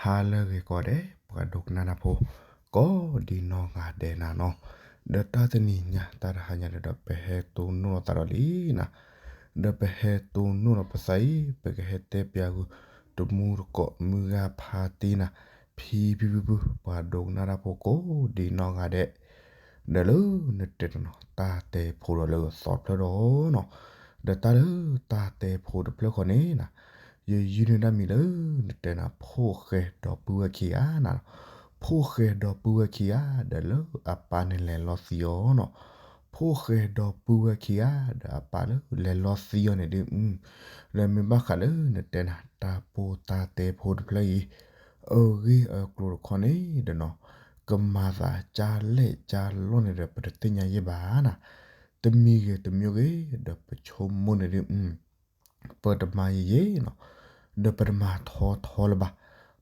ဟါလၢအဂ့ၤကိးဂၤဒဲး ပှၤဒိကနၣ်တၢ်ဖိ ကိးဒံနီၢ်ဂၤဒဲးနၤနီၤ, ဒီးတၢ်တနံၤညါတၢ်တဟါညါဒီး ပဟဲတိၢ်နီၣ်လိာ်သးဒီးလံနၤ, ဒီးပဟဲတိၢ်နီၣ်လိာ်ပသးအံၤ ပကဟဲတဲပၠးဂုာ် တမူတကိးမုၢ်ဂၤဖါတံၢ်နၤ, ဖံဖံဖုဖု ပှၤဒိကနၣ်တၢ်ဖိကိးဒံနီၢ်ဂၤဒဲး ဒီးလၢနတဲတနီၤ တၢ်တဲဖိဒီးလၢသီတဖျၢၣ်ဒီးနီၤ, ဒီးတၢ်လၢတၢ်တဲဖိတဖျၢၣ်ဃီန့ၣ်နၤ, ယယုၢ်န့ၢ်ဒၣ်မံၤလၢနတဲနၤ ဖိၣ်ဃဲဒီပုၢ်ဝဲၢ်ခံဂၤနၤ, ဖိၣ်ဃဲဒီပုၢ်ဝဲၢ်ခံဂၤ ဒီးလၢအပၢ်န့ၣ်လဲၤလီသံအီၤနီၤ, ဖိၣ်ဃဲဒီပုၢ်ဝဲၢ်ခံဂၤ ဒီးအပၢ်လၢလဲၤလီသံအီၤန့ၣ်ဒုး, ဒီးမ့ၢ်ဘၣ်ဃးလၢနတဲနၤ တၢ်ပိၢ်တၢ်တဲဖိတဖျၢၣ်အံၤ အဂ့ၢ်အကျိၤတခီန့ၣ်ဒီးနီၤ, ကမၤသးကၢ်လဲၣ်ကၢ်လီၢ်န့ၣ်ဒီး ပတသ့ၣ်ညါယဲၢ်ဘၣ်နၤ, တမံၤဂ့ၤတမံၤဂ့ၤ ဒီးပဆိကမိၣ်န့ၣ်ဒုး ပတမၤယဲၢ်ယဲၢ်နီၤ, ဒီးပတမၤထီထီလၢၤဘၣ်,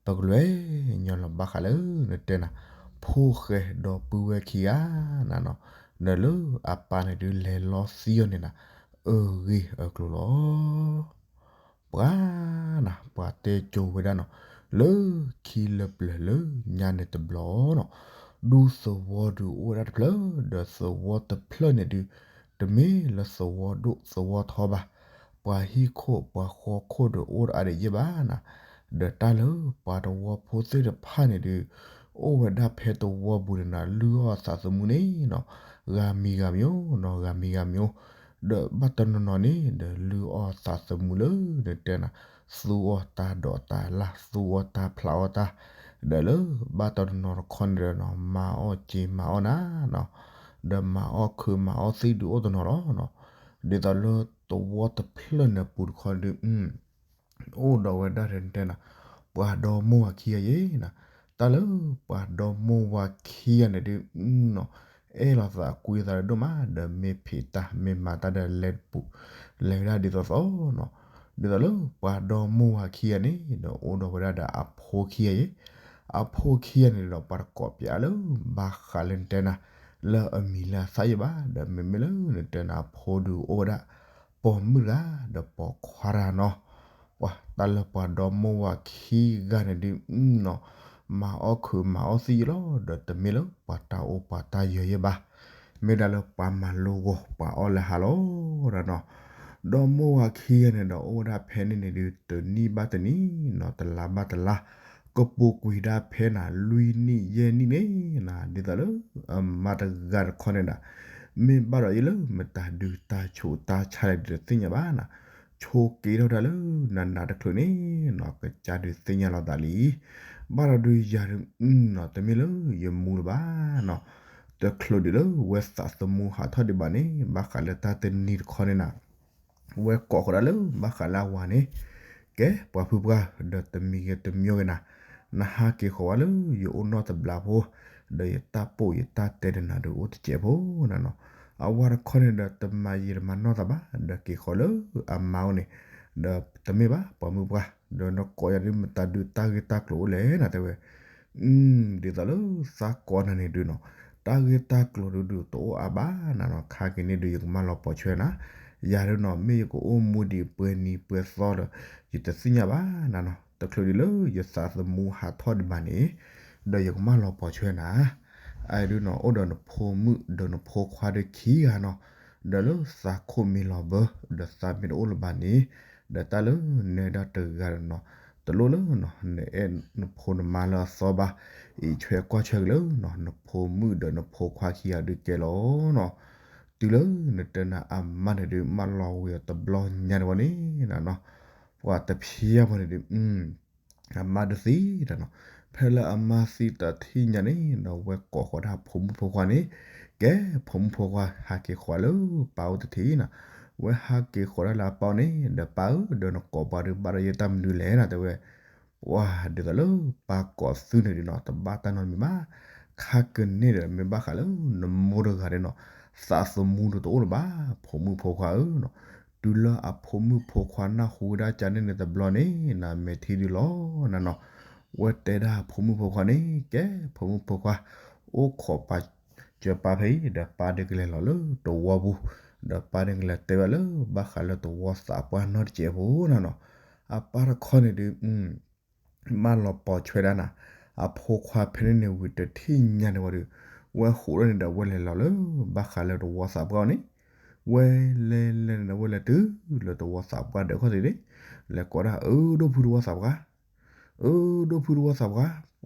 ပကလဲၤညီလီၤဘၣ်ဃးလၢနတဲနၤ ဖိၣ်ဃဲဒီပုၢ်ဝဲၢ်ခံဂၤနၤနီၤ, ဒီးလၢအပၢ်န့ၣ်ဒုးလဲၤလီသံအီၤန့ၣ်နၤ, အဂ့ၢ်အကျိၤလီၤ. ပှၤနၤ ပှၤတဲကိၤဝဲဒၣ်နီၤ, လၢခံလၢပျၢၤလၢညါန့ၣ်တဘျီနီၤ, ဒူသဝီဒုးအိၣ်ဝဲဒၣ်တဖျၢၣ်, ဒီးသဝီတဖျၢၣ်န့ၣ်ဒုး တမ့ၢ်လၢသဝီဒိၣ်သဝီထီဘၣ်, ပှၤဟံၣ်ခိၣ်ပှၤဃီခိၣ်ဒီးအိၣ်တအါဒံးယဲၢ်ဘၣ်နၤ, ဒီးတၢ်လၢပှၤသဝီဖိသ့ၣ်တဖၣ်န့ၣ်ဒုး အိၣ်ဝဲဒၣ်ဖဲသဝီပူၤန့ၣ်နၤ လုၢ်အီၣ်သးသမူန့ၣ်နီၤ, ဂၤမံၤဂၤမံၤအိၣ်နီၤ, ဂၤမံၤဂၤမံၤအိၣ်, ဒီးဘၣ်တနီၤနီၤန့ၣ်ဒီး လုၢ်အီၣ်သးသမူလၢနတဲနၤ, သူအီၣ်တၢ်ဒိးတၢ်လၢ်, သူအီၣ်တၢ်ဖျးအီၣ်တၢ်, ဒီးလၢဘၣ်တနီၤနီၤတခီန့ၣ်ဒီးနီၤ မၤအီၣ်စ့မၤအီၣ်နၤနီၤ, ဒီးမၤအီၣ်ခုးမၤအီၣ်သံဒုးအိၣ်တနီၤလီၤနီၤ, ဒ်သိးလၢသဝီတဖျၢၣ်န့ၣ်ပူၤတခီဒုး အိၣ်ဒီးဝဲဒၣ်တဲနၤ ပှၤဒီမိၢ်ဝၤခံဂၤယဲၢ်နၤ, တၢ်လၢပှၤဒီမိၢ်ဝၤခံဂၤန့ၣ်ဒုးနီၤ, အဲၣ်လိာ်သးကွံလိာ်သးဒိၣ်မး ဒီးမ့ၢ်ဖံးတၢ်မ့ၢ်မၤတၢ်ဒီးလဲၤတပူၤ, လဲၤဝဲဒၣ်ဒ်သိးသိးနီၤ, ဒ်သိးလၢပှၤဒီမိၢ်ဝၤခံဂၤန့ၣ်ဒီး အိၣ်ဒီးဝဲဒၣ်ဒီးအဖိခံဂၤယဲၢ်, အဖိခံဂၤန့ၣ်ဒီး ပှၤတကိးပၠးလၢ ဘၣ်ဃးလၢနတဲနၤ လၢအမံၤလၢအသၣ်ယဲၢ်ဘၣ်, ဒီးမ့မ့ၢ်လၢနတဲနၤအဖိဒုးအိၣ်ဝဲဒၣ် ပိာ်မုၣ်တဂၤ ဒီးပိာ်ခွါတဂၤနီၤ, ပှၤတၢ်လၢပှၤဒီမိၢ်ဝၤခံဂၤန့ၣ်ဒုးနီၤ, မၤအီၣ်ခုးမၤအီၣ်သံယဲၢ်လီၤ, ဒီးတမ့ၢ်လၢပှၤတၢ်အိၣ်ပှၤတၢ်ယၢၤယဲၢ်ဘၣ်, မ့ၢ်ဒၣ်လၢပှၤမၤလိဂီၤပှၤအီၣ်လၢဟါလီၤနၤနီၤ, ဒီမိၢ်ဝၤခံဂၤန့ၣ်ဒီး အိၣ်ဝဲဒၣ်ဖဲန့ၣ်န့ၣ်ဒုး တနံၣ်ဘၣ်တနံၣ်နီၤ, တလါဘၣ်တလါ, ကပူၤကွံာ်ဒၣ်ဖဲနၤ လွံၢ်နံၣ်ယဲၢ်နံၣ်န့ၣ်နၤ, ဒ်သိးလၢအမါတဂၤတခီန့ၣ်နၤ, မ့ၢ်ဘၣ်ဒီးယဲၢ်လၢမတၤဒုးတၢ်ဆူးတၢ်ဆါလဲၣ်ဒုးတသ့ၣ်ညါဘၣ်နၤ, ဆိးက့ထီၣ်ဝဲဒၣ်လၢနးနးတချုးန့ၣ်နီၤ, ကစၢ်ဒုးသ့ၣ်ညါလီၤသးလံ, ဘၣ်ဒီးဒုးယၤဒုးနီၤ, တမ့ၢ်လၢယမူလၢၤဘၣ်နီၤ, တချုးဒံးလၢဝဲသးသမူဟးထီၣ်ဒံးဘၣ်န့ၣ် ဘၣ်ဃးလၢတၢ်တနံၤတခီန့ၣ်နၤ ဝဲကိးဃီၤဒၣ်လၢဘၣ်ဃးလၢအဝၤန့ၣ်, ကဲပှၤဖုပှၢ် ဒီးတမံၤဂ့ၤတမံၤဂ့ၤနၤ, နဟးက့ၤဃီၤဝဲလၢယအိၣ်နီၢ်တဘျီဖိ, ဒီးယတၢ်ပိာ်ယတၢ်တဲဒီးနၤဒီးအိၣ်တစဲးဖိနၤနီၤ, အဝၤတခီန့ၣ်ဒီးတမၤယံာ်တမၤနီၢ်သးဘၣ်, ဒီးက့ၤဃီၤလၢအမါအိၣ်န့ၣ်, ဒီးတမ့ၢ်ဘၣ်ပှၤမုၣ်ပှၢ်, ဒီးနကိးယၤဒုးမတၤဒုးတၢ်ဂ့ၢ်တၢ်ကျိၤအိၣ်လဲၣ်နၤတဲဝဲ အၢ ဒ်သိးလၢသးကိးနၤန့ၣ်ဒုးနီၤ, တၢ်ဂ့ၢ်တၢ်ကျိၤဒုးဒုးတအိၣ်အါဘၣ်နၤနီၤ, ခါက့ၤန့ၣ်ဒုးယကမၢလီၤပိာ်ဆွဲနၤ, ယၤဒုးနီၤ မ့ၢ်ယကအိၣ်မူဒံးပှဲၤနံၤပှဲၤသီဒီး ယတသ့ၣ်ညါဘၣ်နၤနီၤ, တချုးဒံးလၢယသးသမူဟးထီၣ်ဒံးဘၣ်န့ၣ်, ဒီးယကမၢလီၤပိာ်ဆွဲနၤ, အအံၤဒုးနီၤ အိၣ်ဒီးနဖိမုၣ်ဒီးနဖိခွါဒီးခံဂၤနီၤ, ဒီးလၢသးခိၣ်မ့ၢ်လီၤဘၢ ဒီးသးမ့ၢ်တအိၣ်လၢၤဘၣ်န့ၣ်, ဒီးတၢ်လၢနဲဒၣ်တဂၤဒီးနီၤ, တလိၣ်လၢနီၤ နအဲၣ်နဖိနမါလၢအသီဘၣ်, အံးဆွဲကွၢ်ဆွဲက့ၤလၢနီၤ နဖိမုၣ်ဒီးနဖိခွါခံဂၤဒုးကဲလီၤနီၤ, တုၤလၢနတဲနၤအမါန့ၣ်ဒုး မၢလီၤဝံၤအီၤတဘျီညါန့ၣ်ဝဲန့ၣ်နၤနီၤ, ပှၤတဖျါဘၣ်န့ၣ်ဒုး အမါဒုးသံတၢ်နီၤ, ဖဲလၢအမါသံတၢ်ထံၣ်ညါန့ၣ်ဒီး ဝဲကိးဃီၤဒၣ်ဖိမုၣ်ဖိခွါန့ၣ်, ကဲဖိမုၣ်ဖိခွါဟးက့ၤဃီၤလၢပၢ်အိၣ်တထံၣ်နၤ, ဝဲဟးက့ၤဃီၤဒၣ်လၢအပၢ်အိၣ်န့ၣ်, ဒီးပၢ်ဧၢ ဒီးနကိးပှၤဒုးဘၣ်ဒီးယဲတၢ်မနုၤလဲၣ်နၤတဲဝဲ, ပှၤဒ်သိးလၢပၢ်ကိးသုန့ၣ်ဒုးနီၤ တဘၣ်တၢ်နီတမံၤဘၣ်, ခါက့ၤန့ၣ်ဒီးမ့ၢ်ဘၣ်ဃးလၢနမိၢ်တဂၤဒီးနီၤ, သးသမူဒီးတအိၣ်လၢၤဘၣ် ဖိမုၣ်ဖိခွါဧၢနီၤ, တုၤလၢအဖိမုၣ်ဖိခွါနၢ်ဟူဝဲဒၣ်ကန့ၣ်န့ၣ်တဘျီန့ၣ် နမဲာ်ထံဒုးလီၤနၤနီၤ, ဝဲတဲဒၣ်ဖိမုၣ်ဖိခွါန့ၣ် ကဲဖိမုၣ်ဖိခွါ, အိၣ်ခိးပာ်စၢၤပၢ်ဖဲအံၤ ဒီးပၢ်ဒုးကလဲၤလီၤလၢသဝီပူၤ, ဒီးပၢ်ဒုးကလဲၤတဲဘၣ်လၢဘၣ်ဃးလၢသဝီသးပှၢ်နီတစဲးဖိနၤနီၤ, အပၢ်တခီန့ၣ်ဒုး ဘၣ်လီၤပိာ်ဆွဲဒၣ်နၤ, အဖိခွါဖဲန့ၣ်န့ၣ်ဝံၤတထံၣ်ညါန့ၣ်ဝံၤဒီး ဝဲဟးထီၣ်န့ၣ်ဒီး ဝဲလဲၤလီၤလၢဘၣ်ဃးလၢတဝီသးပှၢ်အအိၣ်န့ၣ်, ဝဲလဲၤလဲၤလဲၤန့ၣ်ဒီး ဝဲလဲၤတုၤလၢတဝီသးပှၢ်ဒီးခီၣ်သ့ၣ်န့ၣ်, လဲၤကိးဒၣ် အၢ ဒိၣ်ဖုတဝီသးပှၢ်, အၢ ဒိၣ်ဖုတဝီသးပှၢ်,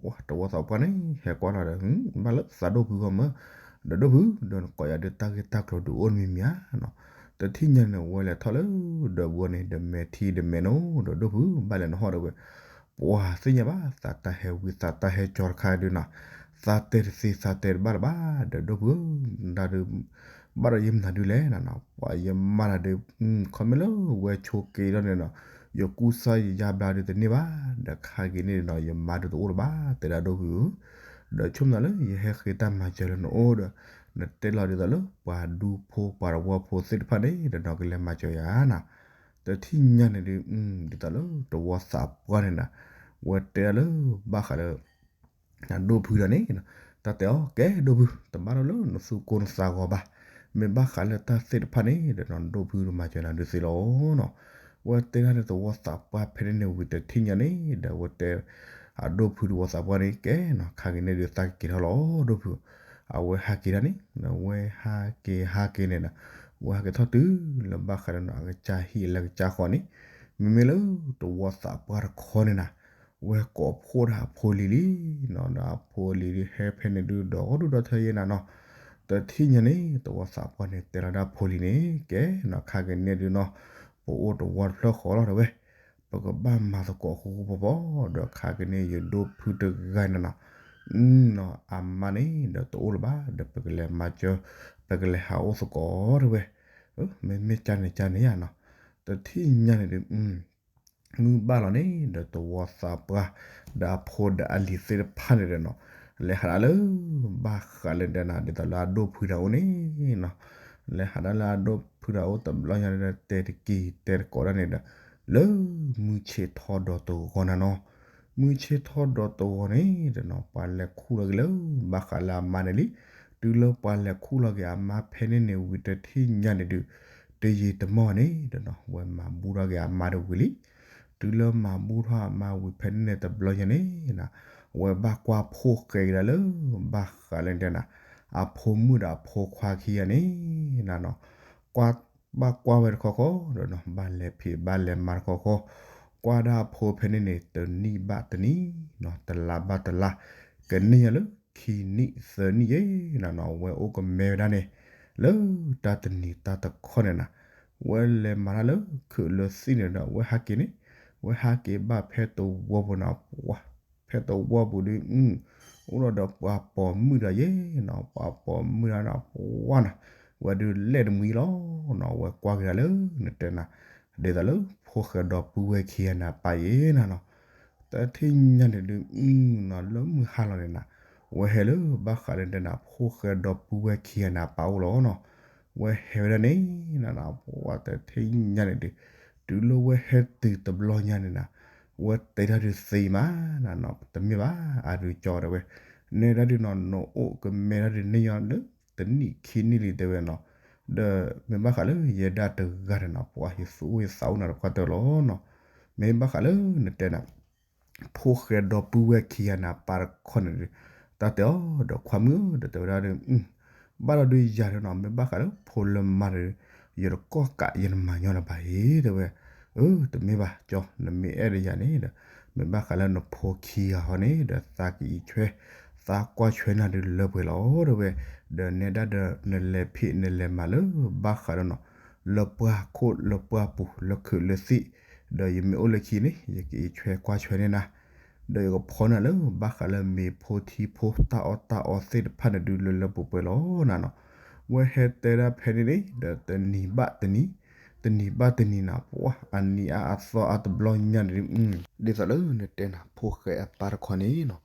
တဝီသးပှၢ်န့ၣ် ဟဲကွၢ်လီၤဒီး ဘၣ်လၢသးဒိၣ်ဖုဂီၢ်မၢ, ဒီးဒိၣ်ဖု ဒီးနကိးယၤဒုးတၢ်ဂ့ၢ်တၢ်ကျိၤဒုးအိၣ်တမံၤမံၤဧါနီၤ, တထံၣ်ညါန့ၣ် ဝဲလဲၤထီၣ်လၢဒီးဘှီန့ၣ် ဒီးမဲာ်ထံဒီးမဲာ်နိဒီး ဒိၣ်ဖု ဘၣ်လဲၤနဟီၣ်ဒီးဝဲ ပှၤသ့ၣ်ညါဘၣ် သးတၢ်ဟဲဝံသးတၢ်ဟဲကၠီတခါဒုးနီၤ, သးတဲတသ့သးတဲတဘၣ်လၢၤဘၣ် ဒီးဒိၣ်ဖုဧၢ, ဒုး ဘၣ်ဒီးယမၤဒုးလဲၣ်နီၤ, ပှၤယမၤတၢ်ဒုး ခီမ့ၢ်လၢဝဲဆိးက့ထီၣ်န့ၣ်နီၤ, ယကူစါယယါဘျါဒုးတန့ၢ်ဘၣ်, ဒီးခါက့ၤန့ၣ်ဒီးနီၤ ယမၤဒုးတအိၣ်လၢၤဘၣ် တဲဒၣ်ဒိၣ်ဖုဧၢ, ဒီးဆိကမိၣ်လၢယဟဲဃ့တၢ်မၤစၢၤလၢနအိၣ်ဒီး နတဲလီၤဒ်သိးလၢပှၤဒူဖိပှၤတဝီဖိသ့ၣ်တဖၣ်န့ၣ်ဒီးနီၤ ကလဲၤမၤစၢၤယၤနီၤ, တထံၣ်ညါန့ၣ်ဒုး ဒ်သိးလၢတဝီသးပှၢ်န့ၣ်နီၤ, ဝဲတဲဒၣ်လၢဘၣ်ဃးလၢ ဒိၣ်ဖုဒီးန့ၣ်, တၢ်တဲအီၤ ကဲဒိၣ်ဖု တဘၣ်ဒီးလၢနသူၣ်ကိၢ်နသးဂီၤဘၣ်, မ့ၢ်ဘၣ်ဃးလၢတၢ်သ့ၣ်တဖၣ်န့ၣ်ဒီးနီၤ ဒိၣ်ဖုမၤစၢၤနၤဒုးသ့လီၤနီၤ, ဝဲတဲဒၣ်လၢတဝီသးပှၢ်ဖဲန့ၣ်န့ၣ်ဝံၤတထံၣ်ညါန့ၣ်ဒီး ဝဲတဲ အဒိၣ်ဖုတဝီသးပှၢ်န့ၣ် ကဲနီၤ ခါက့ၤန့ၣ်ဒုးသးကက့ၤထီၣ်လီၤ ဒိၣ်ဖု, အဝဲဟးက့ၤဒၣ်န့ၣ် ဝဲဟးက့ၤဟးက့ၤန့ၣ်ဒီး ဝဲဟးက့ၤထီၣ်တုၤလၢဘၣ်ဃးဒီးနီၤ အကစၢ်ဟံၣ်လၢကစၢ်ဃီန့ၣ်, မ့မ့ၢ်လၢတဝီသးပှၢ်တခီန့ၣ်နီၤ ဝဲကိးဖှိၣ်ဒၣ်အဖိလံၤလံနီၤ, ဒီးအဖိလံၤဒုးဟဲဖဲန့ၣ်ဒုး ဒီးဂီၢ်ဒုးဒီးထၢယဲနၤနီၤ, တထံၣ်ညါန့ၣ် တဝီသးပှၢ်န့ၣ် တဲလီၤဒၣ်ဖိလံၤန့ၣ် ကဲနီၤ ခါက့ၤန့ၣ်ဒုးနီၤ ပအိၣ်တဝီတဖျၢၣ်ဃီလီၤတဲဝဲ, ပကဘၣ်မၤသကိးဃူဃူဖိးဖိး ဒီးခါက့ၤန့ၣ် ယဒိၣ်ဖုတဂၤန့ၣ်နီၤ နီၤ အမါန့ၣ်ဒီးတအိၣ်လၢၤဘၣ် ဒီးပကလဲၤမၤစၢၤ ပကလဲၤဟးအိၣ်သကိးတဲဝဲ, မ့မ့ၢ်ကန့ၣ်ကန့ၣ်ဧါနီၤ, တထံၣ်ညါန့ၣ်ဒုး မုၢ်ဘၣ်လီၤန့ၣ် ဒီးတဝီသးပှၢ် ဒီးအဖိဒီးအလံၤသ့ၣ်တဖၣ်န့ၣ်ဒီးနီၤ, လဲၤဟးဒၣ်လၢ ဘၣ်ဃးလၢဒဲနၤ ဒ်သိးလၢအဒိၣ်ဖုတၢ်အိၣ်န့ၣ်နီၤ, လဲၤဟးဒၣ်လၢအဒိၣ်ဖုတၢ်အိၣ်တဘျီညါဒီး တဲတက့ၤတဲတကိးဒၣ်န့ၣ်ဒီး လၢမုၢ်ဆ့ၣ်ထီၣ်ဒီးတဂီၤနၤနီၤ, မုၢ်ဆ့ၣ်ထီၣ်ဒီးတဂီၤန့ၣ်ဒီးနီၤ ပှၤလဲၤခူၣ်လီၤက့ၤလၢ ဘၣ်ဃးလၢအမါန့ၣ်လံ, တုၤလၢပှၤလဲၤခူၣ်လီၤက့ၤအမါဖဲန့ၣ်န့ၣ်ဝံၤတထံၣ်ညါန့ၣ်ဒုး တယံာ်တမီၢ်န့ၣ်ဒီးနီၤ ဝဲမၤဘူၣ်ထီၣ်က့ၤအမါတဝံၤလံ, တုၤလၢမၤဘူၣ်ထီၣ်အမါဝံၤဖဲန့ၣ်န့ၣ်တဘျီညါန့ၣ်နီၤ, ဝဲဘၣ်ကွၢ်ဖိၣ်ဃဲက့ၤဒၣ်လၢ ဘၣ်ဃးလၢဒဲနၤ အဖိမုၣ်ဒီးအဖိခွါခံဂၤန့ၣ်နီၤ, ကွၢ် ဘၣ်ကွၢ်ဝဲတခီခီဒီးနီၤ ဘၣ်လဲၤဖံးဘၣ်လဲၤမၤတခီခီ, ကွၢ်ဒၣ်အဖိဖဲန့ၣ်န့ၣ် တနံၣ်ဘၣ်တနံၣ်နီၤ တလါဘၣ်တလါ, ကန့ၢ်ယၤလၢခံနံၣ်သၢနံၣ်ယဲနီၤနီၤ ဝဲအိၣ်ကမဲဝဲဒၣ်န့ၣ် လၢတၢ်တနံၤတၢ်တခီန့ၣ်နီၤ, ဝဲလဲၤမၤတၢ်လၢခုးလၢသံၣ်န့ၣ်ဒီး ဝဲဟးက့ၤန့ၣ်, ဝဲဟးက့ၤဘၣ်ဖဲတဝီပူၤနီၤ ပှၤ ဖဲတဝီပူၤဒုး အိၣ်ဒီးပှၤပိာ်မုၣ်ဒီးယဲနီၤ ပှၤပိာ်မုၣ်ဒီးနီၤ ပှၤနီၤ, ဝဲဒုးလဲၤတမှံၤလီၤနီၤ ဝဲကွၢ်က့ၤဒၣ်လၢနတဲနၤ, ဒ်သိးလၢဖိၣ်ဃဲဒီပုၢ်ဝဲၢ်ခံဂၤန့ၣ်အပၢ်ယဲနၤနီၤ, တထံၣ်ညါန့ၣ်ဒုး နီၤ လၢမုၢ်ဟါလီၤန့ၣ်နီၤ, ဝဲဟဲလၢဘၣ်ဃးလၢဒဲနၤ ဖိၣ်ဃဲဒီပုၢ်ဝဲၢ်ခံဂၤန့ၣ်အပၢ်အိၣ်လီၤနီၤ, ဝဲဟဲဝဲဒၣ်န့ၣ်နီၤ ပှၤတထံၣ်ညါန့ၣ်ဒုး တုၤလၢဝဲဟဲတုၤတဘျီညါန့ၣ်နီၤ, ဝဲတဲတၢ်ဒုးသ့မးနီၤ တမ့ၢ်ဘၣ် အဒုးကၠီတဲဝဲ, နဲဒၣ်ဒုးနီၤ နအိၣ်ကမဲဒၣ်ဒုးန့ၢ်ယၤလၢ တနံၣ်ခံနံၣ်လံတဲဝဲနီၤ, ဒီးမ့ၢ်ဘၣ်ဃးလၢယဲဒၣ်တဂၤန့ၣ်နီၤ ပှၤယသူၣ်အိၣ်ယသးအိၣ်နၤတပှၢ်တၢၢ်လီၤနီၤ, မ့ၢ်ဘၣ်ဃးလၢနတဲနၤ ဖိၣ်ဃဲဒီပုၢ်ဝဲၢ်ခံဂၤန့ၣ် အပၢ်တခီန့ၣ်ဒီး တၢ်တဲအီၤဒီးခွါမုၣ်ဧၢ ဒီးတဲဝဲဒၣ်ဒီး ဘၣ်ဒီးဒုးယၤဒီးနီၤ မ့ၢ်ဘၣ်ဃးလၢဖိလၢမါဒီး ယတကီၢ်ကးယနမၤညီနဘၣ်အံၤ တဲဝဲ, အၢ တမ့ၢ်ဘၣ်ကၠီ နမ့ၢ်အဲၣ်ဒိးယၤန့ၣ်ဒီး မ့ၢ်ဘၣ်ဃးလၢနဖိခံဂၤဟီန့ၣ်ဒီး သးကအံးဆွဲ သးကွၢ်ဆွဲနၤဒုးလၢပှဲၤလီၤ တဲဝဲ, ဒီးနဲဒၣ်ဒီးနလဲၤဖံးနလဲၤမၤလၢ ဘၣ်ဃးဒီးနီၤ လၢပှၢ်ခိၣ်လၢပှၢ်ပူၤ လၢခုးလၢသံၣ်, ဒီးယမ့ၢ်အိၣ်လၢခံန့ၣ် ယကအံးဆွဲကွၢ်ဆွဲန့ၢ်နၤ, ဒီးယကဖီနၤလၢ ဘၣ်ဃးလၢမ့ၤဖိထံဖိ တၢ်အီၣ်တၢ်အီသ့ၣ်တဖၣ်န့ၣ်ဒုး လၢလၢပှဲၤပှဲၤလီၤနၤနီၤ, ဝဲဟဲတဲဒၣ်ဖဲန့ၣ်န့ၣ် ဒီးတနံၤဘၣ်တနံၤ, တနံၤဘၣ်တနံၤနၤ ပှၤအနံၤအါအသီအါတဘျီညါန့ၣ်ဒုး ဒ်သိးလၢနတဲနၤ ဖိၣ်ဃဲအပၢ်တခီန့ၣ်နီၤ,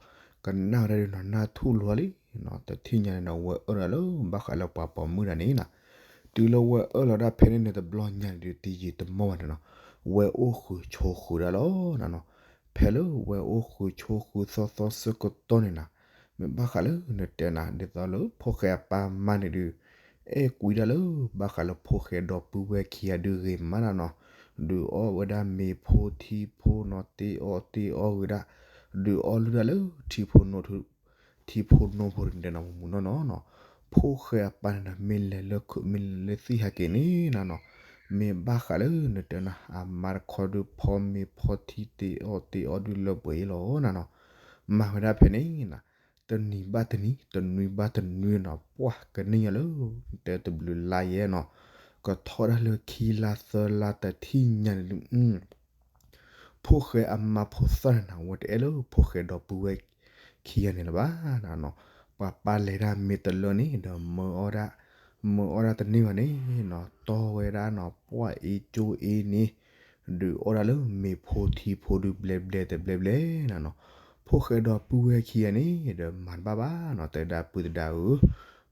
ကနၣ်ဝဲဒၣ်ဒုးနီၤ နၢ်ထူၣ်လိၤလံနီၤ, တထံၣ်ညါန့ၣ်နီၤ ဝဲအၢၣ်လီၤလၢ ဘၣ်ဃးလၢပှၤပိာ်မုၣ်တဂၤန့ၣ်နီၤ, တုၤလၢဝဲအၢၣ်လီၤဒၣ်ဖဲန့ၣ်န့ၣ်တဘျီညါန့ၣ်ဒုး တယံာ်တမီၢ်ဘၣ်န့ၣ်နီၤ, ဝဲအိၣ်ဃုာ်ဆိးဃုာ်ဒၣ်လီၤနၤနီၤ, ဖဲလၢဝဲအိၣ်ဃုာ်ဆိးဃုာ်သီသီဆၢကတီၢ်န့ၣ်နီၤ, မ့ၢ်ဘၣ်ဃးလၢနတဲနၤ ဒ်သိးလၢဖိၣ်ဃဲအပၢ်မါန့ၣ်ဒုး အဲၣ်ကွံဒၣ်လၢ ဘၣ်ဃးလၢဖိၣ်ဃဲဒီပုၢ်ဝဲၢ်ခံဂၤဒုးဂ့ၤမးနၤနီၤ, ဒုးအီၣ်ဝဲဒၣ်မ့ၤဖိထံဖိနီၤ တ့အီၣ်တ့အီၣ်ဂ့ၤဒၣ်, ဒုးအီၣ်လုၢ်တၢ်လၢ ထံဖိ ထံဖိနီၢ်ဖိတဂၤနီၤ မုာ်မုာ်နီၢ်နီၢ်နီၤ. ဖိၣ်ဃဲအပၢ်န့ၣ်ဒီး မ့ၢ်လဲၤလၢခိၣ် မ့ၢ်လဲၤလၢသ့ၣ်ဟဲက့ၤန့ၣ်နီၤနီၤ, မ့ၢ်ဘၣ်ဃးလၢနတဲနၤ အမါတခီဒုး ဖီမ့ၤဖီထံ တ့အီၣ်တ့အီဒုးလၢပှဲၤအံၤလီၤနီၤနီၤ. မၤဝဲဒၣ်ဖဲန့ၣ်နီၤ တနံၤဘၣ်တနံၤ တနွံဘၣ်တနွံနီၤ ပှၢ်ကနံၣ်ညါလၢ တဲတဘျုးလါယဲနီၤ, ကထီၣ်ဒၣ်လၢခံလါသၢလါ တထံၣ်ညါန့ၣ်ဒုး ဖိၣ်ဃဲအမါဖိသၣ်န့ၣ်နီၤ ဝဲတအဲၣ်လၢဖိၣ်ဃဲဒီပုၢ်ဝဲၢ်ခံဂၤန့ၣ်လၢၤဘၣ်နီၤနီၤ. ပှၤပၢ်လဲၤဒၣ်မ့ၢ်တလၢန့ၣ်ဒီး မၢအီၣ်ဒၣ် မၢအီၣ်ဒၣ်တန့ၢ်ဘၣ်န့ၣ်နီၤ တီၢ်ဝဲဒၣ်နီၤ ပှၢ်အ့ကၠိအ့န့ၣ် ဒုးအီၣ်ဒၣ်လၢမ့ၤဖိထံဖိဒုးဘျဲဘျဲတဘျဲဘျဲနီၤနီၤ. ဖိၣ်ဃဲဒီပုၢ်ဝဲၢ်ခံဂၤန့ၣ်ဒီး မၤတဘၣ်ဘၣ်နီၤ တဲဒၣ်ပုၢ်သဒါဧၢ,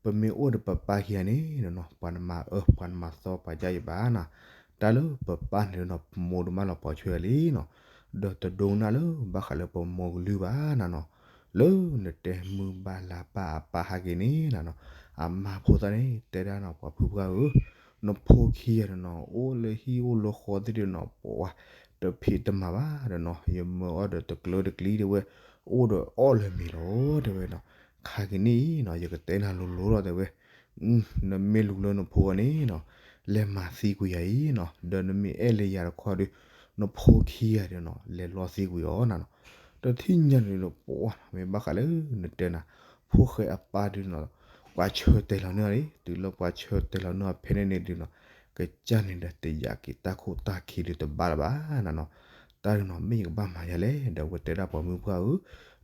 ပမ့ၢ်အိၣ်ဒီးပပၢ်ခံဂၤန့ၣ်နီၤနီၤ ပှၤနမၤအၢ ပှၤနမၤသီပှၤကါယံၤဘၣ်နီၤ. တၢ်လၢပပၢ်န့ၣ်ဒီးနီၤ ပမိၢ်ဒိၣ်မးလီၤပှၤဆွဲဂၤလံနီၤ, ဒီးတဒိကနၣ်လၢဘၣ်ဃးလၢပမိၢ်ကလုၢ်ဘၣ်နီၤနီၤ. လၢနတဲမုၢ်ဘၣ်လါဘၣ်အပၢ်ဟးက့ၤန့ၣ်နီၤနီၤ, အမါဖိသၣ်န့ၣ် တဲဒၣ်နီၤ ပှၤဖုပှၢ်ဧၢ, နဖိခံဂၤနီၤနီၤ အိၣ်လၢဟံၣ်အိၣ်လၢဃီသ့ၣ်ဒီးနီၤ ပှၤတဖံးတမၤဘၣ်ဒီးနီၤ ယမၢအီၣ်ဒီးတကျၢတကျံတဲဝဲ, အိၣ်ဒီးအီၣ်လၢၤမ့ၤလီၤတဲဝဲနီၤ. ခါက့ၤန့ၣ်နီၤ ယကတဲနၤလိၤလိၤလီၤတဲဝဲ, နမ့ၢ်လူၤလၢနဖိအီၤန့ၣ်နီၤ လဲၤမၤသံကွံာ်ယၤအံၤနီၤ, ဒီးနမ့ၢ်အဲၣ်လၢယၤတခီဒီး နဖိခံဂၤဒီးနီၤ လဲၤလီသံကွံာ်အီၤနီၤနီၤ. တထံၣ်ညါန့ၣ်ဒီး ပှၢ် မ့ၢ်ဘၣ်ဃးလၢနတဲနၤ ဖိၣ်ဃဲအပၢ်ဒုးနီၤ ပှၤဆၢတဲာ်လီၤန့ၢ်အီၤလံ, တုၤလၢပှၤဆၢတဲာ်လီၤန့ၢ်အီၤဖဲန့ၣ်န့ၣ်ဒုးနီၤ ကစၢ်န့ၣ်ဒီးတယာ်က့ၤတၢ်ခိၣ်တၢ်ခံဒုးတဘၣ်လၢၤဘၣ်နီၤနီၤ. တၢ်ဒုးနီၤ မ့ၢ်ယကဘၣ်မၤယၤလဲၣ် ဒီးဝဲတဲဒၣ်ပှၤမုၣ်ပှၢ်ဧၢ,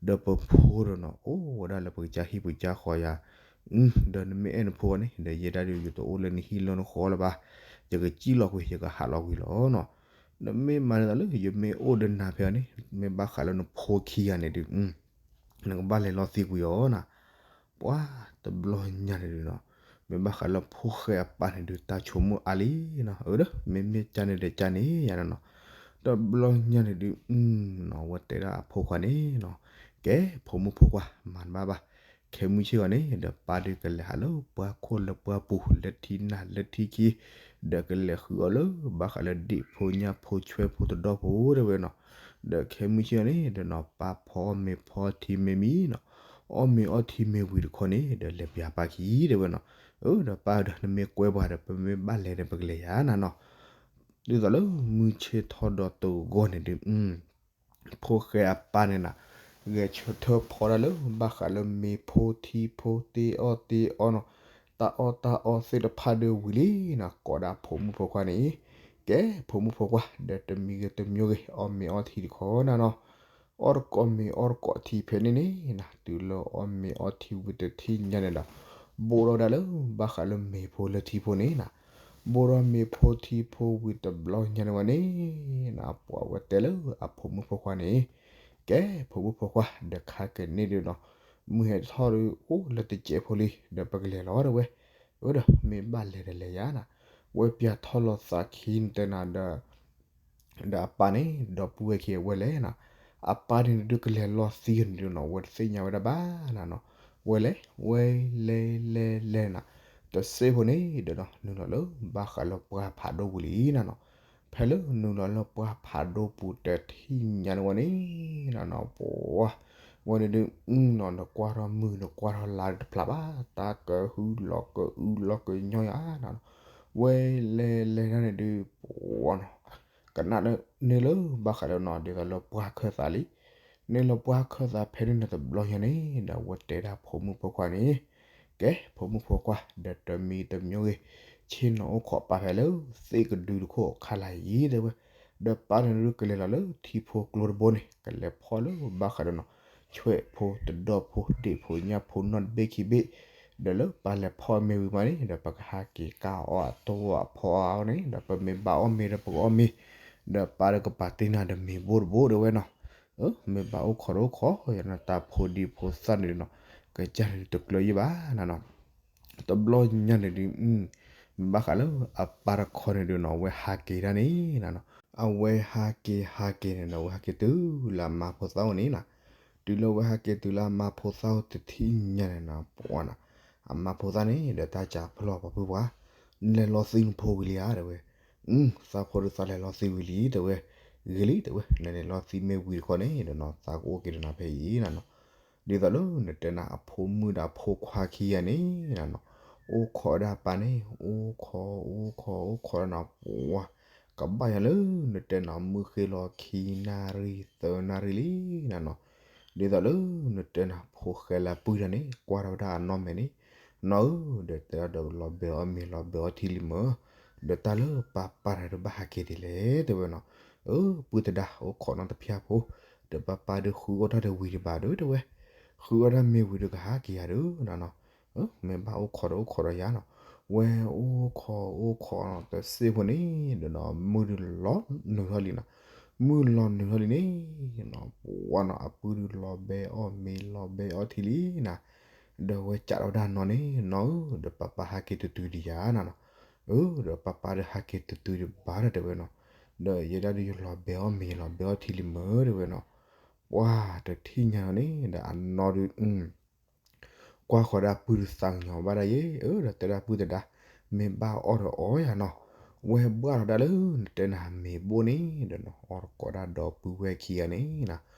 ဒီးပဖိဒီးနီၤ အိၣ်ဝဲဒၣ်လၢပကစၢ်ဟံၣ်ပကစၢ်ဃီယၤ, ဒီးနမ့ၢ်အဲၣ်နဖိအီၤန့ၣ် ဒီးယဲဒၣ်ဒုးယတအိၣ်လၢနဟံၣ်လၢနဃီလၢၤဘၣ်, ယကစံၣ်လီၤကွံာ် ယကဟးလီၤကွံာ်လီၤနီၤ. နမ့ၢ်မၤန့ၢ်သးလၢယမ့ၢ်အိၣ်ဒီးနၤဖဲအီၤန့ၣ် မ့ၢ်ဘၣ်ဃးလၢနဖိခံဂၤန့ၣ်ဒုး နကဘၣ်လဲၤလီသံကွံာ်အီၤနီၤ. ပှၤတဘျီညါန့ၣ်ဒုးနီၤ မ့ၢ်ဘၣ်ဃးလၢဖိၣ်ဃဲအပၢ်န့ၣ်ဒုး တၢ်ဆိကမိၣ်အါလံနီၤ, အၢ ဒီး မ့မ့ၢ်ကန့ၣ်ဒီးကန့ၣ်ယၤနီၤနီၤ. တဘျီညါန့ၣ်ဒုး နီၤ ဝဲတဲဒၣ်အဖိခွါန့ၣ်နီၤ, ကဲ ဖိမုၣ်ဖိခွါ မၤတဘၣ်ဘၣ်, ခဲမုၢ်ဆ့ၣ်ဂီၤန့ၣ် ဒီးပၢ်ဒုးကလဲၤဟးလၢပှၢ်ခိၣ်လၢပှၢ်ပူၤ လၢထံနၢ်လၢထံခံ, ဒီးကလဲၤဃုအီၣ်လၢဘၣ်ဃးလၢဒ့ၣ်ဖိညၣ်ဖိဆွဲဖိတဒီဖိတဲဝဲနီၤ. ဒီးခဲမုၢ်ဆ့ၣ်ဂီၤန့ၣ် ဒီးနီၤ ပၢ်ဖီအီၣ်မ့ၤဖီထံမ့ၤမံနီၤ, အီၣ်မ့ၤအီထံမ့ၤဝံၤတခီန့ၣ် ဒီးလဲၤပၠးပၢ်ခံတဲဝဲနီၤ. အၢ ဒီးပၢ်ဒီး နမ့ၢ်ကွဲပှၤဒီး ပမ့ၢ်ဘၣ်လဲၤဒီးပကလဲၤယၤနီၤနီၤ. ဒ်သိးလၢမုၢ်ဆ့ၣ်ထီၣ်ဒီးတဂီၢ်န့ၣ်ဒုး ဖိၣ်ဃဲအပၢ်န့ၣ်နီၤ ဂဲၤဆၢထၢၣ်ဖီတၢ်လၢ ဘၣ်ဃးလၢမ့ၤဖိထံဖိတ့အီၣ်တ့အီနီၤ, တၢ်အီၣ်တၢ်အီသ့ၣ်တဖၣ်ဒီးဝံၤလံနီၤ, ကိးဒၣ်ဖိမုၣ်ဖိခွါန့ၣ်, ကဲ ဖိမုၣ်ဖိခွါ ဒီးတမံၤဂ့ၤတမံၤဂ့ၤ အီၣ်မ့ၤအီထံတခီနီၤနီၤ, အီၣ်တကိးမ့ၤအီၣ်တကိးထံဖဲန့ၣ်န့ၣ်နီၤ, တုၤလၢအီၣ်မ့ၤအီထံဝံၤတထံၣ်ညါန့ၣ်ဒီး ဘိးထီၣ်ဝဲဒၣ်လၢ ဘၣ်ဃးလၢမ့ၤဖိလၢထံဖိန့ၣ်နီၤ ဘိးထီၣ်မ့ၤဖိထံဖိဝံၤတဘျီညါန့ၣ်ဝဲန့ၣ်နီၤ, ပှၤဝဲတဲလၢအဖိမုၣ်ဖိခွါန့ၣ်, ကဲ ဖိမုၣ်ဖိခွါ ဒီးခါက့ၤန့ၣ်ဒုးနီၤ, မုၢ်ဟဲထီၣ်ဒုးအိၣ်လၢတစဲးဖိလံ ဒီးပကလဲၤလီၤတဲဝဲ, အၢ ဒီးမ့ၢ်ဘၣ်လဲၤဒီးလဲၤယၤနီၤ, ဝဲပၠးထီၣ်လီၤသးခံနတဲနၤဒီး ဒီးအပၢ်န့ၣ် ဒီပုၢ်ဝဲၢ်ခံဂၤဝဲလဲၣ်နီၤ, အပၢ်န့ၣ်ဒုးကလဲၤလီသံန့ၣ်ဒုးနီၤ ဝဲတသ့ၣ်ညါဝဲဒၣ်ဘၣ်နီၤနီၤ, ဝဲလဲၤ ဝဲလဲၤလဲၤလဲၤနီၤ, တစဲးဖိန့ၣ်ဒီးနီၤ နုာ်လီၤလၢ ဘၣ်ဃးလၢပှၢ်ဖးဒိၣ်ပူၤလံနီၤနီၤ, ဖဲလၢနုာ်လီၤလၢပှၢ်ဖးဒိၣ်ပူၤတထံၣ်ညါန့ၣ်ဝဲန့ၣ်နီၤနီၤ, ပှၤ ဝဲန့ၣ်ဒုးနီၤ နကွၢ်ထီၣ်မုၢ်နကွၢ်ထီၣ်လါတဖျါဘၣ်, တၢ်ကဟုလီၤကအုလီၤကညီယၤနီၤနီၤ, ဝဲလဲၤလဲၤဒၣ်န့ၣ်ဒုး ပှၤနီၤ ကနၣ်န့ၢ်လၢဘၣ်ဃးဒီးနီၤ ဒ်သိးလၢပှၢ်ခၢၣ်သးလံ, န့ၢ်လၢပှၢ်ခၢၣ်သးဖဲန့ၣ်န့ၣ်တဘျီညါန့ၣ် ဒီးဝဲတဲဒၣ်ဖိမုၣ်ဖိခွါန့ၣ်, ကဲ ဖိမုၣ်ဖိခွါ ဒီးတမံၤတမံၤဂ့ၤ ဆ့ၣ်နီၤအိၣ်ခိးပၢ်ဖဲလၢသ့ၣ်ကဒုတခိၣ်ခါလာ်အံၤတဲဝဲ, ဒီးပၢ်န့ၣ်ဒုးကလဲၤလီၤလၢထံဖိကျိတဘိန့ၣ် ကလဲၤဖီလၢဘၣ်ဃးဒီးနီၤ ဆွဲးဖိတဒီဖိဒ့ၣ်ဖိညၣ်ဖိနီတဘ့ၣ်ခံဘ့ၣ်, ဒီးလၢပၢ်လဲၤဖီမ့ၤဝံၤမးန့ၣ် ဒီးပကဟးက့ၤကၢ်အီၣ်အတိၢ်အဖီအါအီၤန့ၣ် ဒီးပမ့ၢ်ဘၣ်အီၣ်မ့ၤဒီးပကအီၣ်မ့ၤ, ဒီးပၢ်ဒီးကပာ်တ့ၢ်နၤဒီးမ့ၤဘိတဘိတဲဝဲနီၤ, မ့ၢ်ဘၣ်အိၣ်ခိးတအိၣ်ခိး ယနီၤ တၢ်ဖိဒံဖိသၣ်န့ၣ်ဒုးနီၤ ကစၢ်န့ၣ်ဒုးတကျၢၤယံၣ်ဘၣ်နီၤနီၤ, တဘျီညါန့ၣ်ဒုး မ့ၢ်ဘၣ်ဃးလၢအပၢ်တခီန့ၣ်ဒုးနီၤ အဝဲဟးက့ၤဒၣ်န့ၣ်နီၤနီၤ, အဝဲဟးက့ၤဟးက့ၤန့ၣ်ဒီး အဝဲဟးက့ၤတုၤလၢအမါဖိသၣ်အိၣ်န့ၣ်နီၤ, တုၤလၢအဝဲဟးက့ၤတုၤလၢအမါဖိသၣ်အိၣ်တထံၣ်ညါန့ၣ်နီၤ ပှၤနီၤ, အမါဖိသၣ်န့ၣ်ဒီးတၢ်စးဖျီၣ်ပှၤဖုပှၢ်, နလဲၤလီသံနဖိဝံၤလံဧါတဲဝဲ, သးဖိဒုးသးလဲၤလီသံဝံၤလံတဲဝဲ, ဂ့ၤလံ တဲဝဲ, နလဲၤလီၤသံမ့ၢ်ဝံၤတခီန့ၣ်ဒီးနီၤ သးကအိၣ်က့ၤဒီးနၤဖဲအံၤနၤနီၤ. ဒ်သိးလၢနတဲနၤအဖိမုၣ်ဒီးအဖိခွါခံဂၤန့ၣ်နၤနီၤ, အိၣ်ခိးဝဲဒၣ်အပၢ်န့ၣ် အိၣ်ခိး အိၣ်ခိး အိၣ်ခိးဒီးနီၤ ပှၤ ကဘၣ်ယၤလၢနတဲနၤ မုၢ်ဃ့လီၤခံနၣ်ရံၣ်သၢနၣ်ရံၣ်လံနၤနီၤ. ဒ်သိးလၢနတဲနၤ ဖိၣ်ဃဲလၢပုၢ်တဂၤန့ၣ် ကွၢ်ထီၣ်ဝဲဒၣ်အနီၢ်မဲာ်န့ၣ်, နီၢ်ဧၢ, ဒီးတဲဒၣ်ဒီးလီၤဘဲအီၣ်မ့ၤလီၤဘဲအီထံလံမၢ်, ဒီးတၢ်လၢပၢ်ပၢ်တဂၤဒီးဘၣ်ဟးက့ၤဒ်လဲၣ် တဲဝဲနီၤ. အၢ ပုၢ်သဒါ အိၣ်ခိးနီတဖျၢၣ်ဖိ, ဒီးပၢ်ပၢ်ဒီးဃုအီၣ်တၢ်တဝံၤဒံးဘၣ်ဒီး တဲဝဲ, ဃုအီၣ်တၢ်မ့ၢ်ဝံၤဒီးကဟးက့ၤယၤဒီးနၤနီၤ. အၢ မ့ၢ်ဘၣ်အိၣ်ခိးဒီးအိၣ်ခိးဒီးယၤနီၤ, ဝဲအိၣ်ခိးအိၣ်ခိးနီၤ တစ့ၢ်ဖိန့ၣ်ဒီးနီၤ မုၢ်ဒုးလီၤနုာ်ထီၣ်လံနီၤ, မုၢ်လီၤနုာ်ထီၣ်လံန့ၣ်နီၤ ပှၤနီၤ အပုၢ်ဒုးလီၤဘဲအီၣ်မ့ၤလီၤဘဲအီထံလံနၤ, ဒီးဝဲကးထီၣ်ဝဲဒၣ်နီၢ်န့ၣ် နီၢ်ဧၢ, ဒီးပၢ်ပၢ်ဟးက့ၤတတုၤဒံးယၤနၤနီၤ. အၢ ဒီးပၢ်ပၢ်ဒီးဟးက့ၤတတုၤဒံးဘၣ်ဒီး တဲဝဲနီၤ, ဒီးယဲဒၣ်ဒုးယလီၤဘဲအီၣ်မ့ၤယလီၤဘဲအီထံလံမၢ် တဲဝဲနီၤ. ပှၤတထံၣ်ညါလီၤန့ၣ်ဒီးအနီၢ်ဒုး ကွၢ်ဃီၤဒၣ်ပုၢ်ဒုးသးကညီၤဘၣ်ဒၣ်ယဲ, အၢ ဒီးတဲဒၣ်ပုၢ်သဒါ, မ့ၢ်ဘၣ်အီၣ်ဒီးအီၣ်ယၤနီၤ, ဝဲဘှၣ်ထီၣ်ဒၣ်လၢနတဲနၤမ့ၤဘိၣ်န့ၣ်ဒီးနီၤ အီၣ်တကိးဒၣ်ဒီပုၢ်ဝဲၢ်ခံဂၤန့ၣ်နၤ,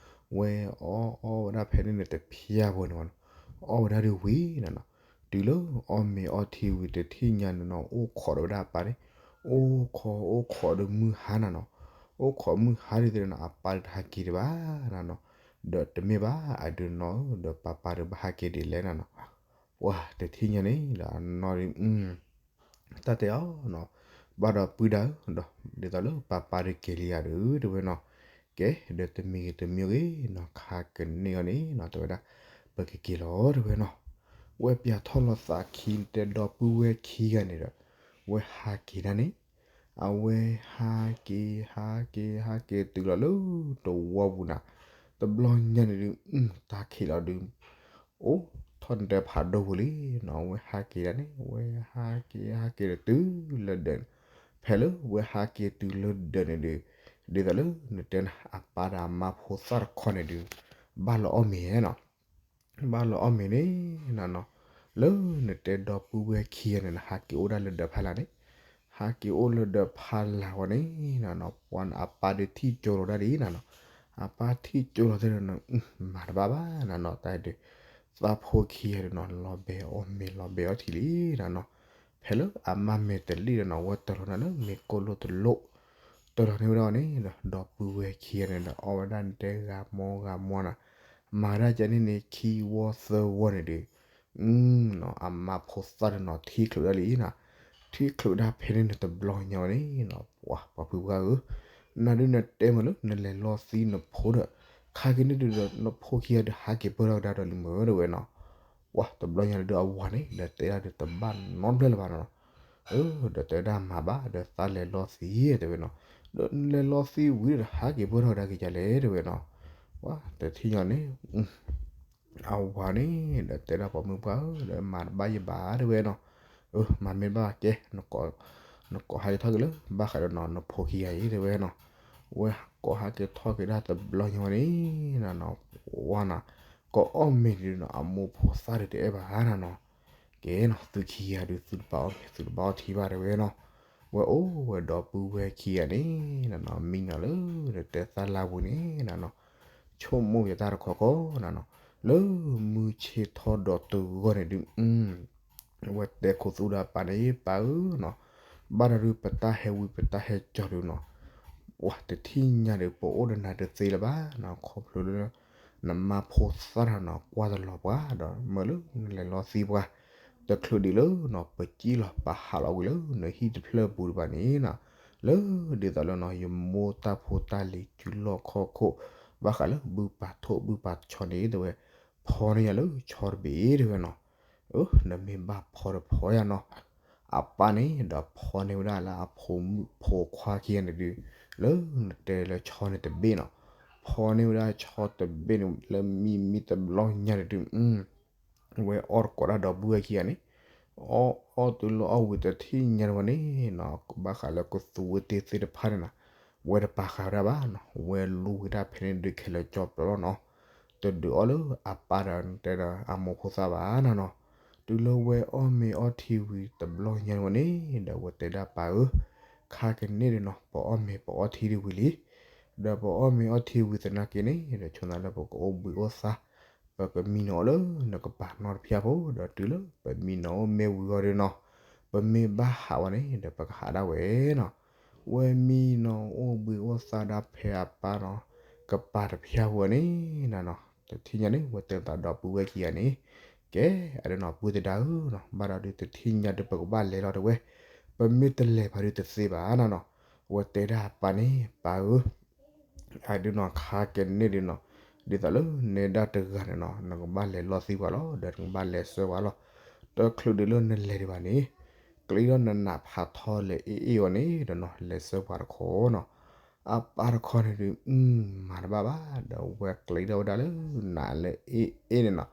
ဝဲအီၣ်အီၣ်ဝဲဒၣ်ဖဲန့ၣ်န့ၣ်တဖျၢၣ်ဖိန့ၣ်နီၤ, အီၣ်ဝဲဒၣ်ဒုးဝံၤနၤနီၤ, တုၤလၢအီၣ်မ့ၤအီထံဝံၤတထံၣ်ညါန့ၣ်နီၤ အိၣ်ခိးဒီးဝဲဒၣ်အပၢ်န့ၣ်, အိၣ်ခိးအိၣ်ခိးဒီးမုၢ်ဟါနၤနီၤ, အိၣ်ခိးမုၢ်ဟါဒုးသ့ၣ်နီၤ အပၢ်ဒုးတဟးက့ၤဒံးဘၣ်နၤနီၤ, ဒီးတမ့ၢ်ဘၣ်အဒုးနီၢ်ဧၢ, ဒီးပၢ်ပၢ်ဒီးဘၣ်ဟးက့ၤဒ်လဲၣ်နၤနီၤ. ပှၤတထံၣ်ညါန့ၣ်ဒီးအနီၢ်ဒုး တၢ်တဲအီၤနီၤ, ဘၣ်ဒီးပုၢ်ဒၣ်ဧၢ, ဒီးဒ်သိးလၢပၢ်ပၢ်ဒုးက့ၤလံယၤဒီး တဲဝဲနီၤ, ကဲ ဒီးတမံၤဂ့ၤတမံၤဂ့ၤနီၤ ခါကန့ၢ်အီၤန့ၣ်နီၤ တဲဝဲဒၣ်, ပကက့ၤလီၤ တဲဝဲနီၤ. ဝဲပၠးထီၣ်လီၤသးခံ တဲဒီပုၢ်ဝဲၢ်ခံဂၤန့ၣ်ဒီး ဝဲဟးက့ၤဒၣ်န့ၣ်, အဝဲဟးက့ၤ ဟးက့ၤ ဟးက့ၤတုၤလီၤလၢတဝီပူၤနၤ, တဘျီညါန့ၣ်ဒုး တၢ်ခံးလီၤဒုး အိၣ်ထီၣ်နတဲဖးဒိၣ်ပူၤလံနီၤ, ဝဲဟးက့ၤဒၣ်န့ၣ် ဝဲဟးက့ၤ ဟးက့ၤဒီးတုၤလၢဒၢးန့ၣ်, ဖဲလၢဝဲဟးက့ၤတုၤလၢဒၢးန့ၣ်ဒုး, ဒ်သိးလၢနတဲနၤ အပၢ်ဒီးအမါဖိသၣ်တခီန့ၣ်ဒုး ဘၣ်လီၤအီၣ်မ့ၤနီၤ, ဘၣ်လီၤအီၣ်မ့ၤန့ၣ်နၤနီၤ, လၢနတဲဒီပုၢ်ဝဲၢ်ခံဂၤန့ၣ် ဟးက့ၤအိၣ်ဒၣ်လၢဒၢးဖးလာ်န့ၣ်, ဟးက့ၤအိၣ်လၢဒၢးဖးလာ်ဝဲန့ၣ်နၤနီၤ, ပှၤအပၢ်ဒုးထံၣ်ကၠိလီၤဒၣ်ဒ်နၤနီၤ, အပၢ်ထံၣ်ကၠိလီၤသ့ၣ်ဒီး မၤတဘၣ်ဘၣ်နၤနီၤ, တၢ်ဒုး သးဖိခံဂၤဒုးနီၤ လီၤဘဲအီၣ်မ့ၤလီၤဘဲအီထံလံနၤနီၤ, ဖဲလၢအမါမဲာ်တလံၣ်ဒီးနီၤ ဝဲတၢၤလီၤနၤလၢမ့ၤကိၢ်လိၣ်တလိၣ်, တၢၤလီၤန့ၢ်ဝဲဒၣ်န့ၣ်ဒီး ဒီပုၢ်ဝဲၢ်ခံဂၤန့ၣ်ဒီး အီၣ်ဝဲဒၣ်နတဲဂၤမီဂၤမီနၤ, မၤဒၣ်ကဲန့ၣ်န့ၣ် ခံဝီသၢဝီန့ၣ်ဒုး အမါဖိသၣ်ဒုးနီၤ ထံၣ်ချုးဒၣ်လံနၤ, ထံၣ်ချုးဒၣ်ဖဲန့ၣ်န့ၣ်တဘျီညါဝဲန့ၣ်နီၤ, ပှၤ ပှၤဖုပှၢ်ဧၢ, နၤဒုးနတဲမ့ၢ်လၢနလဲၤလီၤသံနဖိဒီး ခါက့ၤန့ၣ်ဒုးဒီး နဖိခံဂၤဒုးဟးက့ၤပၢၢ်ထီၣ်ကဒါဒီးလံမၢ် တဲဝဲနီၤ, ပှၤတဘျီညါန့ၣ်ဒုးအဝၤန့ၣ် ဒီးတဲဒၣ်ဒုးတဘၣ်နီတဘျီလၢၤဘၣ်နီၤ, အၢ ဒီးတဲဒၣ်မၤဘၣ် ဒီးသးလဲၤလီၤသံ တဲဝဲနီၤ, ဒီးနလဲၤလီၤသံဝံၤဒီးဟးက့ၤပၢၢ်ထီၣ်ကဒါက့ၤဒ်လဲၣ် တဲဝဲနီၤ, ပှၤတထံၣ်ညါန့ၣ် အဝၤန့ၣ် ဒီးတဲဒၣ်ပှၤမုၣ်ပှၢ်ဧၢ ဒီးမၤတဘၣ်ယဘၣ် တဲဝဲနီၤ, အၢ မၤမ့ၢ်တဘၣ်ကဲ နကိးဟးက့ၤထီၣ်က့ၤလၢ ဘၣ်ဃးဒီးနီၤ နဖိခံဂၤအံၤ တဲဝဲနီၤ, ဝဲကိးဟးက့ၤထီၣ်က့ၤဒၣ်တဘျီညါဝဲန့ၣ်နၤနီၤ, ပှၤနီၤ ကအီၣ်မ့ၤဒုးနီၤ အမိၢ်ဖိသၣ်ဒုးတအဲၣ်ဘၣ်နၤနီၤ, ကဲနီၤ သုခံဂၤဒုး သုတဘၣ်အီၣ်မ့ၤ သုတဘၣ်အီၣ်ထံဘၣ် တဲဝဲနီၤ, ဝဲအိၣ်ဝဲဒီပုၢ်ဝဲၢ်ခံဂၤန့ၣ်နၤနီၤ မံနီၤလၢ ဒီးတဲသၣ်လါပူၤန့ၣ်နၤနီၤ ဆိကမိၣ်ယတၢ်တခီခီနၤနီၤ, လၢမုၢ်ဆ့ၣ်ထီၣ်ဒီးတဂီၢ်န့ၣ်ဒုး ဝဲတဲခိၣ်သူဒီးပၢ်န့ၣ် ပၢ်ဧၢနီၤ, ဘၣ်ဒီးဒုးပတၢ်ဟဲဝံၤပတၢ်ဟဲကၠီၤဒုးနီၤ, ပှၤတထံၣ်ညါဒီး ပအိၣ်ဒီးနၤတသ့လၢၤဘၣ်နီၤ, ခီဖျိလၢ နမါဖိသၣ်နီၤ ကွၢ်တလီၤပှၤ ဒီးမ့ၢ်လၢနလဲၤလီၤသံပှၤ တချုးဒံးလၢနီၤ ပစံၣ်လီၤပာ်ဟးလီၤကွံာ်လၢနဟံၣ်တဖျၢၣ်ပူၤတဘၣ်န့ၣ်နီၤ, လၢဒ်သိးလၢနီၤ ယမိၢ်တၢ်ဖိတၢ်လံၤစုလီၢ်ခီၣ်ခိၣ် ဘၣ်ဃးလၢဘုပာ်ထိၣ်ဘုပာ်ဆီန့ၣ် တဲဝဲ ဖီန့ၢ်ယၤလၢဆီတဘ့ၣ် တဲဝဲနီၤ, အၢ နမ့ၢ်ဘၣ်ဖီဒီးဖီယၤနီၤ, အပၢ်န့ၣ်ဒီးဖီန့ၢ်ဝဲဒၣ်လၢအဖိမုၣ်ဖိခွါခံဂၤန့ၣ်ဒုး လၢနတဲလၢဆီန့ၣ်တဘ့ၣ်နီၤ, ဖီန့ၢ်ဝဲဒၣ်ဆီတဘ့ၣ်န့ၣ် လၢမံမံတဘျီညါန့ၣ်ဒုး ဝဲအီၣ်တကိးဒၣ်ဒီပုၢ်ဝဲၢ်ခံဂၤန့ၣ်, အီၣ်အီၣ်တုၤလၢအီၣ်ဝံၤတထံၣ်ညါတဝဲန့ၣ်နီၤ ဘၣ်ဃးလၢကသူဝဲတ့ၢ်သ့ၣ်တဖၣ်န့ၣ်နီၤ, ဝဲတပာ်ဃာ်ဝဲဒၣ်ဘၣ်နီၤ, ဝဲလူဝဲဒၣ်ဖဲန့ၣ်ဒုးခဲလၢာ်ကၠီပျီလီၤနီၤ, တဒုးအီၣ်လၢအပၢ်ဒီးတဲဒီးအမိၢ်ဖိသၣ်ဘၣ်နီၤနီၤ, တုၤလၢဝဲအီၣ်မ့ၤအီထံဝံၤတဘျီညါတဝဲန့ၣ် ဒီးဝဲတဲဒၣ်ပၢ်ဧၢ, ခါကန့ၣ်ဒုးနီၤ ပအီၣ်မ့ၤပအီထံဒုးဝံၤလံ, ဒီးပအီၣ်မ့ၤအီထံဝံၤသနာ်က့န့ၣ် ဒီးဆိသးလၢပကအိၣ်ဘှံးအိၣ်သါ, ပကမံနီၤအိၣ်လၢနကပၤနီတဖၠၣ်ဖိ, ဒီးတုၤလၢပမံနီၤအိၣ်မ့ၢ်ဝံၤအီၤဒီးနီၤ, ပမ့ၢ်ဘၣ်ဟးဝဲန့ၣ် ဒီးပကဟးဒၣ်ဝဲနီၤ. ဝဲမံနီၤအိၣ်ဘှံးအိၣ်သါဒၣ်ဖဲအပၢ်နီၤ ကပၤတဖၠၣ်ဖိန့ၣ်နီၤ, တထံၣ်ညါန့ၣ် ဝဲတဲသးဒီပုၢ်ဝဲၢ်ခံဂၤန့ၣ်, ကဲ, အဒုးနီၤ ပုၢ်သဒါဧၢနီၤ, ဘၣ်ဒီးဒုးတထံၣ်ညါဒုးပကဘၣ်လဲၤလီၤတဲဝဲ, ပမ့ၢ်တလဲၤဘၣ်ဒုးတသ့ဘၣ်နီၤနီၤ. ဝဲတဲဒၣ်ပၢ်န့ၣ် ပၢ်ဧၢ, အဒုးနီၤ ခါကဲန့ၣ်ဒုးနီၤ, ဒ်သိးလၢနဲဒၣ်တဂၤန့ၣ်နီၤ နကဘၣ်လဲၤလီၤသံပှၤလီၤ, ဒီးနကဘၣ်လဲၤဆှၢပှၤလီၤ. တချုးဒုးလၢနလဲၤဒံးဘၣ်န့ၣ်, ကျံထီၣ်နနးဖးထီလဲၤအ့ၣ်အ့ၣ်အီၤန့ၣ်ဒီးနီၤ လဲၤဆှၢပှၤတခီနီၤ. အပၢ်တခီန့ၣ်ဒုး မၤတဘၣ်ဘၣ်, ဒီးဝဲကျံထီၣ်ဝဲဒၣ်လၢနးလၢအ့ၣ်အ့ၣ်န့ၣ်နီၤ,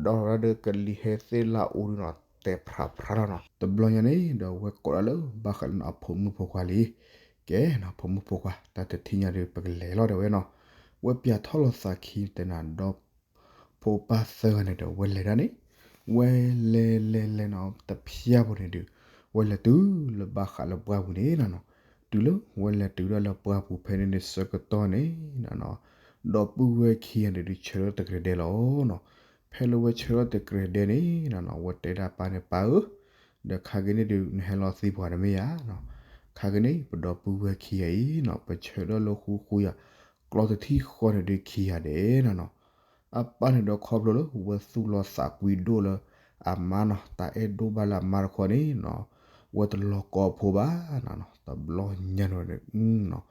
ဒီးဝဲဒၣ်ဒီးကလံၤဟဲသ့ၣ်လၢအူဒုးနီၤ တဲဖျးဖျါလီၤနီၤ. တဘျီညါန့ၣ် ဒီးဝဲကိးဒၣ်လၢဘၣ်ဃးလၢနီၤ အဖိမုၣ်ဖိခွါလံ. ကဲနီၤ ဖိမုၣ်ဖိခွါ တၢ်တထံၣ်ညါဒုး ပကလဲၤလီၤတဲဝဲနီၤ. ဝဲပၠးထီၣ်လီၤသးခံတဲနၤဒီး ဖိပၢ်သၢဂၤန့ၣ်ဒီး ဝဲလဲၤဒၣ်န့ၣ်, ဝဲလဲၤလဲၤလဲၤနီၤ တဖၠၣ်ဖိန့ၣ်ဒုး ဝဲလဲၤတုၤလၢဘၣ်ဃးလၢပှၢ်ပူၤန့ၣ်နီၤ. တုၤလၢဝဲလဲၤတုၤဒၣ်လၢပှၢ်ပူၤဖဲန့ၣ်န့ၣ်ဆၢကတီၢ်န့ၣ်နီၤ, ဒီပုၢ်ဝဲၢ်ခံဂၤန့ၣ်ဒုး ဆၢထၢၣ်တကရဲၤဒဲးလီၤနီၤ. ဖဲလၢဝဲဆၢထၢၣ်တကရဲၤဒဲးန့ၣ်နီၤ ဝဲတဲဒၣ်ပၢ်န့ၣ် ပၢ်ဧၢ, ဒီးခါက့ၤန့ၣ်ဒုး နဟဲလီၤသံပှၤတမ့ၢ်ဧါနီၤ. ခါက့ၤန့ၣ် ပဒီပုၢ်ဝဲၢ်ခံဂၤအံၤနီၤ ပဆၢထၢၣ်လၢဃူဃူယၤ, ကျီတထံၣ်ဃီန့ၣ်ဒုးခံဂၤဒဲးနီၤနီၤ. အပၢ်န့ၣ်ဒီးခီဖျိလၢ ဝဲသူၣ်လီၤသးကွံဒိၣ်လၢအမါနီၤ တၢ်အဲၣ်ဒိၣ်ဘၣ်လၢအမါတခီန့ၣ်နီၤ, ဝဲတလီၤကီအဖိဘၣ်နီၤနီၤ. တဘျီညါန့ၣ်ဝဲန့ၣ်နီၤ,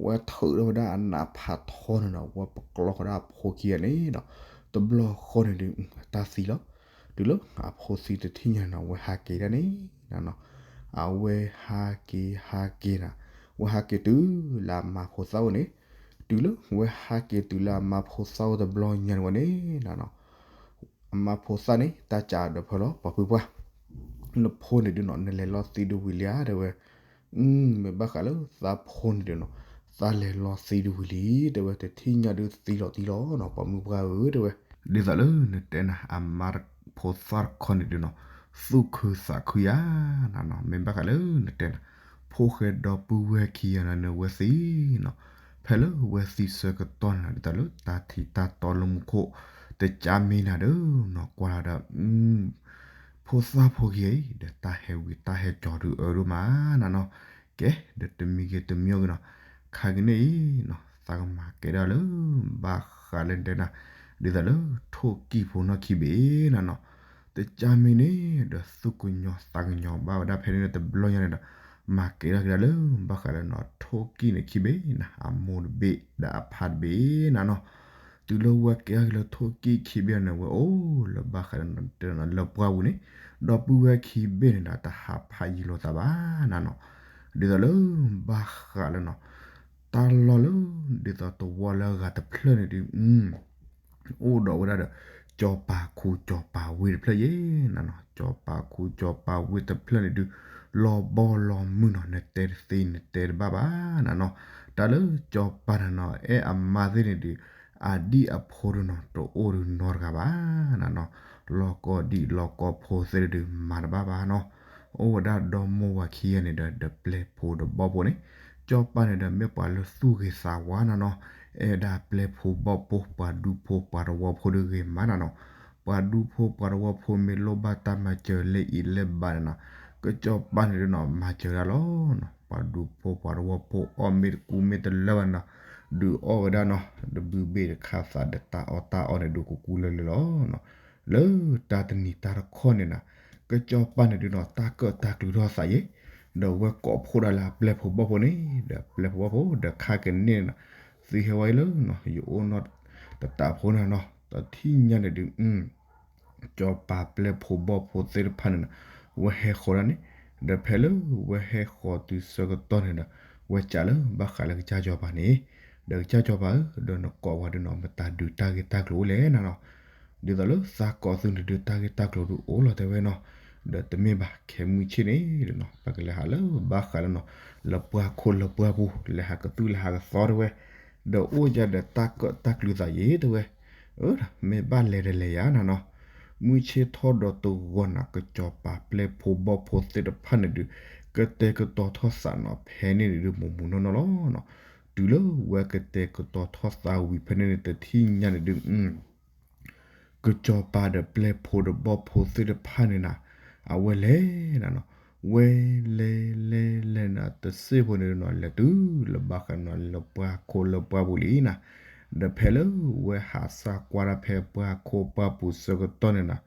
ဝဲထုးထီၣ်ဝဲဒၣ်အနးဖးထီန့ၣ်နီၤ ဝဲပကျီဃီဒၣ်အဖိခံဂၤန့ၣ်နီၤ, တဘျီဃီန့ၣ်ဒုး တၢ်သံလီၤ. တုၤလၢအဖိသံတထံၣ်ညါနီၤ ဝဲဟးက့ၤဒၣ်န့ၣ်နီၤနီၤ. အဝဲဟးက့ၤဟးက့ၤနီၤ, ဝဲဟးက့ၤတုၤလၢအမါဖိသၣ်အိၣ်န့ၣ်, တုၤလၢဝဲဟးက့ၤတုၤလၢအမါဖိသၣ်အိၣ်တဘျီညါန့ၣ်ဝဲန့ၣ်နီၤနီၤ, အမါဖိသၣ်န့ၣ် တၢ်စံးဒီးဖဲလီၤ ပှၤပုၢ်ပှၢ်, နဖိန့ၣ်ဒုးနီၤ နလဲၤလီၤသံဒုးဝံၤလံဧါတဲဝဲ. မ့ၢ်ဘၣ်ဃးလၢသးဖိန့ၣ်ဒုးနီၤ, သးလဲၤလီၤသံဒုးဝံၤလံ တဲဝဲ, တထံၣ်ညါဒုးသံလီၤသံလီၤနီၤ ပှၤမုၢ်ပှၢ်ဧၢ တဲဝဲ. ဒ်သိးလၢနတဲနၤ အမါဖိသၣ်တခီန့ၣ်ဒုးနီၤ, သူၣ်ခုသးခုယၤနီၤနီၤ, မ့ၢ်ဘၣ်ဃးလၢနတဲနၤ ဖိၣ်ဃဲဒီပုၢ်ဝဲၢ်ခံဂၤန့ၣ် နဝဲသ့နီၤ, ဖဲလၢဝဲသံဆၢကတီၢ်န့ၣ်နီၤ ဒ်သိးလၢတၢ်ထံးတၢ်တီလၢမူခိၣ် တကးမ့ၢ်နၤဒီးနီၤ ကွၢ်လီၤဒီး ဖိသၣ်ဖိခံဂၤအံၤ ဒီးတၢ်ဟဲဝံၤတၢ်ဟဲကီၤဒုးအၢဒိၣ်မးနီၤနီၤ. ကဲ ဒီးတမံၤဂ့ၤတမံၤဂ့ၤနီၤ, ခါက့ၤန့ၣ်အံၤနီၤ သးကမၤကဲဒၣ်လၢ ဘၣ်ဃးလၢနတဲနၤ ဒ်သိးလၢထိၣ်ကံၢ်ဖိနီၢ်ခံဘ့ၣ်နီၤနီၤ. တကးမ့ၢ်န့ၣ်ဒီး သူၣ်ကညီၤသးကညီၤဘၣ်ဝဲဒၣ်ဖဲန့ၣ်တဘျီညါန့ၣ်ဒီး မၤကဲထီၣ်က့ၤဒၣ်လၢ ဘၣ်ဃးလၢနီၤ ထိၣ်ကံၢ်န့ၣ်ခံဘ့ၣ်နီၤ, အမိၢ်တဘ့ၣ်ဒီးအဖါတဘ့ၣ်နီၤနီၤ. တုၤလၢဝဲကဲထီၣ်က့ၤလၢထိၣ်ကံၢ်ခံဘ့ၣ်န့ၣ် ဝဲအိၣ်လၢဘၣ်ဃးလၢနီၤ လၢပှၢ်ပူၤန့ၣ် ဒီပုၢ်ဝဲၢ်ခံဘ့ၣ်န့ၣ်ဒီး တဟးဖးယံၤလိာ်သးဘၣ်နီၤနီၤ. ဒ်သိးလၢ ဘၣ်ဃးလၢနီၤ တၢ်လီၢ်လၢ ဒ်သိးသဝီလၢအဂၤတဖျၢၣ်န့ၣ်ဒုး အိၣ်ဒီးဝဲဒၣ်ဒီး ကၠီၤပၤခူကၠီၤပၤဝ့ၢ်တဖျၢၣ်ယဲနီၤနီၤ, ကၠီၤပၤခူကၠီၤပၤဝ့ၢ်တဖျၢၣ်န့ၣ်ဒုး လီၤဘီလီၤမုၢ်နီၤ, နတဲတသ့နတဲတဘၣ်ဘၣ်နီၤနီၤ. တၢ်လၢကၠီၤပၤန့ၣ်နီၤ အဲၣ်အမါသ့ၣ်န့ၣ်ဒုး အဒံၣ်အဖိဒုးနီၤ တအိၣ်ဒုးနီတဂၤဘၣ်နီၤနီၤ. လီၢ်ကီဒံၣ်လီၢ်ကီဖိသ့ၣ်ဒုး မၤတဘၣ်ဘၣ်နီၤ. အိၣ်ဝဲဒၣ်ဒီမိၢ်ဝၤခံဂၤန့ၣ်ဒီး ဒီးပျဲၢ်ဖိဒီးဘီၣ်ဖိန့ၣ်, ကၠီၤပၤန့ၣ်ဒီး မ့ၢ်ပှၤလၢသူၣ်ဂ့ၤသးဝါနီၤနီၤ, အဲၣ်ဝဲဒၣ်ပျဲၢ်ဖိဘီၣ်ဖိ ပှၤဒူဖိပှၤတဝီဖိဒုးဂ့ၤမးနီၤနီၤ. ပှၤဒူဖိပှၤတဝီဖိမ့ၢ်လိၣ်ဘၣ်တၢ်မၤစၢၤလၢအံၤလၢဘၣ်န့ၣ်နီၤ, ကၠီၤပၤန့ၣ်ဒုးနီၤ မၤစၢၤဒၣ်လီၤနီၤ. ပှၤဒူဖိပှၤတဝီဖိအီၣ်မ့ၢ်တကူမ့ၢ်တလၢဘၣ်န့ၣ်နီၤ, ဒုးအီၣ်ဝဲဒၣ်နီၤ, တဘုဘ့ၣ်တခါသးဒီးတၢ်အီၣ်တၢ်အီန့ၣ်ဒုးကူကူလၢာ်လၢာ်လီၤနီၤ. လၢတၢ်တနံၤတၢ်တခီန့ၣ်နီၤ, ကၠီၤပၤန့ၣ်ဒုးနီၤ တၢ်ကၢၣ်တၢ်ကျူၤထီၣ်သးယဲ, ဒီးဝဲကိးဖှိၣ်ဒၣ်လၢအပျဲၢ်ဖိဘီၣ်ဖိန့ၣ်, ဒီးပျဲၢ်ဖိဘီၣ်ဖိ ဒီးခါကန့ၣ်နီၤ, သုဟဲဝဲလၢနီၤ ယအိၣ်နီၢ်တတးဖိန့ၣ်နီၤ, တထံၣ်ညါန့ၣ်ဒုး ကၠီၤပၤပျဲၢ်ဖိဘီၣ်ဖိသ့ၣ်တဖၣ်န့ၣ်နီၤ, ဝဲဟဲဃီၤဒၣ်န့ၣ်, ဒီးဖဲလၢဝဲဟဲဃီၤတုၤဆၢကတီၢ်န့ၣ်ဒီး, ဝဲစံးလၢဘၣ်ဃးလၢကစၢ်ကၠီၤပၤန့ၣ်, ဒီးကစၢ်ကၠီၤပၤဧၢ, ဒီးနကိးဝဲဒုးနီၤ မတၤဒုးတၢ်ဂ့ၢ်တၢ်ကျိၤအိၣ်လဲၣ်နီၤနီၤ. ဒ်သိးလၢသးကိးသုန့ၣ်ဒုးတၢ်ဂ့ၢ်တၢ်ကျိၤဒုးအိၣ်လီၤတဲဝဲနီၤ, ဒီးတမ့ၢ်ဘၣ်ခဲမုၢ်ဆ့ၣ်န့ၣ်နီၤ, ပကလဲၤဟးလၢဘၣ်ဃးလၢနီၤ, လၢပှၢ်ခိၣ်လၢပှၢ်ပူၤ လဲၤဟးကသူၣ်လဲၤဟးကသီတဲဝဲ, ဒီးအိၣ်ယၤဒီးတၢ်ကၢၣ်တၢ်ကျူၤသးယဲတဲဝဲ အၢဒီးမ့ၢ်ဘၣ်လဲၤတလဲၤယၤနီၤနီၤ, မုၢ်ဆ့ၣ်ထီၣ်ဒီးတဂီၤနၤ ကစၢ်ပာ်ပျဲၢ်ဖိဘီၣ်ဖိသ့ၣ်တဖၣ်န့ၣ်ဒုး ကတဲာ်ကတီၤထီၣ်သးနီၤ ဖဲန့ၣ်ဒုးမုၢ်မုၢ်နီၢ်နီၢ်လီၤနီၤ. တုၤလၢဝဲကတဲာ်ကတီၤထီၣ်သးဝံၤဖဲန့ၣ်န့ၣ် တထံၣ်ညါန့ၣ်ဒုး ကစီၤပၤဒီးပျဲၢ်ဖိဒီးဘီၣ်ဖိသ့ၣ်တဖၣ်န့ၣ်နၤ, အဝဲလဲၤနၤနီၤ, ဝဲလဲၤလဲၤလဲၤနၤ တစ့ၢ်ဖိန့ၣ်နီၤ လဲၤတုၤလၢဘၣ်ဃးနီၤ လၢပှၢ်ခိၣ်လၢပှၢ်ပူၤလံနၤ, ဒီးဖဲလၢဝဲဟးစၢ်ကွၢ်ဒၣ်ဖဲပှၢ်ခိၣ်ပှၢ်ပူၤဆၢကတီၢ်န့ၣ်နၤ,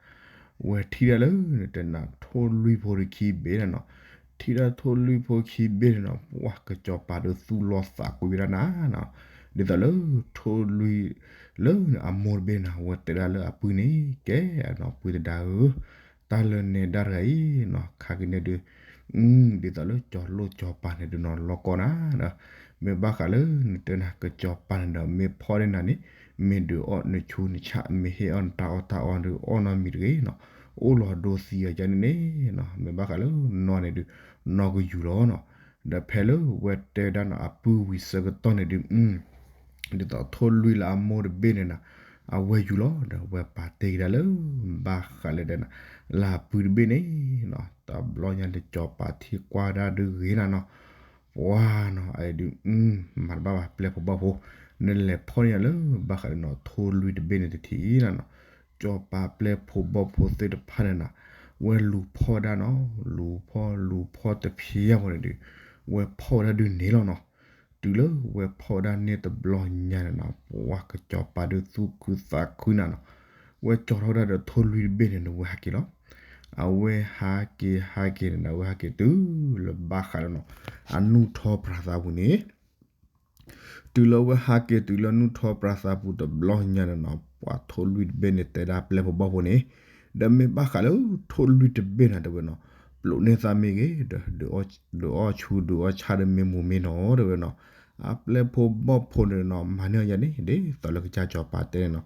ဝဲထံၣ်ဒၣ်လၢနတဲနၤ ထိၣ်လွံၢ်ဖိတခံဘ့ၣ်နၤနီၤ, ထံၣ်ဒၣ်ထိၣ်လွံၢ်ဖိခံဘ့ၣ်န့ၣ်နီၤ ပှၤကစီၤပၤဒုးသူၣ်လီၤသးကွံာ်ဝဲဒၣ်နၤနီၤ, ဒ်သိးလၢထိၣ်လွံၢ်လၢအမိၢ်တဘ့ၣ်န့ၣ် အဝဲတဲဒၣ်လၢအပုၢ်န့ၣ် ကဲနီၤ ပုၢ်သဒါဧၢ, တၢ်လၢနဲဒၣ်တဂၤအံၤနီၤ ခါကန့ၣ်ဒုး ဒ်သိးလၢကၠီၤလိၣ်ကၠီၤပၤန့ၣ်ဒုးနီၤ လီၤကီနၤဒီး မ့ၢ်ဘၣ်ဃးလၢနတဲနၤ ကစီၤပၤန့ၣ်ဒီး မ့ၢ်ဖီၣ်န့ၢ်နၤန့ၣ် မ့ၢ်ဒုးအီၣ်နဆူနဆၣ် မ့ၢ်ဟ့ၣ်အီၣ်နတၢ်အီၣ်တၢ်အီဒုး အီၣ်နီတမံၤတဂ့ၤနီၤ, အိၣ်လီၤဒိသံအီၤယါန့ၣ်န့ၣ်နီၤ မ့ၢ်ဘၣ်ဃးလၢနီၢ်န့ၣ်ဒုး နီၢ်ကယူၤလီၤနီၤ, ဒီးဖဲလၢဝဲတဲဒၣ်နီၤ အပုၢ်ဝံၤဆၢကတီၢ်န့ၣ်ဒုး ဒ်သိးထိၣ်လွံၢ်လၢအမိၢ်တဘ့ၣ်န့ၣ်နၤ အဝဲယူၤလီၤ ဒီးဝဲပာ်တ့ၢ်က့ၤဒၣ်လၢ ဘၣ်ဃးလၢတဲနၤ လၢအပုၢ်တဘ့ၣ်န့ၣ်နီၤ တဘျီညါန့ၣ် ကၠီၤပၤထံၣ်ကွၢ်ဒၣ်ဒုးဂ့ၤနၤနီၤ, ပှၤနီၤ အဒုး မၤတဘၣ်ဘၣ် ပျဲၢ်ဖိဘီၣ်ဖိ, နလဲၤဖီၣ်န့ၢ်ယၤလၢ ဘၣ်ဃးလၢနီၤ ထိၣ်လွံၢ်တဘ့ၣ်န့ၣ်တထံၣ်နၤနီၤ, ကၠီၤပၤပျဲၢ်ဖိဘီၣ်ဖိသ့ၣ်တဖၣ်န့ၣ်နၤ, ဝဲလူၤဖီၣ်ဒၣ်နီၤ လူၤဖီၣ်လူၤဖီၣ်တဖျဲၣ်ဖိန့ၣ်ဒုး ဝဲဖီၣ်ဝဲဒၣ်ဒုးန့ၣ်လီၤနီၤ, တုၤလၢဝဲဖီၣ်ဝဲဒၣ်န့ၣ်တဘျီညါန့ၣ်နီၤ ပှၤကစီၤပၤဒုးသူၣ်ခုသးခုနၤနီၤ, ဝဲကၠီၤထီၣ်ဝဲဒၣ်ဒီးထိၣ်လွံၢ်တဘ့ၣ်န့ၣ် နဝဲဟးက့ၤလီၤ, အဝဲဟးက့ၤဟးက့ၤန့ၣ် အဝဲဟးက့ၤတုၤလၢဘၣ်ဃးလၢနီၤ အနူၢ်ထီပြးသးပူၤန့ၣ် တုၤလၢဝဲဟးက့ၤတုၤလၢနူၢ်ထီပြးသးပူၤတဘျီညါန့ၣ်နီၤ ပှၤထိၣ်လွံၢ်တဘ့ၣ်န့ၣ် တဲဒၣ်ပျဲၢ်ဖိဘီၣ်ဖိန့ၣ်, ဒီးမ့ၢ်ဘၣ်ဃးလၢထိၣ်လွံၢ်တဘ့ၣ်န့ၣ် တဲဝဲနီၤ, ပျိးန့ၢ်သးမ့ၢ်ဂ့ၤ, ဒီး ဒုးအီၣ်ဆူၣ်ဒုးအီၣ်ဆၣ်ဒီးမ့ၢ်မူၤမ့ၢ်နီၤ တဲဝဲနီၤ, အပျဲၢ်ဖိဘီၣ်ဖိန့ၣ်နီၤ မၤန့ၢ်အီၤယါန့ၣ် ဒ်သိးလၢကစၢ်စီၤပၤတဲန့ၣ်နီၤ,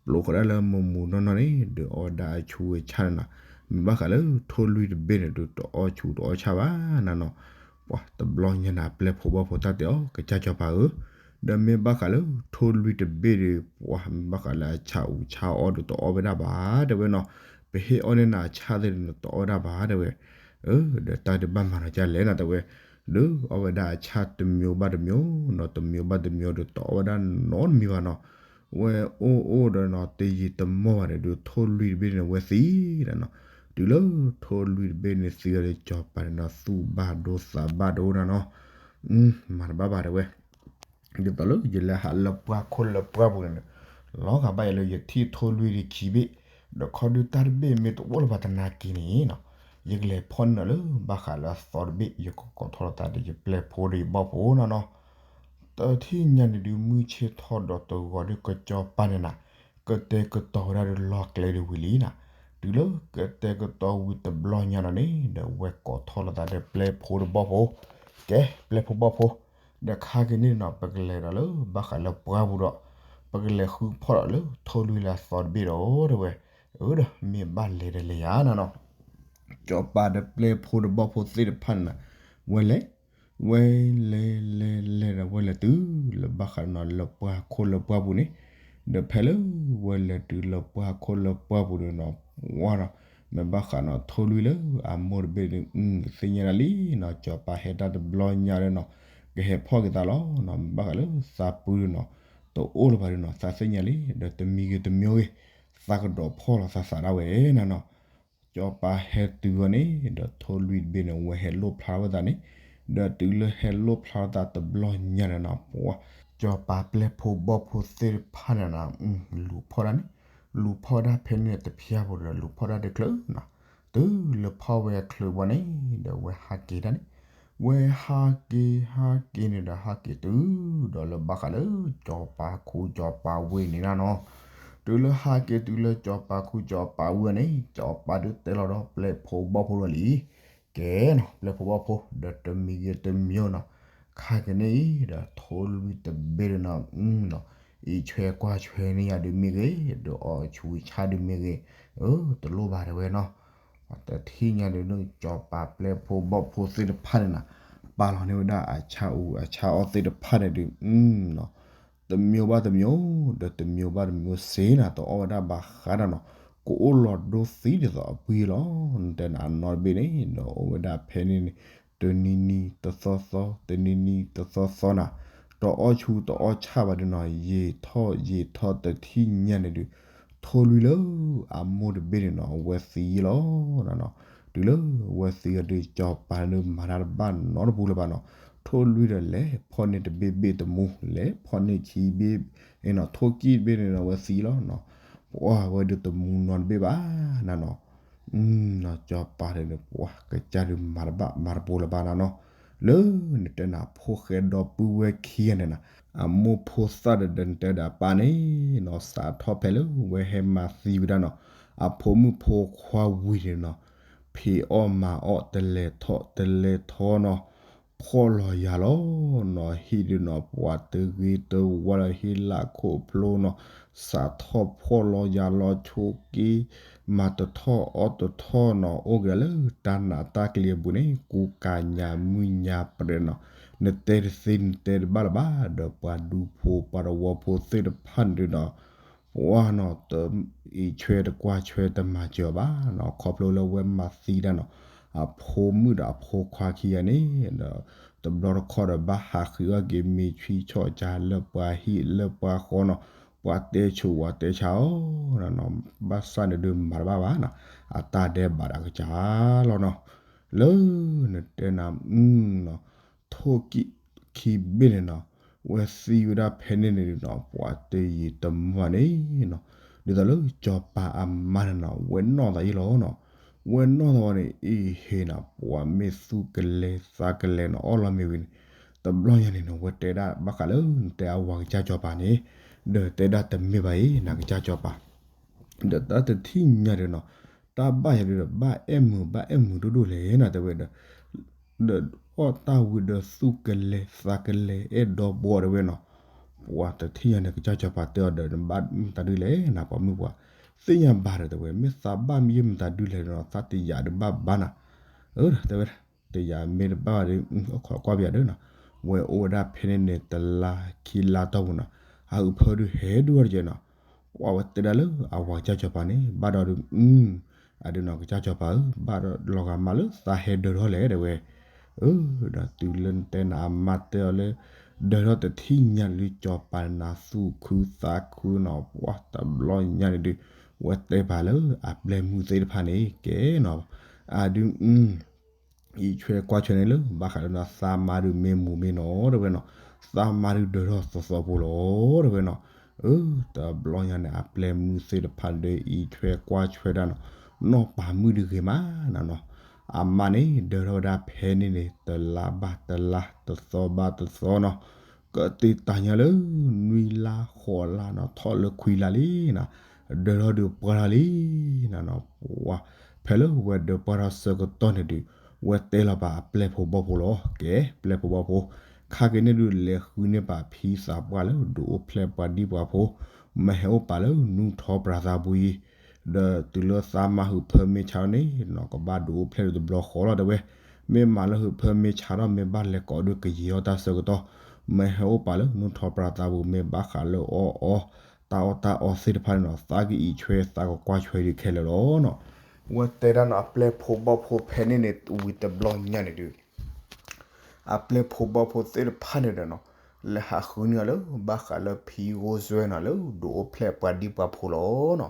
ပျိးဃီဒၣ်လၢမူၤမူၤနီၢ်နီၢ်န့ၣ် ဒုးအီၣ်ဝဲဒၣ်အဆူၣ်အဆၣ်န့ၣ်နီၤ, မ့ၢ်ဘၣ်ဃးလၢထိၣ်လွံၢ်တဘ့ၣ်န့ၣ် ဒုးတအီၣ်ဆူၣ်တအီၣ်ဆၣ်ဘၣ်နၤနီၤ, ပှၤတဘျီညါန့ၣ် အပျဲၢ်ဖိဘီၣ်ဖိတၢ်တဲအီၤ ကစၢ်စီၤပၤဧၢ, ဒီးမ့ၢ်ဘၣ်ဃးလၢထိၣ်လွံၢ်တဘ့ၣ်ဒီး ပှၤမ့ၢ်ဘၣ်ဃးလၢအဆၣ်အူဆၣ်အီၣ်ဒီးတအီၣ်ဝဲဒၣ်ဘၣ် တဲဝဲနီၤ, ပဟ့ၣ်အီၣ်န့ၢ်နၤအဆၣ်သ့ၣ်န့ၣ် တအီၣ်ဝဲဒၣ်ဘၣ် တဲဝဲ, ဒီးတၢ်ဒုးဘၣ်မၤနီၤကလဲၣ်နီၤ တဲဝဲ, ဒီးအီၣ်ဝဲဒၣ်အဆၣ်တမျိုးဘၣ်တမျိုးနီၤ တမျိုးဘၣ်တမျိုးဒီးတအီၣ်ဝဲဒၣ်နီတမံၤဘၣ်နီၤ, ဝဲအိၣ်အိၣ်ဒီးနီၤ တယံာ်တမီၢ်ဘၣ်န့ၣ် ဒုးထိၣ်လွံၢ်တဘ့ၣ်န့ၣ် ဝဲသံနၤနီၤ, တုၤလၢထိၣ်လွံၢ်တဘ့ၣ်န့ၣ်သံအီၤဒီး စီၤပၤန့ၣ်နီၤ သူၣ်ဘၣ်ဒိသးဘၣ်ဒိနၤနီၤ, မၤတဘၣ်ဘၣ်တဲဝဲ ဒ်သိးလၢယလဲၤဟးလၢပှၢ်ခိၣ်လၢပှၢ်ပူၤန့ၣ်, လီၤဂာ်ဘၣ်ယၤလၢယထံၣ်ထိၣ်လွံၢ်တခံဘ့ၣ်, ဒီးခီဒုးတၢ်တဘ့ၣ်မ့ၢ်တအိၣ်လၢၤဘၣ်သနာ်က့န့ၣ်နီၤ, ယကလဲၤဖီၣ်န့ၢ်လၢဘၣ်ဃးလၢအသီတဘ့ၣ် ယကကိးထီၣ်လီၤသးဒီးယပျဲၢ်ဖိဒီးယဘီၣ်ဖိနီၤနီၤ, တထံၣ်ညါန့ၣ်ဒုးမုၢ်ဆ့ၣ်ထီၣ်ဒီးတဂီၤဒုးကစီၤပၤန့ၣ်နၤ, ကတဲာ်ကတီၤဝဲဒၣ်ဒီးလီၢ်ကျဲဒုးဝံၤလံနၤ, တုၤလၢကတဲာ်ကတီၤဝံၤတဘျီညါလီၤန့ၣ် ဒီးဝဲကိးထီၣ်လီၤသးဒီးပျဲၢ်ဖိဒီးဘီၣ်ဖိ, ကဲ ပျဲၢ်ဖိဘီၣ်ဖိ, ဒီးခါက့ၤန့ၣ်နီၤ ပကလဲၤဒီးလၢဘၣ်ဃးလၢပှၢ်ပူၤဒီး, ပကလဲၤဃုဖီၣ်ဒီးလၢထိၣ်လွံၢ်လၢအသီတဘ့ၣ်ဒီး တဲဝဲ, အၢ ဒီးမ့ၢ်ဘၣ်လဲၤဒီးလဲၤယါနၤနီၤ စီၤပၤဒီးပျဲၢ်ဖိဒီးဘီၣ်ဖိသ့ၣ်တဖၣ်န့ၣ်နၤ, ဝဲလဲၤ, ဝဲလဲၤလဲၤလဲၤဒီးဝဲလဲၤတုၤလၢဘၣ်ဃးနီၤလၢပှၢ်ခိၣ်လၢပှၢ်ပူၤန့ၣ်, ဒီးဖဲလၢဝဲလဲၤတုၤလၢပှၢ်ခိၣ်လၢပှၢ်ပူၤဒီးနီၤ, ဝါဒီး, မ့ၢ်ဘၣ်ဃးနီၤထိၣ်လွံၢ်လၢအမိၢ်တဘ့ၣ်ဒီး သ့ၣ်ညါဒၣ်လံနီၤ စီၤပၤဟဲတၢ်တဘျီညါဒီးနီၤ, ကဟဲဖီၣ်က့ၤသးလီၤနီၤ မ့ၢ်ဘၣ်ဃးလၢသးပူၤဒီးနီၤ, တအိၣ်လၢၤဘၣ်ဒီးနီၤ သးသ့ၣ်ညါလံ ဒီးတမံၤဂ့ၤတမံၤဂ့ၤ, သးကဒီးဖီၣ်လီၤသးသးဒၣ်ဝဲနၤနီၤ စီၤပၤဟဲတုၤအီၤန့ၣ် ဒီးထိၣ်လွံၢ်တဘ့ၣ်န့ၣ် ဝဲဟဲလိၣ်ဖျါဝဲသးန့ၣ်, ဒီးတုၤလၢဟဲလိၣ်ဖျါဝဲသးတဘျီညါန့ၣ်နီၤ ပှၤ, စီၤပၤပျဲၢ်ဖိဘီၣ်ဖိသ့ၣ်တဖၣ်န့ၣ်နီၤ, လူၤဖီၣ်ဒၣ်န့ၣ်, လူၤဖီၣ်ဒၣ်ဖဲန့ၣ်တဖျၢၣ်ဖိဒီး လူၤဖီၣ်ဒၣ်တချုးနီၤ, တုၤလၢဖီၣ်ဝဲချုးဘၣ်န့ၣ် ဒီးဝဲဟးက့ၤဒၣ်န့ၣ်, ဝဲဟးက့ၤဟးက့ၤန့ၣ်ဒီးဟးက့ၤတုၤ, ဒီးလၢဘၣ်ဃးလၢစီၤပၤခူစီၤပၤဝ့ၢ်န့ၣ်နၤနီၤ တုၤလၢဟးက့ၤတုၤလၢစီၤပၤခူစီၤပၤဝ့ၢ်န့ၣ် စီၤပၤဒုးတဲလီၤဒီးပျဲၢ်ဖိဘီၣ်ဖိဒီးလံ, ကဲနီၤ ပျဲၢ်ဖိဘီၣ်ဖိ ဒီးတမံၤဂ့ၤတမံၤနီၤ, ခါက့ၤန့ၣ်အံၤ ဒီးထိၣ်လွံၢ်တဘ့ၣ်ဒီးနီၤ, အံးဆွဲကွၢ်ဆွဲန့ၢ်ယၤဒုးမ့ၢ်ဂ့ၤ, ဒီးအီၣ်ဆူၣ်ဆါဒုးမ့ၢ်ဂ့ၤ, အၢ တလိၣ်ဘၣ်တဲဝဲနီၤ, တထံၣ်ညါဒုး စီၤပၤပျဲၢ်ဖိဘီၣ်ဖိသ့ၣ်တဖၣ်န့ၣ်နၤ, ပာ်လီၤန့ၢ်ဝဲဒၣ်အဆၣ်အူအဆၣ်အီၣ်သ့ၣ်တဖၣ်န့ၣ်ဒုး တမျိုးဘၣ်တမျိုး, ဒီးတမျိုးဘၣ်တမျိုးစ့နၤ တအီၣ်ဝဲဒၣ်ဘၣ်ဃးဒီးနီၤ, ကအိၣ်လီၤဒိသံဒ်သိးအပှံၤလီၤ, နတဲနၤအနီတဘ့ၣ်န့ၣ် ဒီးအိၣ်ဝဲဒၣ်ဖဲန့ၣ်န့ၣ်, တနံၤနံၤတသီသီ, တနံၤနံၤတသီသီနၤ, တ တအီၣ်ဆူၣ်တအီၣ်ဆၣ်ဘၣ်ဒုးနီၤ ယံာ်ထီၣ်ယံာ်ထီၣ်တထံၣ်ညါန့ၣ်ဒုး ထိၣ်လွံၢ်လၢအမိၢ်တဘ့ၣ်န့ၣ်နီၤ အဝဲသံလီၤနီၤ. တုၤလၢအဝဲသံအီၤဒုး စီၤပၤန့ၣ်ဒုးမၤတၢ်တဘၣ်နီတပူၤလၢၤဘၣ်နီၤ. ထိၣ်လွံၢ်ဒီးလဲၤဖီၣ်န့ၢ်တဘ့ၣ်ဘ့ၣ်တမူ လဲၤဖီၣ်န့ၢ်ခံဘ့ၣ်နီၤ ထိၣ်ကံၢ်တဘ့ၣ်န့ၣ်နီၤ အဝဲသံလီၤနီၤ. ပှၢ်ဝဲဒုးတမူနီတဘ့ၣ်ဘၣ်နၤနီၤ. စီၤပၤန့ၣ်ဒုး ပှၢ်ကစၢ်ဒုးမၤတဘၣ်မၤတပူၤလၢၤဘၣ်နၤနီၤ. လၢနတဲနၤဖိဃဲဒီပုၢ်ဝဲၢ်ခံဂၤန့ၣ်နီၤ အမိၢ်ဖိသၣ်ဒီးနတဲဒီးအပၢ်န့ၣ်နီၤ စးထီၣ်ဖဲလၢဝဲဟဲမၤသံဝဲဒၣ်နီၤ အဖိမုၣ်ဖိခွါဝံၤန့ၣ်နီၤ ဖံးအီၣ်မၤအီၣ်တလဲၤထီၣ်တလဲၤထီနီၤ ဖှီၣ်လီၤယၤလီၤနီၤ ဟံၣ်ဒုးနီၤ ပှၤတဂ့ၤတဝါလၢဟံၣ်လၢခိၣ်ဖျိနီၤ စးထီၣ်ဖှီၣ်လီၤယၤလီၤဆိးက့ မၤတထီၣ်အီၣ်တထီၣ်နီၤ အိၣ်က့ၤလၢတၢ်နးတၢ်ကျံၤအပူၤန့ၣ် ကူကၤညါမုၢ်ညါပြဲးနီၤ နတဲတသ့နတဲတဘၣ်လၢၤဘၣ် ဒီးပှၤဒူဖိပှၤတဝီဖိသ့ၣ်တဖၣ်န့ၣ်ဒုးနီၤ ပှၢ်နီၤ အံးဆွဲတကွၢ်ဆွဲတမၤစၢၤဘၣ်နီၤ ခီဖျိလၢဝဲမၤသံတၢ်နီၤ အဖိမုၣ်ဒီးအဖိခွါခံဂၤန့ၣ်ဒီး တဘျီတခီၣ်ဒီးဘၣ်ဟးဃုအီၣ်က့ၤမ့ၤဆံဆီၣ်ဆါလၢပှၤဟံၣ်လၢပှၤဃီနီၤ ပှၤတဲဆိးပှၤတဲဆါအီၤနီၤ ဘၣ်ဆၣ်န့ၣ်ဒုးမၤတဘၣ်ဘၣ်နီၤ အတၢ်ဒဲးဘးဒီးအကစၢ်လီၤနီၤ လၢနတဲနၤ ထိၣ်ကံၢ်ခံဘ့ၣ်န့ၣ်နီၤ ဝဲသံဝဲဒၣ်ဖဲန့ၣ်န့ၣ်နီၤ ပှၤတယံာ်တမီၢ်န့ၣ်နီၤ ဒ်သိးလၢစီၤပၤအမါန့ၣ်နီၤ ဝဲနီၢ်သးယံလီၤနီၤ ဝဲနီၢ်သးဝဲန့ၣ် အ့ဟ့နီၤ ပှၤမ့ၢ်သူၣ်ကလဲၤသးကလဲၤနီၤ အီၣ်လီၤမ့ၤဝံၤန့ၣ် တဘျီညါန့ၣ်နီၤ ဝဲတဲဒၣ်ဘၣ်ဃးလၢနတဲအဝၤကစၢ်စီၤပၤန့ၣ် ဒီးတဲဒၣ်တမ့ၢ်ဘၣ်အံၤ နကစၢ်စီၤပၤ ဒီးတၢ်တထံၣ်ညါဒီးနီၤ တၢ်ဘၣ်ယၤဒုးဒီး ဘၣ်အဲၣ်မုာ်ဘၣ်အဲၣ်မုာ်ဒိၣ်ဒိၣ်လဲၣ်နီၤ တဲဝဲဒီး ဒီးအီၣ်တၢ်ဝံၤဒီးသူၣ်ကလဲၤသးကလဲၤ အဲၣ်ဒိးဘှီတဲဝဲနီၤ ပှၤတထံၣ်ညါန့ၣ် ကစၢ်စီၤပၤတဲအီၤဒီး နဘၣ်မတၤဒုလဲၣ်နၤ ပှၤမုၣ်ပှၢ် သ့ၣ်ညါဘၣ်ဒီးတဲဝဲ မ့ၢ်သးဘၣ်မ့ၢ်မတၤဒုလဲၣ်နီၤ သးတယာ်ဒုးဘၣ်ဘၣ်နၤ အၢ တဲဝဲ တယာ်မ့ၢ်တဘၣ်ဘၣ်ဒီး အိၣ်ခိးကွၢ်ပယၤဒီးနီၤ ဝဲအိၣ်ဝဲဒၣ်ဖဲန့ၣ်န့ၣ် တလါခံလါတီၢ်ပူၤနီၤ အဟုးဖၢဒုးဟဲဒိၣ်ထီၣ်တကဲနီၤ ပှၤဝဲတဲဒၣ်လၢအဝၤကစၢ်စီၤပၤန့ၣ် ဘၣ်ဒီးဒုး အဒုးနီၤ ကစၢ်စီၤပၤဧၢ ဘၣ်ဒီးလီၤဂာ်မးလၢသးဟဲဒၢထီၣ်လဲၣ်တဲဝဲ အၢ ဒီးတုၤလၢနတဲနၤအမါတဲအီၤလၢ ဒၢထီၣ်တထံၣ်ညါလၢစီၤပၤနၤသူၣ်ခုသးခုနီၤ ပှၤတဘျီညါန့ၣ်ဒုး ဝဲတဲပာ်လၢအပျဲၢ်မုၣ်သ့ၣ်တဖၣ်န့ၣ် ကဲနီၤ အဒုး အံးဆွဲကွၢ်ဆွဲန့ၣ်လၢ ဘၣ်ဃးလၢနီၤ သးမါဒုးမ့ၢ်မူမ့ၢ်နီၤတဲဝဲနီၤ သးမါဒုးဒၢထီၣ်သီသီဖိလီၤတဲဝဲနီၤ အၢ တဘျီညါန့ၣ် အပျဲၢ်မုၣ်သ့ၣ်တဖၣ်ဒီးအံးဆွဲကွၢ်ဆွဲဒၣ်နီၤ နီၢ်ပၤမုၣ်ဒုးဂ့ၤမးနၤနီၤ အမါန့ၣ်ဒၢထီၣ်ဝဲဒၣ်ဖဲန့ၣ်န့ၣ် တလါဘၣ်တလါ တသီဘၣ်တသီနီၤ ကတ့တၢ်ညါလၢ နွံလါဃိးလါနီၤ ထီၣ်လၢခွံလါလံနီၤ ဒၢထီၣ်ဒုးပှၢ်ထီၣ်လံနၤနီၤ ပှၤ ဖဲလၢဝဲဒၢပှၢ်ထီၣ်ဆၢကတီၢ်န့ၣ်ဒုး ဝဲတဲလီၤပာ်အပျဲၢ်ဖိဘီၣ်ဖိလီၤ ကဲ ပျဲၢ်ဖိဘီၣ်ဖိ ခါက့ၤန့ၣ်ဒုး လဲၤဃုန့ၢ်ပာ်ဖံသးပှၢ်လၢဒုးအိၣ်ဖျဲၣ်ပှၤဒံၣ်ပှၤဖိ မ့ၢ်ဟဲအိၣ်ပာ်လၢနူၢ်ထီပြၤသးပူၤအံၤ ဒီးတုၤလၢသးမါဟုးဖၢမ့ၢ်ဆါန့ၣ်နီၤ ကဘၣ်ဒုးအိၣ်ဖျဲၣ်ဒုးတဘျီဃီလီၤတဲဝဲ မ့ၢ်မၤလၢဟုးဖၢမ့ၢ်ဆါထီၣ် မ့ၢ်ဘၣ်လဲၤကိးဒုးကယံာ်အီၣ်တၢ်ဆၢကတီၢ် မ့ၢ်ဟဲအိၣ်ပာ်လၢနူၢ်ထီပြၤသးပူၤ မ့ၢ်ဘၣ်ဃးလၢအီၣ်အီ တၢ်အီၣ်တၢ်အီသ့ၣ်တဖၣ်န့ၣ်နီၤ သးကအံးဆွဲသးကကွၢ်ဆွဲဒုးခဲလၢာ်လီၤနီၤ ဝဲတဲဒၣ်နီၤ အပျဲၢ်ဖိဘီၣ်ဖိဖဲန့ၣ်န့ၣ် ဝံၤတဘျီညါန့ၣ်ဒုး အပျဲၢ်ဖိဘီၣ်ဖိသ့ၣ်တဖၣ်န့ၣ်ဒီးနီၤ လဲၤဟးဃုန့ၢ်အီၤလၢ ဘၣ်ဃးလၢဖံဂိၢ်စွဲနီၤ လၢဒုးအိၣ်ဖျဲၣ်ပှၤဒံၣ်ပှၤဖိလီၤနီၤ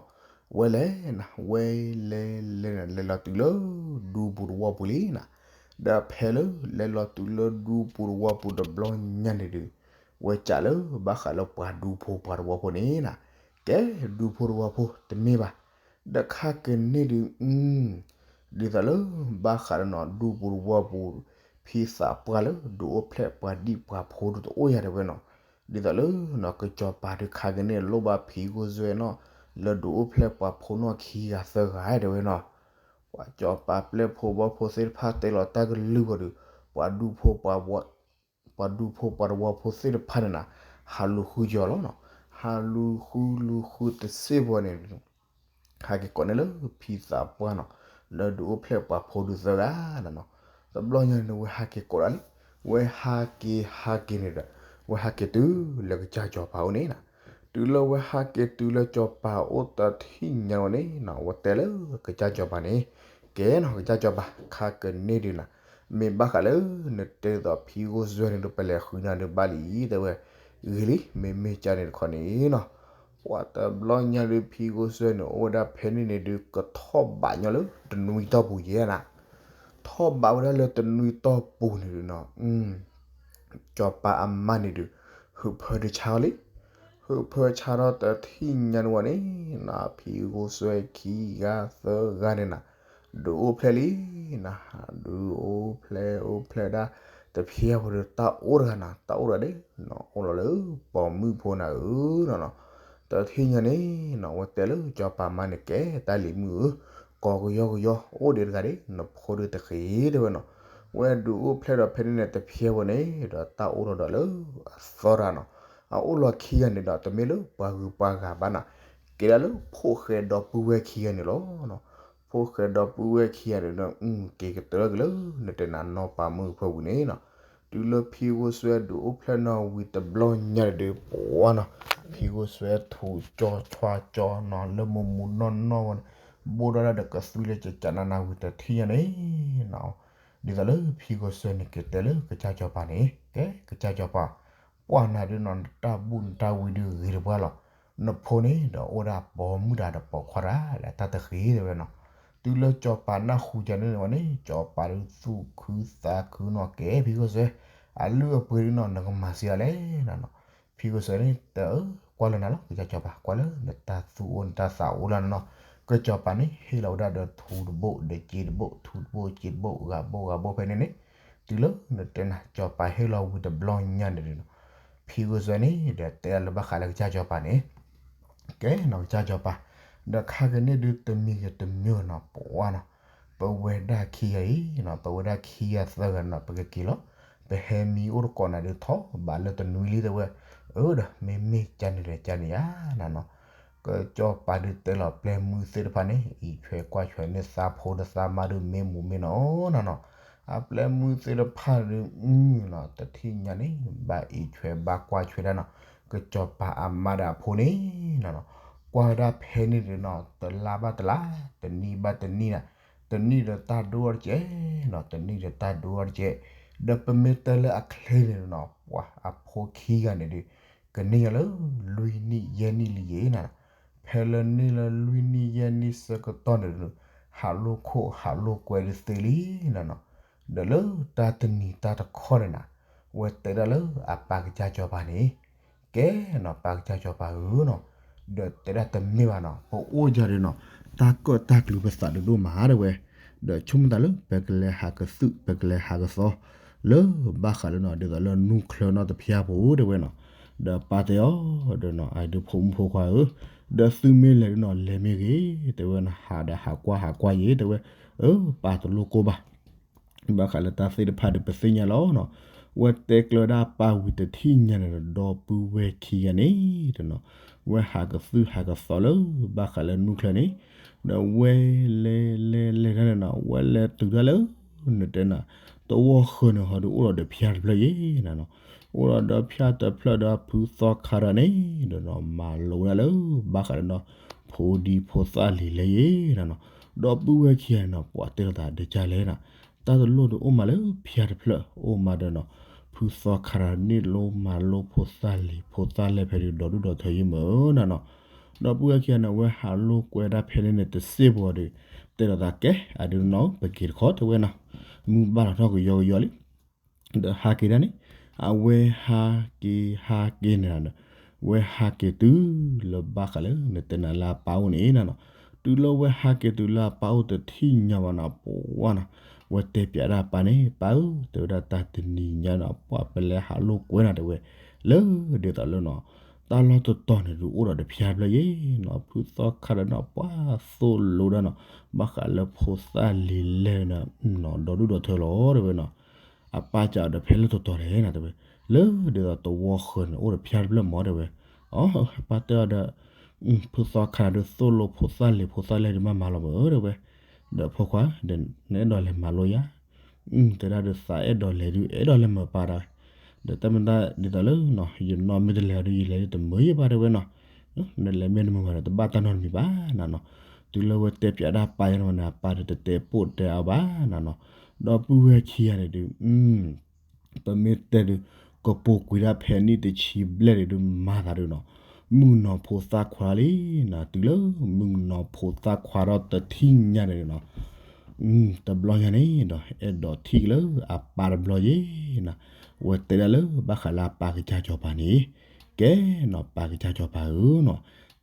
ဝဲလဲၤနၤ ဝဲလဲၤလဲၤနၤ လဲၤလီၤတုၤလၢဒူပူၤတဝီပူၤလံနၤ ဒီးဖဲလၢလဲၤလီၤတုၤလၢဒူပူၤတဝီပူၤတဘျီညါန့ၣ်ဒုး ဝဲစးလၢဘၣ်ဃးလၢပှၤဒူဖိပှၤတဝီဖိန့ၣ်နၤ ကဲဒူဖိတဝီဖိတမ့ၢ်ဘၣ် ဒီးခါကန့ၢ်ဒုး ဒ်သိးလၢဘၣ်ဃးဒီးနီၤ ဒူပူၤတဝီပူၤ ဖံသးပှၢ်လၢဒုးအိၣ်ဖျဲၣ်ပှၤဒံၣ်ပှၤဖိဒုးတအိၣ်ယၤတဲဝဲနီၤ ဒ်သိးလၢနီၤ ကစီၤပၤဒုးခါကန့ၢ်လိၣ်ဘၣ်ဖံဂိၢ်စွဲနီၤ လၢဒုးအိၣ်ဖျဲၣ်ပှၤဖိနီၢ်ခံဂၤသၢဂၤတဲဝဲနီၤ ပှၤစီၤပၤပျဲၢ်ဖိဘီၣ်ဖိသ့ၣ်တဖၣ်တဲလီၤတၢ်ကလုၢ်ဘၣ်ဒီး ပှၤဒူဖိ ပှၤဒူဖိပှၤတဝီဖိသ့ၣ်တဖၣ်န့ၣ်နၤ ဟးလူၤဃုယီၤလီၤနီၤ ဟးလူၤဃုလူၤဃုတစ့ၢ်ဘီန့ၣ် ဟဲက့ၤကိးန့ၢ်လၢဖံသးပှၢ်နီၤ လၢဒုးအိၣ်ဖျဲၣ်ပှၤဖိဒုးသၢဂၤနၤနီၤ တဘျီညါန့ၣ် ဝဲဟးက့ၤကိးဒၣ်လံ ဝဲဟးက့ၤဟးက့ၤန့ၣ်ဒီး ဝဲဟးက့ၤတုၤလၢကစၢ်စီၤပၤအိၣ်န့ၣ်နၤ တုၤလၢဝဲဟးက့ၤတုၤလၢစီၤပၤအိၣ်တထံၣ်ညါဝဲန့ၣ်နီၤ ဝဲတဲလၢကစၢ်စီၤပၤန့ၣ် ကဲနီၤ ကစၢ်စီၤပၤ ခါကန့ၢ်ဒုးနၤ မ့ၢ်ဘၣ်ဃးလၢ နတဲသိးဖံဂိၢ်စွဲန့ၣ်ဒီး ပလဲၤဃုနၤဒုးဘၣ်လံ တဲဝဲ, ဂ့ၤလံ မ့မ့ၢ်ကန့ၣ်တခီန့ၣ်နီၤ, ပှၤတဘျီညါဒုး ဖံဂိၢ်စွဲန့ၣ် အိၣ်ဝဲဒၣ်ဖဲန့ၣ်န့ၣ်ဒုး ကထီၣ်ဘးညီလၢတနွံတီၢ်ပူၤယဲနၤ, ထီၣ်ဘးဝဲဒၣ်လၢတနွံတီၢ်ပူၤန့ၣ်ဒုးနီၤ ကၠီၤပၤအမါန့ၣ်ဒုး ဟုးဖၢတဆါအီၤလံ, ဟုးဖၢဆါထီၣ်တထံၣ်ညါန့ၣ်ဝဲန့ၣ်, ဖံဂိၢ်စွဲခံဂၤသၢဂၤန့ၣ်နၤ, ဒုးအိၣ်ဖျဲၣ်လံနၤ, ဒုးအိၣ်ဖျဲၣ်အိၣ်ဖျဲၣ်ဒၣ်, တဖျဲဖိဒီးတၢ်အိၣ်တဂၤနၤ, တၢ်အိၣ်တဂၤဒၣ်, အိၣ်လီၤလၢပိာ်မုၣ်ဖိနၤဧၢနီၤ, တထံၣ်ညါန့ၣ်နီၤ ဝဲတဲလၢကၠီၤပၤမါန့ၣ်ကဲ တၢ်လံၤမုၣ်ဧၢ, ကိးကယီကယီ အိၣ်ဒံးတဂၤဒၣ် နဖိဒုးတဃ့တဲဝဲနီၤ, ဝဲဒုးအိၣ်ဖျဲၣ်ဒီးဖဲန့ၣ်န့ၣ် တဖျဲဖိန့ၣ်ဒီး တၢ်အိၣ်ထီၣ်ဒီးလၢအသီတဂၤနီၤ, အအိၣ်လီၤခံဂၤန့ၣ်ဒီး တမ့ၢ်လၢပှၤဂုၤပှၤဂၤဘၣ်နၤ, ကဲဒၣ်လၢဖိၣ်ဃဲဒီပုၢ်ဝဲၢ်ခံဂၤန့ၣ်လီၤ. ဖိၣ်ဃဲဒီပုၢ်ဝဲၢ်ခံဂၤန့ၣ်ဒီး က့ၤကတၢၢ်က့ၤလၢ နတဲနၤနီၢ်ပၤမုၣ်ဖၢပူၤန့ၣ်နီၤ, တုၤလၢဖံဂိၢ်စွဲဒုးအိၣ်ဖျဲၣ်နီၤဝံၤတဘျီညါဒီး ပှၤနီၤ, ဖံဂိၢ်စွဲထူးကၠီထွါကၠီနီၤ လၢမိၢ်မူနီၢ်နီၢ်ဝဲန့ၣ်, ဘိၣ်ဒီးလၢဒီးကသွံလၢကကနးနၤဝံၤတထံၣ်ညါန့ၣ်နီၤ, ဒ်သိးလၢဖံဂိၢ်စွဲန့ၣ်က့ၤတဲလၢကစၢ်ကၠီၤပၤန့ၣ် ကဲကစၢ်ကၠီၤပၤ, ပှၤနၤဒုးနီၤ နတၢ်ဘူၣ်နတၢ်ဝံဒုးဂ့ၤတပှၢ်လီၤ, နဖိန့ၣ်ဒီးအိၣ်ဒၣ်ပိာ်မုၣ်တဂၤဒီးပိာ်ခွါတဂၤ လၢတၢ်တဃ့တဲဝဲနီၤ, တုၤလၢကၠီၤပၤနၢ်ဟူကန့ၣ်ဝဲန့ၣ် ကၠီၤပၤဒုးသူၣ်ခုသးခုနီၤ ကဲဖံဂိၢ်စွဲ, အလုၢ်အပှ့ၤဒုးနီၤ နကမၤစံးဒ်လဲၣ်နီၤ, ဖံဂိၢ်စွဲန့ၣ်တဲ ကွၢ်လၢနၤလီၤ ကစၢ်ကၠီၤပၤ ကွၢ်လၢနတၢ်သူၣ်အိၣ်နတၢ်သးအိၣ်လၢနနီၤ, ကစၢ်ကၠီၤပၤန့ၣ် ဟ့ၣ်လီၤဝဲဒၣ်ဒီးထူတဘိၣ်ဒီးစ့တဘိၣ် ထူတဘိၣ်စ့တဘိၣ် ဂၤဘိၣ်ဂၤဘိၣ်ဖဲန့ၣ်န့ၣ်, တုၤလၢနတဲနၤ ကၠီၤပၤဟ့ၣ်လီၤဝံၤတဘျီညါန့ၣ်ဒုးနီၤ, ဖံဂိၢ်စွဲန့ၣ်ဒီးတဲဒၣ်လၢဘၣ်ဃးလၢကစၢ်ကၠီၤပၤန့ၣ် ကဲနီၤ ကစၢ်ကၠီၤပၤ, ဒီးခါကန့ၣ်ဒုးတမံၤဂ့ၤတမံၤဂ့ၤနီၤ ပှၤနီၤ, ပဝဲဒၣ်ခံဂၤအံၤနီၤ ပဝဲဒၣ်ခံဂၤသၢဂၤနီၤ ပကက့ၤလီၤ, ပဟဲမံအိၣ်တကိးနၤဒုးထီၣ်ဘးလၢတနွံလံတဲဝဲ, အၢဒီး မ့မ့ၢ်ကန့ၣ်ဒီးကန့ၣ်ဧါနၤနီၤ, ကစၢ်ကၠီၤပၤဒုးတဲလီၤပျဲၢ်မုၣ်သ့ၣ်တဖၣ်န့ၣ် အံးဆွဲကွၢ်ဆွဲန့ၢ်သးဖိဒီးသးမါဒုးမ့ၢ်မူမ့ၢ်နီၤနၤနီၤ, အပျဲၢ်မုၣ်သ့ၣ်တဖၣ်ဒုး အၢနီၤ တထံၣ်ညါန့ၣ် ဘၣ်အံးဆွဲဘၣ်ကွၢ်ဆွဲဒၣ်နီၤ, ကစၢ်ကၠီၤပၤအမါဒီးအဖိန့ၣ်နီၤနီၤ, ကွၢ်ဝဲဒၣ်ဖဲန့ၣ်ဒုးနီၤ တလါဘၣ်တလါ, တနံၣ်ဘၣ်တနံၣ်နၤ, တနံၣ်ဒီးတၢ်ဒိၣ်အီၤတကဲးနီၤ တနံၣ်ဒီးတၢ်ဒိၣ်အီၤတကဲး, ဒီးပမ့ၢ်တဲလၢအချ့န့ၣ်နီၤ ပှၤအဖိခံဂၤန့ၣ်ဒုး ကန့ၢ်ယၤလၢ လွံၢ်နံၣ်ယဲၢ်နံၣ်လံယဲၢ်နၤ, ဖဲလၢန့ၢ်လၢလွံၢ်နံၣ်ယဲၢ်နံၣ်ဆၢကတီၢ်န့ၣ်ဒုး ဟးလိာ်ခိၣ်ဟးလိာ်ကွဲဒုးသ့လံနၤနီၤ, ဒီးလၢတၢ်တနံၤတၢ်တခီန့ၣ်နၤ, ဝဲတဲဒၣ်လၢအပၢ်ကစၢ်ကၠီၤပၤန့ၣ် ကဲနီၤ ပၢ်ကစၢ်ကၠီၤပၤဧၢနီၤ, ဒီးတဲဒၣ်တမ့ၢ်ဘၣ်နီၤ ပအိၣ်ယၤဒီးနီၤ တၢ်ကၢၣ်တၢ်ကျူၤပသးဒုးဒိၣ်မးတဲဝဲ, ဒီးဆိကမိၣ်သးလၢ ပကလဲၤဟးကသုၣ် ပကလဲၤဟးကသီ လၢဘၣ်ဃးလၢနီၤ ဒ်သိးလၢနူၢ်ချၢနီတဖျၢၣ်ဖိတဲဝဲနီၤ, ဒီးပၢ်တဲအီၤဒီးနီၤ အဒုးဖိမုၣ်ဖိခွါဧၢ, ဒီးသုမ့ၢ်လဲၤဒုးနီၤ လဲၤမ့ၢ်ဂ့ၤ တဲဝဲနီၤ ဟးဒီးဟးကွၢ်ဟးကွၢ်ယဲတဲဝဲ, အၢ ပၢ်တလိၣ်ကိၢ်ဘၣ် ဘၣ်ဃးလၢတၢ်သ့ၣ်တဖၣ်ဒီးပသ့ၣ်ညါလီၤနီၤ, ဝဲတဲကျၢၤဒၣ်ပၢ်ဝံၤတထံၣ်ညါန့ၣ်ဒီး ဒီပုၢ်ဝဲၢ်ခံဂၤန့ၣ်တနီၤ, ဝဲဟးကသုၣ်ဟးကသီလၢ ဘၣ်ဃးလၢနူၢ်ချၢန့ၣ်, ဒီးဝဲလဲၤလဲၤလဲၤတၢ်န့ၣ်နီၤ ဝဲလဲၤတုၤတၢ်လၢ နတဲနၤ တဝီဃၢၤန့ၣ်ဟီဒုးအိၣ်ဒီးဒီးဖၠါတဖျၢၣ်ယဲနၤနီၤ, အိၣ်ဒီးဒီးဖၠါတဖျၢၣ်ဒီးဖုသီခါတဂၤန့ၣ်ဒီးနီၤ မၤလိဝဲဒၣ်လၢ ဘၣ်ဃးလၢနီၤ ဖိဒံဖိသၣ်လံၤလဲၣ်ယဲနၤနီၤ, ဒီပုၢ်ဝဲၢ်ခံဂၤန့ၣ်နီၤ ပှၤတဲလိာ်သးဒီးကၢ်လဲၣ်နၤ, တၢ်တလိၣ်ဒုးအိၣ်မးလၢဖၠါတဖျၢၣ် အိၣ်မးဒီးနီၤ ဖုသီခါတဂၤန့ၣ်လိမၤလိဖိသၣ်လံၤဖိသၣ်လဲၣ်ဖဲဒုးဒီဒူၣ်ဒီထၢယဲမ့ၢ်နၤနီၤ, ဒီပုၢ်ဝဲၢ်ခံဂၤန့ၣ် ဝဲဟးလိာ်ကွဲဒၣ်ဖဲန့ၣ်န့ၣ် တစ့ၢ်ပီၤဒီး တဲလိာ်သးကဲ အဒုးနီၤ ပက့ၤတခီတဲဝဲနီၤ, မုၢ်ဘၣ်လီၤထီၣ်ကယီကယီလံ ဒီးဟးက့ၤဒၣ်န့ၣ်, အဝဲဟးက့ၤဟးက့ၤန့ၣ်ဒီး, ဝဲဟးက့ၤတုၤလၢဘၣ်ဃးလၢ နတဲနၤလၢအပၢ်အိၣ်န့ၣ်နၤနီၤ, တုၤလၢဝဲဟးက့ၤတုၤလၢအပၢ်အိၣ်တထံၣ်ညါဘၣ်နီၤ ပှၤနီၤ, ဝဲတဲပျးဒၣ်ပၢ်န့ၣ် ပၢ်ဧၢ တဲဝဲဒၣ်တၢ်တနံၤညါနီၤ ပှၤပလဲၤဟးလိာ်ကွဲနၤတဲဝဲ, လၢဒ်သိးလၢနီၤ တၢ်လီၢ်တတီၤန့ၣ်ဒုးအိၣ်ဒီးတဖၠါတဖျၢၣ်ယဲနီၤ ဖုသီခါဒီးနီၤ ပှၤသိၣ်လိဒၣ်နီၤ ဘၣ်ဃးလၢဖိသၣ်လံၤလဲၣ်နီၤ ဒီဒူၣ်ဒီထၢလီၤတဲဝဲနီၤ, အပၢ်စံးအီၤဒီးဖဲလၢတတီၤလဲၣ်နၤတဲဝဲ, လၢဒ်သိးတဝီဃၢၤန့ၣ် အိၣ်ဒီးဖၠါတဖျၢၣ်မ့ၢ်တဲဝဲ, အပၢ်တဲအီၤဒီး ဖုသီခါဒီးသိၣ်လိဖိသၣ်လံၤဖိသၣ်လဲၣ်ဒုးမးမၤလီၤမ့ၢ်တဲဝဲ, ဒီးဖိခွါ ဒီးနအဲၣ်ဒိးလဲၤမၤလိယၤ, တဲဒၣ်ဒီးသးအဲၣ်ဒိးလဲၤဒုး အဲၣ်ဒိးလဲၤမၤပၢ်ဒၣ်, ဒီးတၢ်မ့ၢ်တၢ်ဒ်သိးလၢ ယနီၢ်မ့ၢ်တလဲၤအီၤဒီး ယလဲၤဒုးတမုာ်ယဘၣ်တဲဝဲနီၤ, နလဲၤမ့ၢ်တမုာ်ဘၣ်ဒီး တဘၣ်တၢ်နီတမံၤဘၣ်နၤနီၤ, တုၤလၢဝဲတဲပျးဒၣ်ပၢ်ယဲန့ၣ်ဝဲန့ၣ် အပၢ်ဒီးတတဲပိာ်တဲအီၤဘၣ်နၤနီၤ, ဒီပုၢ်ဝဲၢ်ခံဂၤန့ၣ်ဒုး ပမ့ၢ်တဲဒုး ကပိာ်ကွံာ်ဒၣ်ဖဲနံၣ်တဆံဘျဲၣ်န့ၣ်ဒုး မၤသးဒုးနီၤ, မုၣ်ကနီၤဖိသၣ်ခွါလံနီၤ, တုၤလၢမုၣ်ကနီၤဖိသၣ်ခွါဒီးတထံၣ်ညါန့ၣ်ဒုးနီၤ, တဘျီညါန့ၣ်ဒီး အဲၣ်ဒိးထံၣ်က့ၤလၢအပၢ်တဘျီယဲနီၤ, ဝဲတဲဒၣ်လၢဘၣ်ဃးလၢအပၢ်ကစၢ်စီၤပၤန့ၣ်, ကဲနီၤ ပၢ်ကစၢ်စီၤပၤဧၢနီၤ,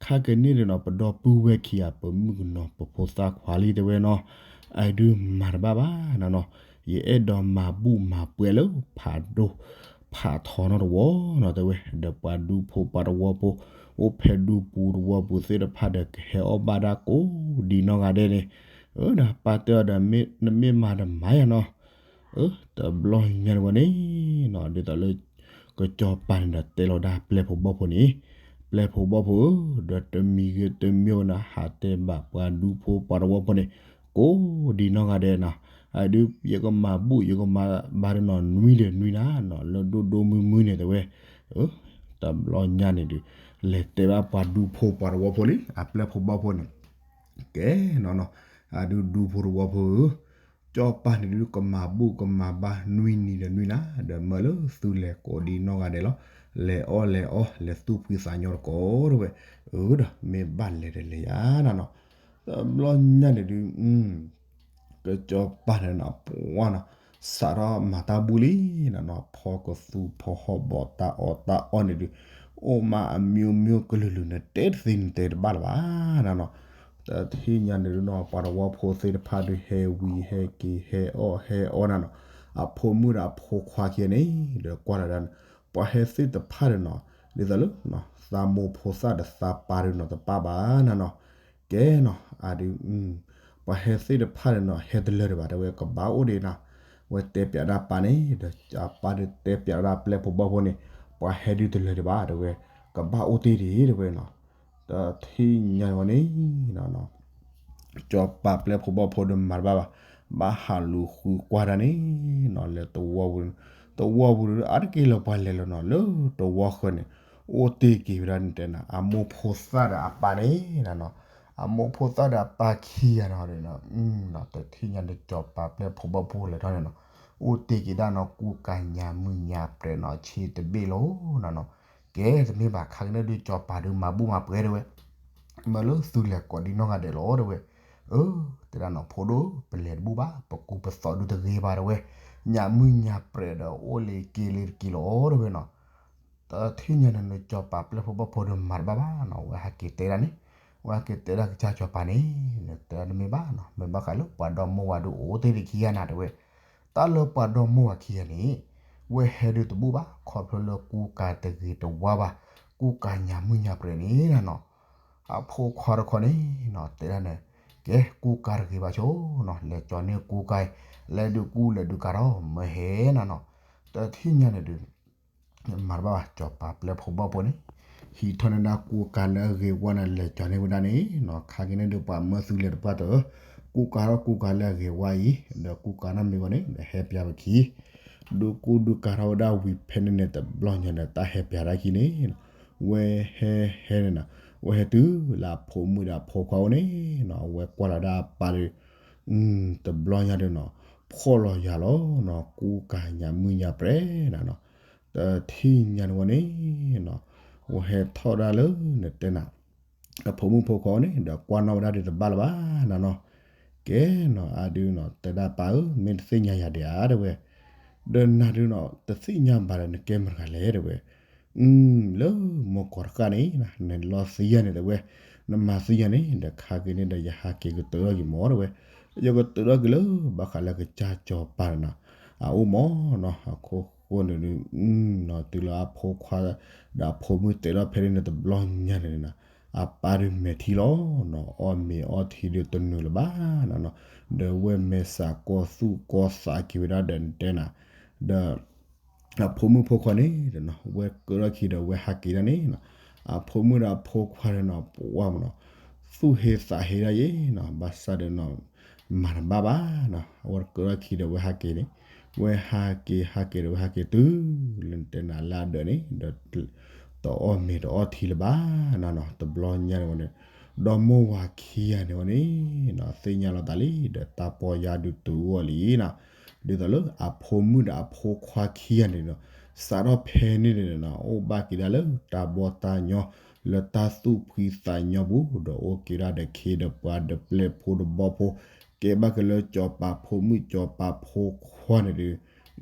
ခါက့ၤန့ၣ်ဒုးနီၤ ပဒီပုၢ်ဝဲၢ်ခံဂၤ ပမုၣ်ကနီၤပဖိသၣ်ခွါလံတဲဝဲနီၤ, အဒုးမၤတဘၣ်ဘၣ်နီၤနီၤ, ယအဲၣ်ဒိးမၤဘူၣ်မၤပှဲၤလၢဖးဒိၣ်ဖးထီနီတဝီနီၤ တဲဝဲ, ဒီးပှၤဒူဖိပှၤတဝီဖိ အိၣ်ဖဲဒူပူၤတဝီပူၤသ့ၣ်တဖၣ်ဒီး ကဟဲအီၣ်ဘၣ်ဒၣ်ကိးဒံနီၢ်ဂၤဒဲးန့ၣ်, အၢ ဒီးပၢ်တဲအီၤဒီး နမ့ၢ်မၤဒီးမၤယၤနီၤ, အၢ တဘျီညါန့ၣ်ဝဲန့ၣ်နီၤ ဒ်သိးလၢ ကစီၤပၤန့ၣ်ဒီးတဲလီၤဒၣ်ပျဲၢ်ဖိဘီၣ်ဖိန့ၣ်, ပျဲၢ်ဖိဘီၣ်ဖိဧၢ, ဒီးတမံၤဂ့ၤတမံၤဂ့ၤနီၤ ဟးတဲဘၣ်ပှၤဒူဖိပှၤတဝီဖိန့ၣ် ကိးဒံနီၢ်ဂၤဒဲးနီၤ, အဒုး ယကမၤဘူၣ်ယကမၤဘါဒီးနီၤ နွံဒီးနွံနၤနီၤ လၢဒိၣ်ဒိၣ်မုၢ်မုၢ်န့ၣ်တဲဝဲ, တဘျီညါန့ၣ်ဒုး လဲၤတဲဘၣ်ပှၤဒူဖိပှၤတဝီဖိလံ အပျဲၢ်ဖိဘီၣ်ဖိန့ၣ်, ကဲနီၤနီၤ, အဒုးဒူဖိတဝီဖိဧၢ, စီၤပၤန့ၣ်ဒုး ကမၤဘူၣ်ကမၤဘါနွံနံၤဒီးနွံနၤ ဒီးမၢလၢသုလဲၤကိးဒံနီၢ်ဂၤဒဲးလီၤ, လဲၤအီၣ်လဲၤအီလဲၤသူၣ်ဖှံသးညီတကိးတဲဝဲ, အၢ ဒီးမ့ၢ်ဘၣ်လဲၤတလဲၤယၤနီၤနီၤ, တဘျီညါန့ၣ်ဒုး ကစီၤပၤန့ၣ်နီၤ ပှၤနီၤ စးထီၣ်မၤတၢ်ဘူၣ်လံနီၤနီၤ, ဖီကသူဖီဟီၣ်ဘီၣ်တၢ်အီၣ်တၢ်အီန့ၣ်ဒုး အိၣ်မးအမျိုးမျိုးကလုာ်လုာ်န့ၣ် တဲတသ့န့ၣ်တဲတဘၣ်လၢၤဘၣ်နီၤနီၤ, တထံၣ်ညါန့ၣ်ဒုးနီၤ ပှၤတဝီဖိသ့ၣ်တဖၣ်ဒုး ဟဲဝံၤဟဲက့ၤဟဲအီၣ်ဟဲအီနၤနီၤ, အဖိမုၣ်ဒီးအဖိခွါခံဂၤန့ၣ် ဒီးကွၢ်လီၤဒၣ်န့ၣ် ပှၤဟဲသ့ၣ်တဖၣ်န့ၣ်နီၤ ဒ်သိးလၢ သးမိၢ်ဖိသၣ်ဒီးသးပၢ်ဒုးနီၤတပၣ်ဘၣ်နီၤနီၤ, ကဲနီၤ အဒုး ပှၤဟဲသ့ၣ်တဖၣ်န့ၣ်နီၤ ဟဲတလၢာ်ဒံးဘၣ်တဲဝဲ ကဘၣ်အိၣ်ဒံးနီၤ, ဝဲတဲပျးဒၣ်ပၢ်န့ၣ် ဒီးအပၢ်ဒုးတဲပျးဒၣ်ပျဲၢ်ဖိဘီၣ်ဖိန့ၣ် ပှၤဟဲဒုးတလၢာ်ဒံးဘၣ်တဲဝဲ ကဘၣ်အိၣ်တ့ၢ်ဒံးတဲဝဲနီၤ, တထံၣ်ညါန့ၣ်ဝဲန့ၣ် စီၤပၤပျဲၢ်ဖိဘီၣ်ဖိဒီးမၤတဘၣ်ဘၣ်, ဘၣ်ဟးလူၤဃုကွၢ်တၢ်န့ၣ်နီၤ လဲၤတဝီပူၤ, တဝီပူၤဒုး အါတက့ၢ်လၢပှၤလဲၤလီၤနီၤ လၢတဝီဃၢၤန့ၣ် အိၣ်တ့ၢ်က့ၤဝဲဒၣ်န့ၣ်တဲနၤ အမိၢ်ဖိသၣ်ဒီးအပၢ်န့ၣ်နီၤနီၤ, အမိၢ်ဖိသၣ်ဒီးအပၢ်ခံဂၤန့ၣ်ဒီး တထံၣ်ညါန့ၣ်စီၤပၤပျဲၢ်ဖိဘီၣ်ဖိလဲၤထီၣ်န့ၣ်နီၤ, အိၣ်တ့ၢ်က့ၤဒၣ်နီၤ ကူကၤညါမုၢ်ညါပြဲးနီၤ ဆ့တဘ့ၣ်လီၤနီၤနီၤ, ကဲတမ့ၢ်ဘၣ်ခါက့ၤန့ၣ်ဒုး စီၤပၤဒုးမၤဘူၣ်မၤပှဲၤတဲဝဲ မၢလၢသုလဲၤကိးဒံနီၢ်ဂၤဒဲးလီၤတဲဝဲ, အၢ တဲဒၣ်နီၤ ဖိဒိၣ် ပလဲၤတဘူၣ်ဘၣ် ပကူပသိးဒုးတဂ့ၤဘၣ်တဲဝဲ, ညၣ်မုၢ်ညၣ်ပြဲးဒီးအိၣ်လၢက့ၤလၢတက့ၤလီၤတဲဝဲနီၤ, တထံၣ်ညါန့ၣ် စီၤပၤပျဲၢ်ဖိဘီၣ်ဖိဒီးမၤတဘၣ်ဘၣ်နီၤ ဝဲဟဲက့ၤတဲဒၣ်န့ၣ်, ဝဲဟဲက့ၤတဲဒၣ်ကစၢ်စီၤပၤန့ၣ် တဲဒၣ်တမ့ၢ်ဘၣ်နီၤ မ့ၢ်ဘၣ်ဃးလၢပှၤဒီမါဝၤဒုးအိၣ်တ့ၢ်ဒံးခံဂၤနၤတဲဝဲ, တၢ်လၢပှၤဒီမါဝၤခံဂၤန့ၣ် ဝဲဟဲဒုးတဘူၣ်ဘၣ် ခီဖျိလၢကူကၤတဂ့ၤတဝါဘၣ်, ကူကၤညၣ်မုၢ်ညၣ်ပြဲးန့ၣ်နၤနီၤ အဖိခွါတခီန့ၣ်နီၤ တဲဒၣ်န့ၣ်, ကဲ ကူကၤတဂ့ၤဘၣ်ဆိနီၤ လဲၤကၠီၤန့ၢ်ကူကၤအံၤ, လဲၤဒုးကူလဲၤဒုးကၤထီၣ်မၢဟဲနၤနီၤ, တထံၣ်ညါန့ၣ်ဒုး မၤတဘၣ်ဘၣ် စီၤပၤပျဲၢ်ဖိဘီၣ်ဖိန့ၣ်, ဟံးထီၣ်န့ၢ်ဒၣ်ကူကၤလၢအဂ့ၤဝါန့ၣ် လဲၤကၠီၤန့ၢ်ဝဲဒၣ်န့ၣ်နီၤ, ခါက့ၤန့ၣ်ဒုးပှၤမၢသုလဲၤတပှၢ်တၢၢ်, ကူကၤထီၣ်ကူကၤလၢအဂ့ၤဝါအံၤ, ဒီးကူကၤနီတမံၤဝဲန့ၣ် ဒီးဟဲပၠးဝဲခံ ဒုးကူဒုးကၤထီၣ်ဝဲဒၣ်ဝံၤဖဲန့ၣ်န့ၣ် တဘျီညါဒီးတၢ်ဟဲပၠးတၢ်ခံန့ၣ်, ဝဲဟဲဟဲန့ၣ်နီၤ, ဝဲဟဲတုၤလၢအဖိမုၣ်ဒီးအဖိခွါအိၣ်န့ၣ်နီၤ, အဝဲကွၢ်လီၤဒၣ်အပၢ်ဒီး, တဘျီညါဒီးနီၤ, ဖှီၣ်လီၤယၤလီၤနီၤ, ကူကၤညၣ်မုၢ်ညၣ်ပြဲးနၤနီၤ, တထံၣ်ညါန့ၣ်ဝဲန့ၣ်နီၤ, ဝဲဟဲထီၣ်ဒၣ်လၢနတဲနၤ အဖိမုၣ်ဖိခွါန့ၣ် ဒီးကွၢ်နီၣ်ဝဲဒၣ်ဒံးတဘၣ်လၢၤဘၣ်နၤနီၤ, ကဲနီၤ အဒုးနီၤ တဲဒၣ်ပၢ်ဧၢ မ့ၢ်တသ့ၣ်ညါယၤဒံးဧါတဲဝဲ, ဒီးနၤဒုးနီၤ တသ့ၣ်ညါဘၣ်ဒီးနကဲမတၤတဂၤလဲၣ်တဲဝဲ, လၢမိၢ်ကီၢ်တဃၣ်န့ၣ် နလီသံယၤန့ၣ်တဲဝဲ, နမၤသံယၤန့ၣ် ဒီးခါက့ၤန့ၣ်ဒီး ယဟးက့ၤကတၢၢ်ထီၣ်က့ၤမၢတဲဝဲ, ယကတၢၢ်ထီၣ်က့ၤလၢ ဘၣ်ဃးလၢကစၢ်စီၤပၤန့ၣ်နီၤ, အအိၣ်မၢနီၤ, အခိၣ်ဃိန့ၣ်ဒုး တုၤလၢအဖိခွါ ဒီးအဖိမုၣ်တဲထီၣ်ဖဲန့ၣ်န့ၣ် တဘျီညါန့ၣ်နီၤ, အပၢ်ဒုးမဲာ်ထံလီၤနီၤ, အီၣ်မ့ၤအီထံဒုးတနုာ်လၢၤဘၣ်နၤနီၤ, ဒီးဝဲမဲာ်ဆှးကီၢ်သူၣ်ကီၢ်သးက့ၤဝဲဒၣ်ဒီးနတဲနၤ, ဒီး အဖိမုၣ်ဖိခွါန့ၣ်ဒီးနီၤ ဝဲကၢထီၣ်ခံဒီးဝဲဟးက့ၤဒၣ်န့ၣ်နီၤ, အဖိမုၣ်ဒီးအဖိခွါန့ၣ်နီၤ ပှၤမၢနီၤ, သူၣ်ဟ့သးဟ့ဒၣ်ယဲနီၤ, ဘၣ်ဆၣ်ဒီးနီၤ မၤတဘၣ်ဘၣ်နီၤ, အဝဲကၢထီၣ်ခံဒီးဝဲဟးက့ၤန့ၣ်, ဝဲဟးက့ၤဟးက့ၤဒီးဝဲဟးက့ၤတုၤ လၢနတဲနၤလၢအဒၢးန့ၣ် ဒီး တအီၣ်မ့ၤတအီၣ်ထံလၢၤဘၣ်နၤနီၤ, တဘျီညါန့ၣ်ဝဲန့ၣ်, ဒီမိၢ်ဝၤခံဂၤန့ၣ်ဝဲန့ၣ်နီၤ သ့ၣ်ညါလီၤသးလံ ဒီးတၢ်ပီၢ်ယါဒုးတုၤအီၤလံနီၤ, ဒ်သိးလၢအဖိမုၣ်ဒီးအဖိခွါခံဂၤန့ၣ်ဒီး စးထီၣ်ဖဲန့ၣ်န့ၣ်နီၤ အိၣ်ဘၣ်က့ၤဒၣ်လၢတၢ်ဘီၣ်တၢ်ညီ လၢတၢ်သူၣ်ဖှံသးညီပူၤ ဒီးအိၣ်က့ၤဒၣ်ဒီးခ့ဒီးပှၤဒီးပျဲၢ်ဖိဒီးဘီၣ်ဖိ ကဲဘၣ်က့ၤလၢစီၤပၤဖိမုၣ်စီၤပၤဖိခွါန့ၣ်ဒီး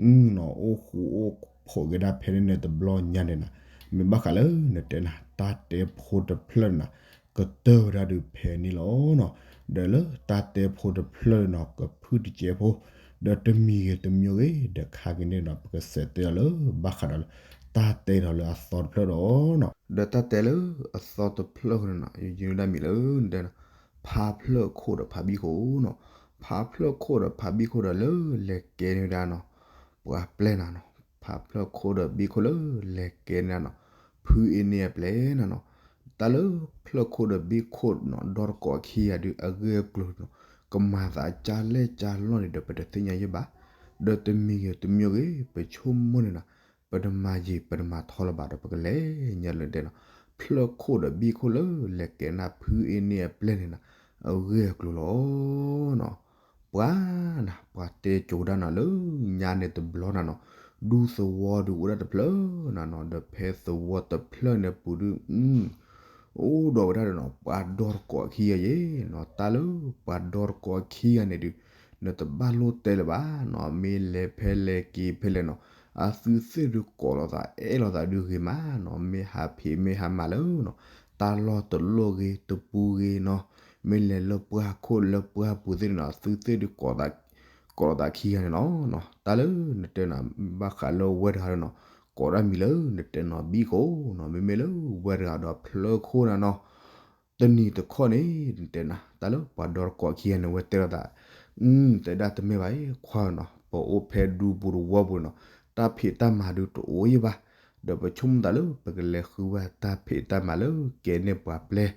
နီၤ အိၣ်ဃူအိၣ်ဖိးက့ၤဒၣ်ဖဲန့ၣ်န့ၣ်တဘျီညါန့ၣ်နီၤ မ့ၢ်ဘၣ်ဃးလၢနတဲနၤ တၢ်တဲဖိတဖျၢၣ်န့ၣ်နီၤ ကတၢၢ်ဝဲဒၣ်ဒီးဖဲန့ၣ်လီၤနီၤ. ဒီးလၢတၢ်တဲဖိတဖျၢၣ်န့ၣ်နီၤ ကဖုၣ်တစဲးဖိ ဒီးတမံၤဂ့ၤတမံၤဂ့ၤ ဒီးခါက့ၤန့ၣ်နီၤ ပကစးတဲအီၤလၢ ဘၣ်ဃးဒီးလၢ တၢ်တဲဒီးလၢအသီတဖျၢၣ်ဒီးနီၤ ဒီးတၢ်တဲလၢအသီတဖျၢၣ်န့ၣ်နီၤ ယယုဒၣ်မံၤလၢနတဲနီၤ ဖါဖျၢၣ်ခိၣ်ဒီးဖါဘံၣ်ခိၣ်နီၤ ဖါဖျၢၣ်ခိၣ်ဒီးဖါဘံၣ်ခိၣ်ဒီးလၢလဲၤကဲန့ၢ်ဝဲဒၣ်နီၤ ပှၤပျဲၢ်နၤနီၤ ဖါဖျၢၣ်ခိၣ်ဒီးဘံၣ်ခိၣ်လၢလဲၤကဲန့ၢ်နီၤ ဖုအ့န့ၢ်အပျဲၢ်နၤနီၤ တၢ်လၢဖျၢၣ်ခိၣ်ဒီးဘံၣ်ခိၣ်နီၤ ဒီတကိးခံဂၤဒုးအဂ့ၢ်အကျိၤနီၤ ကမၤသးကၢ်လဲၢ်ကၢ်လီၢ်န့ၣ်ဒီးပတသ့ၣ်ညါယဲၢ်ဘၣ် ဒီးတမံၤဂ့ၤတမံၤဂ့ၤ ပဆိကမိၣ်န့ၣ်နီၤ ပတမၤယံာ်ပတမၤထီလၢၤဘၣ်ဒီးပကလဲၤညါလၢတဲနီၤ ဖျၢၣ်ခိၣ်ဒီးဘံၣ်ခိၣ်လၢလဲၤကဲန့ၢ်ဖုအ့န့ၢ်အပျဲၢ်န့ၣ်နီၤ အဂ့ၢ်အကျိၤလီၤနီၤ ပှၤနၤ ပှၤတဲကိၤဒၣ်နၤလၢညါန့ၣ်တဘျီနၤနီၤ ဒူသဝီဒုးအိၣ်ဒၣ်တဖျၢၣ်နၤနီၤ ဒီးဖဲသဝီတဖျၢၣ်န့ၣ်ပူၤဒုး အိၣ်ဒီးဝဲဒၣ်ဒီးနီၤ ပှၤဒီတကိးခံဂၤယဲၢ်နီၤ တၢ်လၢပှၤဒီတကိးခံဂၤန့ၣ်ဒုး နတဘၣ်လိၣ်တဲလၢၤဘၣ်နီၤ မ့ၢ်လဲၤဖဲလဲၤက့ၤဖဲလဲၣ်နီၤ အသုသ့ၣ်ဒုးကိးလိာ်သးအဲၣ်လိာ်သးဒုးဂ့ၤမးနီၤ မ့ၢ်ဟးဖံးမ့ၢ်ဟးမၤလၢနီၤ တၢ်လီၢ်တလိၣ်ဂ့ၤတပူၤဂ့ၤနီၤ မ့ၢ်လဲၤလၢပှၢ်ခိၣ်လၢပှၢ်ပူၤသ့ၣ်န့ၣ်နီၤ အသုသ့ၣ်ဒုးကိး ကိးလိာ်သးခံဂၤန့ၣ်လီၤနီၤ တၢ်လၢနတဲနၤ ဘၣ်ဃးလၢဝဲတဂၤဒီးနီၤ ကိးဒၣ်မံၤလၢနတဲနီၤဘံၣ်ခိၣ်နီၤ မ့မ့ၢ်လၢဝဲတဂၤဒီးဖျၢၣ်ခိၣ်နၤနီၤ တနံၤတခီန့ၣ် နတဲနၤ တၢ်လၢပှၤဒီတကိးခံဂၤန့ၣ် ဝဲတဲလိာ်သး တဲဒၣ်တမ့ၢ်ဘၣ်အံၤခွါနီၤ ပအိၣ်ဖဲဒူပူၤတဝီပူၤနီၤ တၢ်ဖံးတၢ်မၤဒုးတအိၣ်ယဲၢ်ဘၣ် ဒီးပဆိကမိၣ်သးလၢပကလဲၤဃုဝဲတၢ်ဖံးတၢ်မၤလၢကဲန့ၢ်ပှၤပျဲၢ်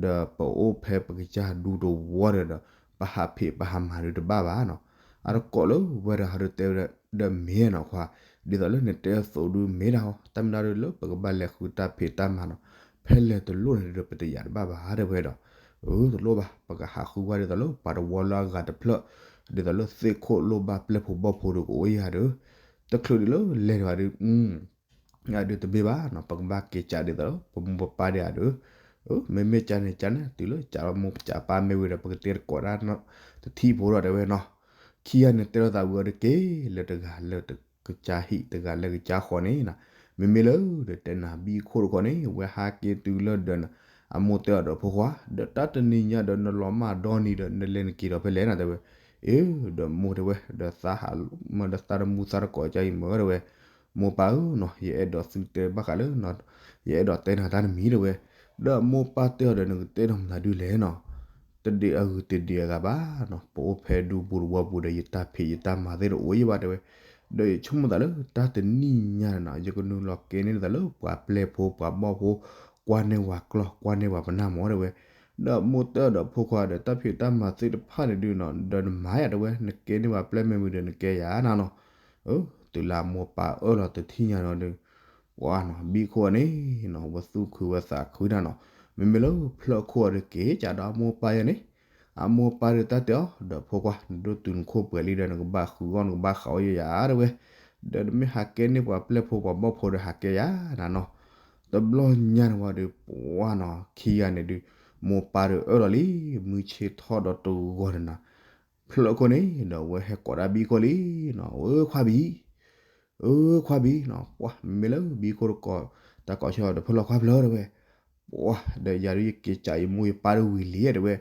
ဒီးပအိၣ်ဖဲပကစၢ်ဒူတဝီဒီး ပဟးဖံးပဟးမၤဒုးတဘၣ်ဘၣ်နီၤ အတကိးလၢဝဲတဂၤဒီးတဲဝဲဒၣ် ဒီးမ့ၢ်နီၤခွါ ဒ်သိးလၢနတဲအသိးဒုးမ့ၢ်ဒၣ်ဟီ တၢ်မ့ၢ်ဒၣ်ဒုးလၢပကဘၣ်လဲၤဃုတၢ်ဖံးတၢ်မၤနီၤ ဖဲလဲၣ်တလိၣ်န့ၣ်ဒီးပတယာ်တဘၣ်ဘၣ်တဲဝဲဒီး အၢ တလိၣ်ဘၣ် ပကဟးဃုဝဲဒ်သိးလၢပှၤတဝီလၢအဂၤတဖျၢၣ် ဒ်သိးလၢသ့ၣ်ခိၣ်လိၣ်ဘၣ်ပျဲၢ်ဖိဘီၣ်ဖိဒီးကအိၣ်ယၤဒီး တချုးဒ်လၢလဲၤတဂၤဒီး ဒုးတမ့ၢ်ဘၣ်နီၤ ပကဘၣ်က့ၤကးဒ်သိးလၢ ပမိၢ်ပပၢ်ဒံးဧါဒီး မ့မ့ၢ်ကန့ၣ်ကန့ၣ် တုၤလၢကးလီၤမိၢ်ကးပၢ်မ့ၢ်ဝံၤဒီး ပကတဲတကိးဒၣ် တထံၣ်ဖိဒီးတဲဝဲနီၤ ခံဂၤန့ၣ်တဲလိာ်သးဝံၤအီၤတက့ၢ် လၢတဂၤလၢကစၢ်ဟံၣ်တဂၤလၢကစၢ်ဃီန့ၣ်နီၤ မ့မ့ၢ်လၢဒီးတဲနၤဘံၣ်ခိၣ်တခီန့ၣ် ဝဲဟးက့ၤတုၤလၢဒီး အမိၢ်တဲအီၤဒီးဖိခွါ ဒီးတၢ်တနံၤညါဒီးနလီၤမၢ်ဒီနံၤဒီး နလဲၤနက့ၤဒီးဖဲလဲၣ်နီၤတဲဝဲ အၢ ဒီးမိၢ်တဲဝဲ ဒီးသးဟးမၢဒီးသးတမူသးတကိးကါအံၤမၢတဲဝဲ မိၢ်ပၢ်ဧၢနီၤ ယအဲၣ်ဒိးသုတဲဘၣ်ဃးလၢ ယအဲၣ်ဒိးတဲနၤတၢ်တမံၤတဲဝဲ ဒီးမိၢ်ပၢ်တဲအီၤဒီး နကတဲဒီးမတၤဒုလဲၣ်နီၤ တဒံးအဂုၤတဒံးအဂၤဘၣ်နီၤ ပအိၣ်ဖဲဒူပူၤတဝီပူၤဒီး ယတၢ်ဖံးယတၢ်မၤသ့ၣ်တအိၣ်ယဲၢ်ဘၣ်တဲဝဲ ဒီးယဆိကမိၣ်သးလၢတၢ်တနံၤညါန့ၣ်နီၤ ယကနုာ်လီၤကဲန့ၢ်ဒ်သိးလၢပှၤပျဲၢ်ဖိပှၤဘီၣ်ဖိ ကွၢ်န့ၢ်ဝဲကျီၢ် ကွၢ်န့ၢ်ဝဲပနၢ်မၢတဲဝဲ ဒီးမိၢ်တဲအီၤဒီးဖိခွါဒီး တၢ်ဖံးတၢ်မၤသ့ၣ်တဖၣ်န့ၣ်ဒုးနီၤ ဒီးနမၤယၤတဲဝဲ နကဲန့ၢ်ဝဲပျဲၢ်မ့ၢ်ဝံၤဒီးနကဲယၤနၤနီၤ တုၤလၢအမိၢ်ပၢ်အၢၣ်လီၤတထံၣ်ညါဒီး ပှၤနီၤ ဘံၣ်ခိၣ်အန့ၣ်နီၤ ဝဲသူၣ်ခုဝဲသးခုတၢ်နီၤ မ့မ့ၢ်လၢဖျၢၣ်ခိၣ်အီၤဒီးက့ၤကးဒီးအမိၢ်ပၢ်ယၤန့ၣ် အမိၢ်ပၢ်ဒီးတၢ်တဲအီၤ ဒီးဖိခွါ နဒိၣ်တုၤနခိၣ်ပှဲၤလံဒီး နကဘၣ်ဃုအီၣ်နကဘၣ်ဃးအီၣ်ယဲၢ်ယၤတဲဝဲ ဒီးနမ့ၢ်ဟးကဲန့ၢ်ပှၤပျဲၢ်ဖိပှၤဘီၣ်ဖိဒီးဟးကဲယၤနၤနီၤ တဘျီညါန့ၣ်ဝံၤဒီး ပှၤနီၤ ခံဂၤန့ၣ်ဒုး မိၢ်ပၢ်ဒီးအၢၣ်လီၤလံ မုၢ်ဆ့ၣ်ထီၣ်ဒီးတဂီၤန့ၣ်နီၤ ဖျၢၣ်ခိၣ်န့ၣ် ဒီးဝဲဟဲကိးဒၣ်ဘံၣ်ခိၣ်လံနီၤ အၢခွါဘံၣ် အၢခွါဘံၣ်နီၤ ပှၤမ့မ့ၢ်လၢဘံၣ်ခိၣ်တကိး တၢ်ကိးဆၢဒီး ဖျၢၣ်လီၤခွါဖျၢၣ်တဲဝဲ ပှၤ ဒီးယၤဒုးယက့ၤကးယမိၢ်ယပၢ်ဒီးဝံၤလံတဲဝဲ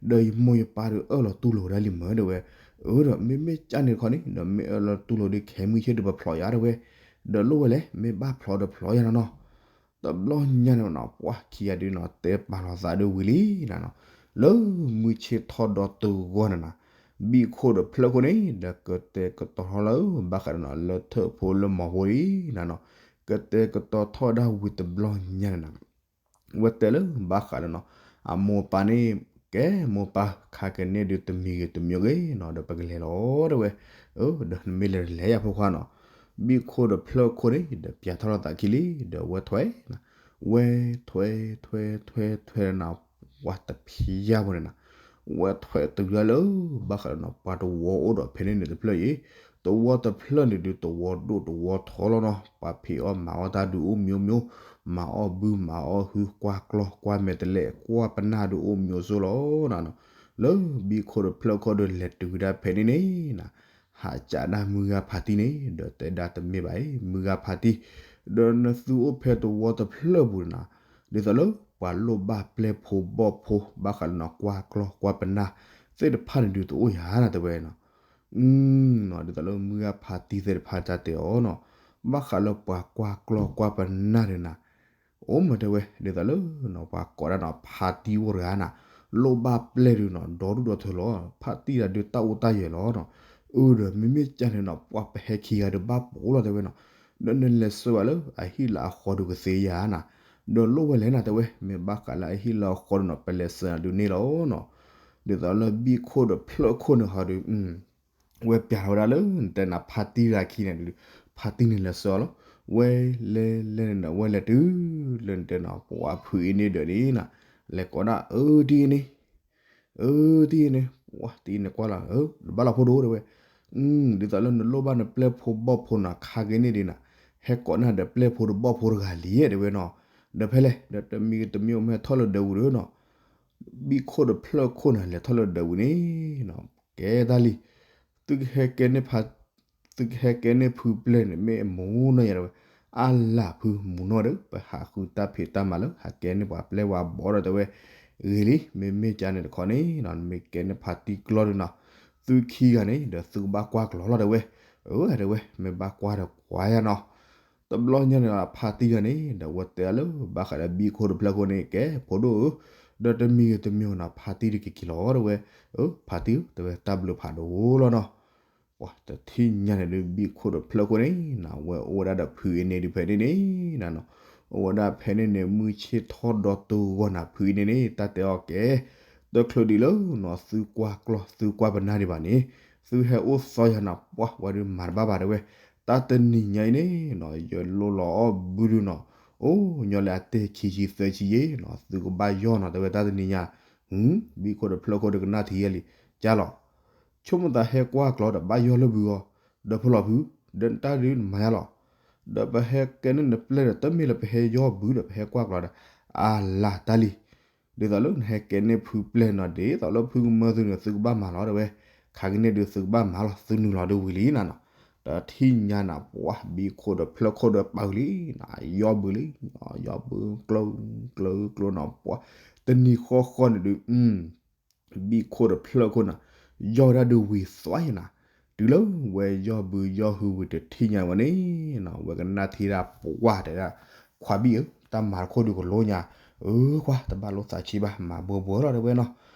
ဒီးယမိၢ်ယပၢ်ဒီးအၢၣ်လီၤတူၢ်လိာ်ဝဲဒၣ်လံမၢတဲဝဲ အၢ ဒီးမ့မ့ၢ်ကန့ၣ်တခီန့ၣ် ဒီးမ့ၢ်အၢၣ်လီၤတူၢ်လိာ်ဒီး ခဲမုၢ်ဆ့ၣ်ဒီးပဖျိးယၤတဲဝဲ ဒီးလိၣ်ဝဲလဲၣ် မ့ၢ်ဘၣ်ဖျိးဒီးဖျိးယၤနီၤနီၤ တဘျီညါန့ၣ်နီၤ ပှၤခံဂၤဒုးနီၤ တဲပာ်လီၤသးဒီးဝံၤလံနီၤနီၤ လၢမုၢ်ဆ့ၣ်ထီၣ်ဒီးတဂီၤန့ၣ်နီၤ ဘံၣ်ခိၣ်ဒီးဖျၢၣ်ခိၣ်န့ၣ် ဒီးကတဲာ်ကတီၤထီၣ်လၢ ဘၣ်ဃးဒီးနီၤ လၢထၢၣ်ဖိလၢမီၤဖိလံနီၤနီၤ ကတဲာ်ကတီၤထီၣ်ဒၣ်ဝံၤတဘျီညါန့ၣ်နီၤ ဝဲတဲလၢဘၣ်ဃးဒီးနီၤ အမိၢ်ပၢ်န့ၣ် ကဲမိၢ်ပၢ် ခါကန့ၣ်ဒုးတမံၤဂ့ၤတမံၤဂ့ၤနီၤ ဒီးပကလဲၤလီၤတဲဝဲ အၢ ဒီးနမ့ၢ်လဲၤတလဲၤယၤဖိခွါနီၤ ဘံၣ်ခိၣ်ဒီးဖျၢၣ်ခိၣ်န့ၣ် ဒီးပျးထီၣ်လီၤသးခံလံ ဒီးဝဲထွဲ ဝဲထွဲထွဲထွဲထွဲနီၤ ပှၤတဖျါဖိန့ၣ်နီၤ ဝဲထွဲတုၤဒၣ်လၢ ဘၣ်ဃးဒီးနီၤ ပှၤတဝီအိၣ်ဒီးဖဲန့ၣ်န့ၣ်တဖျၢၣ်အံၤ သဝီတဖျၢၣ်န့ၣ်ဒုး သဝီဒိၣ်သဝီထီလီၤနီၤ, ပှၤဖံးအီၣ်မၤအီၣ်တၢ်ဒုးအိၣ်မံၤအိၣ်မံၤ, မၤအီၣ်ဘုမၤအီၣ်ဟု ကွၢ်ကျီၢ်ကွၢ်မဲာ်တလဲး ကွၢ်ပနၢ်ဒုးအိၣ်မံၤအိၣ်စိလီၤနီၤ. လၢဘံၣ်ခိၣ်တဖျၢၣ်ခိၣ်ဒုး လဲၤတုၤဝဲဒၣ်ဖဲန့ၣ်န့ၣ်နီၤ, ဟးကးဒၣ်မုၢ်ဂၤဖးတံၢ်န့ၣ် ဒီးတဲဒၣ်တမ့ၢ်ဘၣ်အံၤ မုၢ်ဂၤဖးတံၢ်, ဒီးနသုအိၣ်ဖဲသဝီတဖျၢၣ်ပူၤန့ၣ်နီၤ, ဒ်သိးလၢပှၤလိၣ်ဘၣ်ပျဲၢ်ဖိဘီၣ်ဖိ ဘၣ်ဃးလၢနီၤ ကွၢ်ကျီၢ်ကွၢ်ပနၢ်သ့ၣ်တဖၣ်န့ၣ်ဒုးတအိၣ်ယၤနီၤ တဲဝဲနီၤ. နီၤ ဒ်သိးလၢမုၢ်ဂၤဖးတံၢ်သ့ၣ်တဖၣ်တၢ်တဲအီၤနီၤ, ဘၣ်ဃးလၢပှၤကွၢ်ကျီၢ်ကွၢ်ပနၢ်န့ၣ်နီၤ, အိၣ်မ့ၢ်တဲဝဲ ဒ်သိးလၢနီၤ ပှၤကိးဒၣ်နီၤ ဖးတံၢ်အိၣ်တဂၤနီၤ, လိၣ်ဘၣ်ပျဲၢ်ဒုးနီၤ ဒီဒူၣ်ဒီထၢလီၤ, ဖးတံၢ်တၢ်ဒုးတၢ်အိၣ်တၢ်ယၢၤလီၤနီၤ. အၢ ဒီးမ့မ့ၢ်ကၢ်န့ၣ်နီၤ ပှၤပဟဲခံဂၤဒုးဘၣ်ပိာ်လီၤ တဲဝဲနီၤ. ဒီးနလဲၤဆှၢဘၣ်လၢအဟံၣ်လၢအဃီဒုးကသ့ဧါနီၤ, ဒီးလိၣ်ဝဲလဲၣ်နီၤ တဲဝဲ, မ့ၢ်ဘၣ်ဃးလၢအဟံၣ်လၢအဃီဒုးနီၤ ပလဲၤဆှၢနၤဒုးန့ၣ်လီၤနီၤ. ဒ်သိးလၢဘံၣ်ခိၣ်တဖျၢၣ်ခိၣ်န့ၣ်ဟီဒုး ဝဲပျးထီၣ်ဝဲဒၣ်လၢနတဲနၤ ဖးတံၢ်တဂၤခံန့ၣ်ဒုး, ဖးတံၢ်န့ၣ်လဲၤဆှၢအီၤလီၤ. ဝဲလဲၤလဲၤန့ၣ်ဒီး ဝဲလဲၤတုၤလၢနတဲနီၤ ပှၤဖုအ့န့ၣ်ဒီးန့ၣ်နီၤ, လဲၤကိးဒၣ် အၢ တံၢ်အ့န့ၣ် အၢ တံၢ်အ့န့ၣ် ပှၤတံၢ်အ့န့ၣ်ကွၢ်လီၤ, တဘၣ်လီၤဖိဒိၣ် တဲဝဲ. ဒ်သိးလၢနလိၣ်ဘၣ်နပျဲၢ်ဖိဘီၣ်ဖိနီၤ ခါက့ၤန့ၣ်ဒုးနီၤ, ဟဲကိးန့ၢ်ဒီးပျဲၢ်ဖိတဘီၣ်ဖိတဂၤလံ တဲဝဲနီၤ. ဒီးဖဲလဲၣ် ဒီးတမံၤတမံၤအိၣ်မ့ၢ်ဟဲထီၣ်လၢဒၢးပူၤဒုးနီၤ ဘံၣ်ခိၣ်တဖျၢၣ်ခိၣ်န့ၣ် လဲၤထီၣ်လၢဒၢးပူၤန့ၣ်နီၤ, ကဲတၢ်လံ, သုကဟဲကဲန့ၢ်ဖု, သုကဟဲကဲန့ၢ်ဖုပျဲၢ်န့ၣ် မ့ၢ်အမူနီၢ်ယၤ တဲဝဲ, အါလၢ်ဖုမူနီၢ်ဒီး ပဟးဃုတၢ်ဖံးတၢ်မၤလၢ ဟးကဲန့ၢ်ပှၤပျဲၢ်ဝဲအဘီဒီး တဲဝဲ, ဂ့ၤလံ, မ့မ့ၢ်ကၢ်န့ၣ်တခီန့ၣ်နီၤ နမ့ၢ်ကဲန့ၢ်ဖးတံၢ်ကျီၢ်ဒုးနီၤ, သုခံဂၤန့ၣ် ဒီးသုကဘၣ်ကွၢ်ကျီၢ်လီၤ တဲဝဲ, အၢ တဲဝဲ, မ့ၢ်ဘၣ်ကွၢ်ဒီးကွၢ်ယၤနီၤ တဘျီညါန့ၣ်ဒီး ဖါတံၢ်ဂၤန့ၣ် ဒီးဝဲတဲအီၤလၢ ဘၣ်ဃးဒီးဘံၣ်ခိၣ်တဖျၢၣ်ခိၣ်န့ၣ် ကဲဖိဒိၣ်ဧၢ, ဒီးတမံၤဂ့ၤတမံၤဂ့ၤနီၤ ဖါတံၢ်တက့ၤက့ၤလီၤ တဲဝဲ, အၢ ဖါတံၢ်ဧၢ တဲဝဲ တၢ်ဘျုးဖးဒိၣ်လီၤနီၤ, ပှၤတထံၣ်ညါန့ၣ်ဒုး ဘံၣ်ခိၣ်တဖျၢၣ်ခိၣ်န့ၣ်နီၤ ဝဲအိၣ်ဝဲဒၣ်ဒီးဖုအ့န့ၣ်ဒုးဖဲန့ၣ်န့ၣ်နီၤ, အိၣ်ဝဲဒၣ်ဖဲန့ၣ်န့ၣ် မုၢ်ဆ့ၣ်ထီၣ်ဒီးတဂီၢ်နီၤ ဖုအ့န့ၣ်န့ၣ် တၢ်တဲအီၤကဲ တချုးဒံးလၢနီၤ သုကွၢ်ကျီၢ်သုကွၢ်ပနၢ်ဒံးဘၣ်န့ၣ်, သုဟဲအိၣ်သီယၤနီၤ ပှၤဝဲဒုးမၤတဘၣ်ဘၣ် တဲဝဲ, တၢ်တနံၤညါအံၤန့ၣ်နီၤ ယလိၣ်လီၤအီၣ်ဘုဒုးနီၤ, အိၣ်ညီလၢအတဲခံဆံသၢဆံယဲနီၤ သုကဘၣ်ယီၢ်နီၤ တဲဝဲ တၢ်တနံၤညါ, ဘံၣ်ခိၣ်တဖျၢၣ်ခိၣ်ဒုးကနၣ်ထံယဲလံ, ကၢ်လီၤ ဆိကမိၣ်သးဟဲကွၢ်ကျီၢ်ဒီး ဘၣ်ယီၢ်လၢဘုဂီၢ်, ဒီးဖိလီၤဖု, ဒီးတၢ်ဒုးနမၤယါလီၤ, ဒီးပဟဲကဲန့ၢ်နပျဲၢ်ဒီး တမ့ၢ်လၢပဟဲယီၢ်ဘုဒီး ပဟဲကွၢ်ကျီၢ်ဒီး, အါလၢ်တၢ်လံ, ဒ်သိးလၢနဟဲကဲန့ၢ်ဖုပျဲၢ်နီၤ ဒ်သိးလၢဖုကမၢသုန့ၣ် သုကဘၣ်မၤလီၤ တဲဝဲ, ခါကန့ၣ်ဒုးသုကဘၣ်မၤလီၤ သုနုာ်လီၤဒုးဝံၤလံနီၤနီၤ, ဒီးထံၣ်ညါနီၤ ပှၤဘံၣ်ခိၣ်ဒီးဖျၢၣ်ခိၣ်ဒီးပာ်ဝံၤလံနီၤ ယီၢ်ဘုလံ, ယီၢ်ဘုကျိ ကျိကျိနီၤ ပှၤ, တနံၤဃီဃီန့ၣ်ဒုး ဘံၣ်ခိၣ်ဒီးဖျၢၣ်ခိၣ်နီၤ, ယီၢ်ဝဲဒၣ်ဒုးဝံၤသွါယဲနီၤ, တုၤလၢဝဲယီၢ်ဘုယီၢ်ဟုဝံၤတထံၣ်ညါဝဲန့ၣ်နီၤ ဝဲကနၣ်ထံဒၣ်ပှၢ်တဲဒၣ်, ခွါဘံၣ်ဧၢ, တၢ်မၤတခိၣ်ဒုးကလိညါ, အၢ ခွါ တဘၣ်လိၣ်သးဆံးဘၣ် မၤဘှီဘှီလီၤတဲဝဲနီၤ,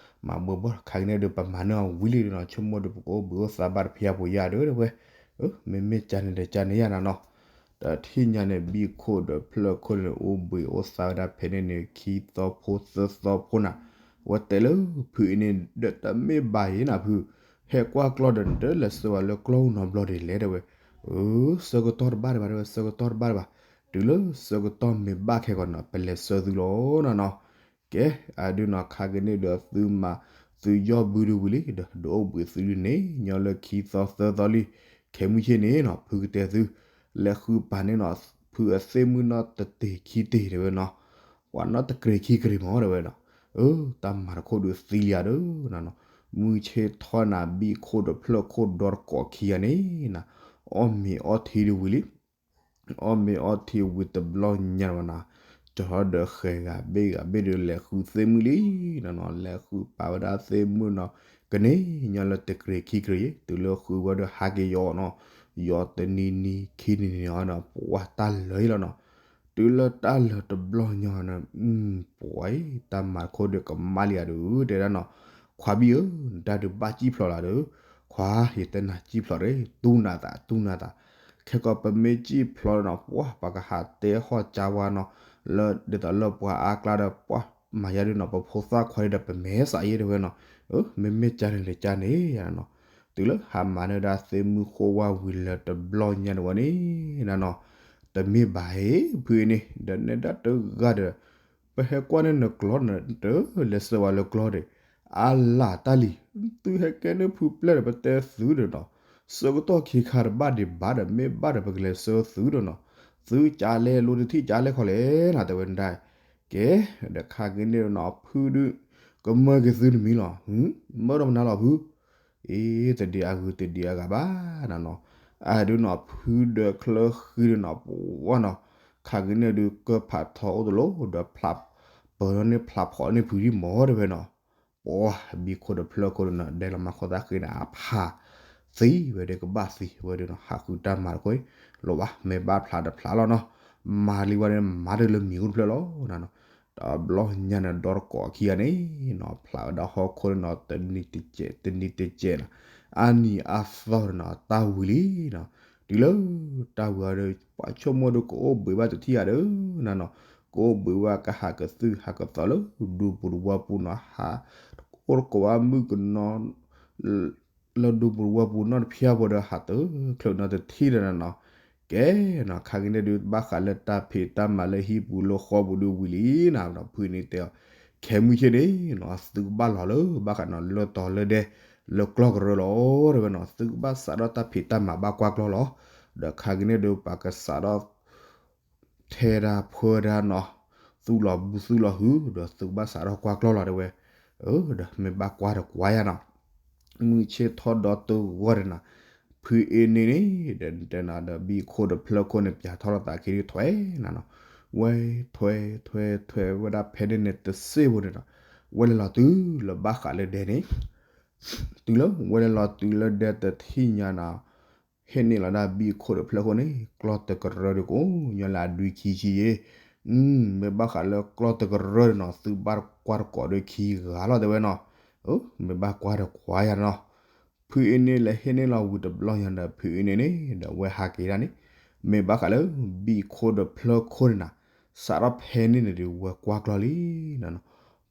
မၤဘှီဘှီ ခါကန့ၣ်ဒုး ပမၤန့ၢ်အီၤဝံၤလံနီၤ ဆိကမိၣ်ဒုး ပကအိၣ်ဘှံးအိၣ်သါဘၣ်တဖၣ်ဖိယါဒုးတဲဝဲ, အၢ မ့မ့ၢ်ကၢ်န့ၣ်ဒီးကၢ်န့ၣ်ယါနီၤနီၤ ဒီးထံၣ်ညါန့ၣ် ဘံၣ်ခိၣ်ဒီးဖျၢၣ်ခိၣ်န့ၣ် အိၣ်ဘှံးအိၣ်သါဝဲဒၣ်ဖဲန့ၣ်န့ၣ် ခံသီဖိသၢသီဖိနီၤ, ဝဲတဲလၢဖုအ့န့ၣ်ဒီး တမ့ၢ်ဘၣ်ယဲနီၤဖု, ဟဲကွၢ်ကျီၢ်ဒီး နတလဲၤဆှၢဝဲလၢကျီၢ်အိၣ်နီတဘျီဒ်လဲၣ်တဲဝဲ, အၢ ဆၢကတီၢ်တဘၣ်ဒံးဘၣ်တဲဝဲ ဆၢကတီၢ်တဘၣ်ဒံးဘၣ်, တုၤလၢဆၢကတီၢ်မ့ၢ်ဘၣ်ခဲကီးနီၤ ပလဲၤဆှၢသုလီၤနီၤနီၤ ကဲ အဒုးနီၤ ခါကန့ၣ်ဒီးသုမၤ သုယီၢ်ဘုဒုးဝံၤလံဒီး ဒုးအိၣ်ဘှံးသုဒုးန့ၣ် ညီလၢခံသီသၢသီလံ, ခဲမုၢ်ဆ့ၣ်န့ၣ်နီၤ ဖုကတဲသု လဲၤဃုပာ်န့ၢ်နီၤ ဖုအသ့ၣ်မုၣ်နီၢ်တတ့ၤခံတ့ၤတဲဝဲနီၤ, ပှၤနီၢ်တကြ့ၤခံကြ့ၤမးတဲဝဲဒီး, အၢ တၢ်မၤတခိၣ်ဒုးသံလံဧါဒီးနီၤနီၤ, မုၢ်ဆ့ၣ်ထီၣ်နၤ ဘံၣ်ခိၣ်ဒီးဖျၢၣ်ခိၣ်ဒီတကိးခံဂၤန့ၣ်နီၤ, အီၣ်မ့ၤအီထံဒုးဝံၤလံ အီၣ်မ့ၤအီထံဝံၤတဘျီညါဝဲနီၤ, ကၠီထီၣ်ဒီးဃဲၤဂၤဘ့ၣ်ဂၤဘ့ၣ်ဒီး လဲၤဃုသ့ၣ်မုၣ်လံနီၤနီၤ, လဲၤဃုပာ်ဝဲဒၣ်သ့ၣ်မုၣ်နီၤ, ကန့ၣ်ညီလၢတကြ့ၤခံကြ့ၤယဲ တုၤလၢဃုဝဲဒီးဟးက့ၤယီၤနီၤ, ယီၤတနံၤနံၤခံနံၤနံၤနီၤ ပှၤတၢ်လၢာ်လီၤနီၤ, တုၤလၢတၢ်လၢာ်တဘျီညါနီၤ, ပှၤအံၤ တၢ်မၤတခိၣ်ဒီးကမၣ်လံဧါဒီး တဲဒၣ်နီၤ, ခွါဘံၣ်ဧၢ, နတၢ်ဒုးဘၣ်စံၣ်ဖျိးလၢဒီး, ခွါ ယတဲနၤစံၣ်ဖျိးဒီး တူၢ်နၤသး တူၢ်နၤသး, ခဲကီးပမ့ၢ်စံၣ်ဖျိးဒီးနီၤ ပှၤ ပှၤကဟးတဲဟီၣ်ကၠါဝါနီၤ, လၢဒ်သိးလၢပှၤအါကျါဒီး ပှၤမၤယါဒုးနီၤ ပဖိသၣ်ခွါဒုးဒီး ပမဲာ်သးယဲတဲဝဲနီၤ, မ့မ့ၢ်ကၢ်န့ၣ်လဲၤကၢ်န့ၣ်ယါနီၤ, တုၤလၢဟးမၤန့ၢ်ဒၣ်သ့ၣ်မုၣ်ဃိဝါဝံၤလၢတဘျီညါန့ၣ်ဝဲန့ၣ်နီၤ, တမ့ၢ်ဘၣ်ဧ့ ဖုအ့န့ၣ် ဒီးနဲဒၣ်တဂၤဒီး ပဟဲကွၢ်န့ၢ်နကျီၢ်န့ၣ် တလဲၤဆှၢဝဲလၢကျီၢ်ဒီး, အါလၢ်တၢ်လံ, သုဟဲကဲန့ၢ်ဖုပျဲၢ်ဒီး ပတဲသုဒီးနီၤ, ဆၢကတီၢ်ခံခါတဘၣ်ဒံးဘၣ်ဒီး မ့ၢ်ဘၣ်ဒီးပကလဲၤဆှၢသုဒီးနီၤ, သုကလဲၤလိတထံၣ်ကလဲၤခီလဲၣ်နၤ တဲဝဲဒၣ်, ကဲ, ဒီးခါက့ၤန့ၣ်နီၤ ဖုဒုး, ကမၢက့ၤသုတမံၤလီၤ, မၢဒီးမနုၤလီၤဖု, အ့ တဒံးအဂုၤတဒံးအဂၤဘၣ်နၤနီၤ, အဒုးနီၤ ဖုဒီးချၢဃံဒီးနီၤ ပဝဲနီၤ, ခါက့ၤန့ၣ်ဒုး ကၢၢ်ဖးထီအိၣ်တလိၣ်ဒီး ဖျးပၢၤထီၣ်န့ၢ်ဖျးဖီၣ်န့ၢ်ဖုဒံးမၢ တဲဝဲနီၤ, ပှၤဘံခိၣ်ဒီးဖျၢၣ်ခိၣ်ဒီးနီၤ ဒဲလီၤမၤခီသးဃ့န့ၣ် အဖးသံဝဲဒၣ် ကဘၣ်သံဝဲဒၣ်နီၤ ဟးဃုတၢ်မၤတခီအံၤ, လီၤဘၣ် မ့ၢ်ဘၣ်ဖျါတဖျါလီၤနီၤ, မၤလံဝဲန့ၣ် မၤတလၢမံၤအိၣ်တဖျၢၣ်လီၤနၤနီၤ, တဘျီညါန့ၣ်ဒီတကိးခံဂၤန့ၣ်နီၤ ဖျါဝဲဒၣ်ဟီၣ်ခိၣ်န့ၣ်နီၤ တနံၤတစဲး တနံၤတစဲးနီၤ, အါနံၤအါသီန့ၣ်နီၤ တၢ်ဝံၤလံနီၤ, တုၤလၢတၢ်ဝံၤအီၤဒီး ပှၤဆိကမိၣ်ဒီးကအိၣ်ဘှံးဘၣ်တထံၣ်ဧါဒီးနၤနီၤ, ကအိၣ်ဘှံးဘၣ်ကဟးကသုၣ်ဟးကသီလၢဒူပူၤတဝီပူၤနီၤ ဟး အိၣ်တကိးဘၣ်မုၣ်ကနီၤ လၢဒူပူၤတဝီပူၤနီတဖျၢၣ်ဖိဒီး ဟးတချုးနီတထံၣ်ဒီးနၤနီၤ, ကဲနီၤ ခါက့ၤန့ၣ်ဒုး ဘၣ်ဃးလၢတၢ်ဖံးတၢ်မၤလၢဟံၣ်ပူၤလၢဃီပူၤဒုးဝံၤလံနၤနီၤ, ဖုအ့န့ၣ်တဲအီၤ ခဲမုၢ်ဆ့ၣ်န့ၣ်နီၤ သုကဘၣ်လီၤလၢဘၣ်ဃးနီၤ လၢတီၤလၢဒဲ လၢကျီၢ်ကရၢလီၤ တဲဝဲနီၤ, သုကဘၣ်စးထီၣ်တၢ်ဖံးတၢ်မၤဘၣ်ကွၢ်ကျီၢ်လီၤ, ဒီးခါက့ၤန့ၣ်ဒုး ပှၤကစးထီၣ် ထဲဒၣ်ဖှၢဒၣ်နီၤ, သူၣ်လီၤဘုသူၣ်လီၤဟုၣ် ဒီးသုကဘၣ်စးထီၣ်ကွၢ်ကျီၢ်လီၤ တဲဝဲ, ဒီးမ့ၢ်ဘၣ်ကွၢ်ဒီးကွၢ်ယၤနီၤ, မုၢ်ဆ့ၣ်ထီၣ်ဒီတုၤဂီၢ်န့ၣ်နီၤ, ဖုအ့န့ၣ်န့ၣ် ဒီးတဲနၤဒီးဘံၣ်ခိၣ်ဒီးဖျၢၣ်ခိၣ်န့ၣ် ပၠးထီၣ်လီၤသးခံဒုးထွဲနၤနီၤ, ဝဲထွဲထွဲထွဲဝဲဒၣ်ဖဲန့ၣ်န့ၣ်တစ့ၢ်ဖိန့ၣ်နီၤ, ဝဲလဲၤလီၤတုၤလၢဘၣ်ဃးလၢဒဲန့ၣ် တုၤလၢဝဲလဲၤလီၤတုၤလၢဒဲတထံၣ်ညါနီၤ, ဟ့ၣ်န့ၢ်လီၤဒၣ်ဘံၣ်ခိၣ်ဒီးဖျၢၣ်ခိၣ်န့ၣ် ကျီၢ်တကရၢဒီးကိးညီလၢအဒွံခံဆံယ့ၣ်, မ့ၢ်ဘၣ်ဃးလၢကျီၢ်တကရၢန့ၣ်နီၤ သုဘၣ်ကွၢ်တကိးဒီးခံဂၤလီၤ တဲဝဲနီၤ, မ့ၢ်ဘၣ်ကွၢ်ဒီးကွၢ်ယၤနီၤ, ဖုအ့န့ၣ်လဲၤဟ့ၣ်န့ၢ်လီၤဝံၤတဘျီညါဒီး ဖုအ့န့ၣ်န့ၣ် ဒီးဝဲဟးက့ၤဒၣ်န့ၣ်, မ့ၢ်ဘၣ်ဃးလၢဘံၣ်ခိၣ်ဒီးဖျၢၣ်ခိၣ်န့ၣ်နီၤ, စးထီၣ်ဖဲန့ၣ်န့ၣ်ဒီးဝဲကွၢ်ကျီၢ်လံနီၤ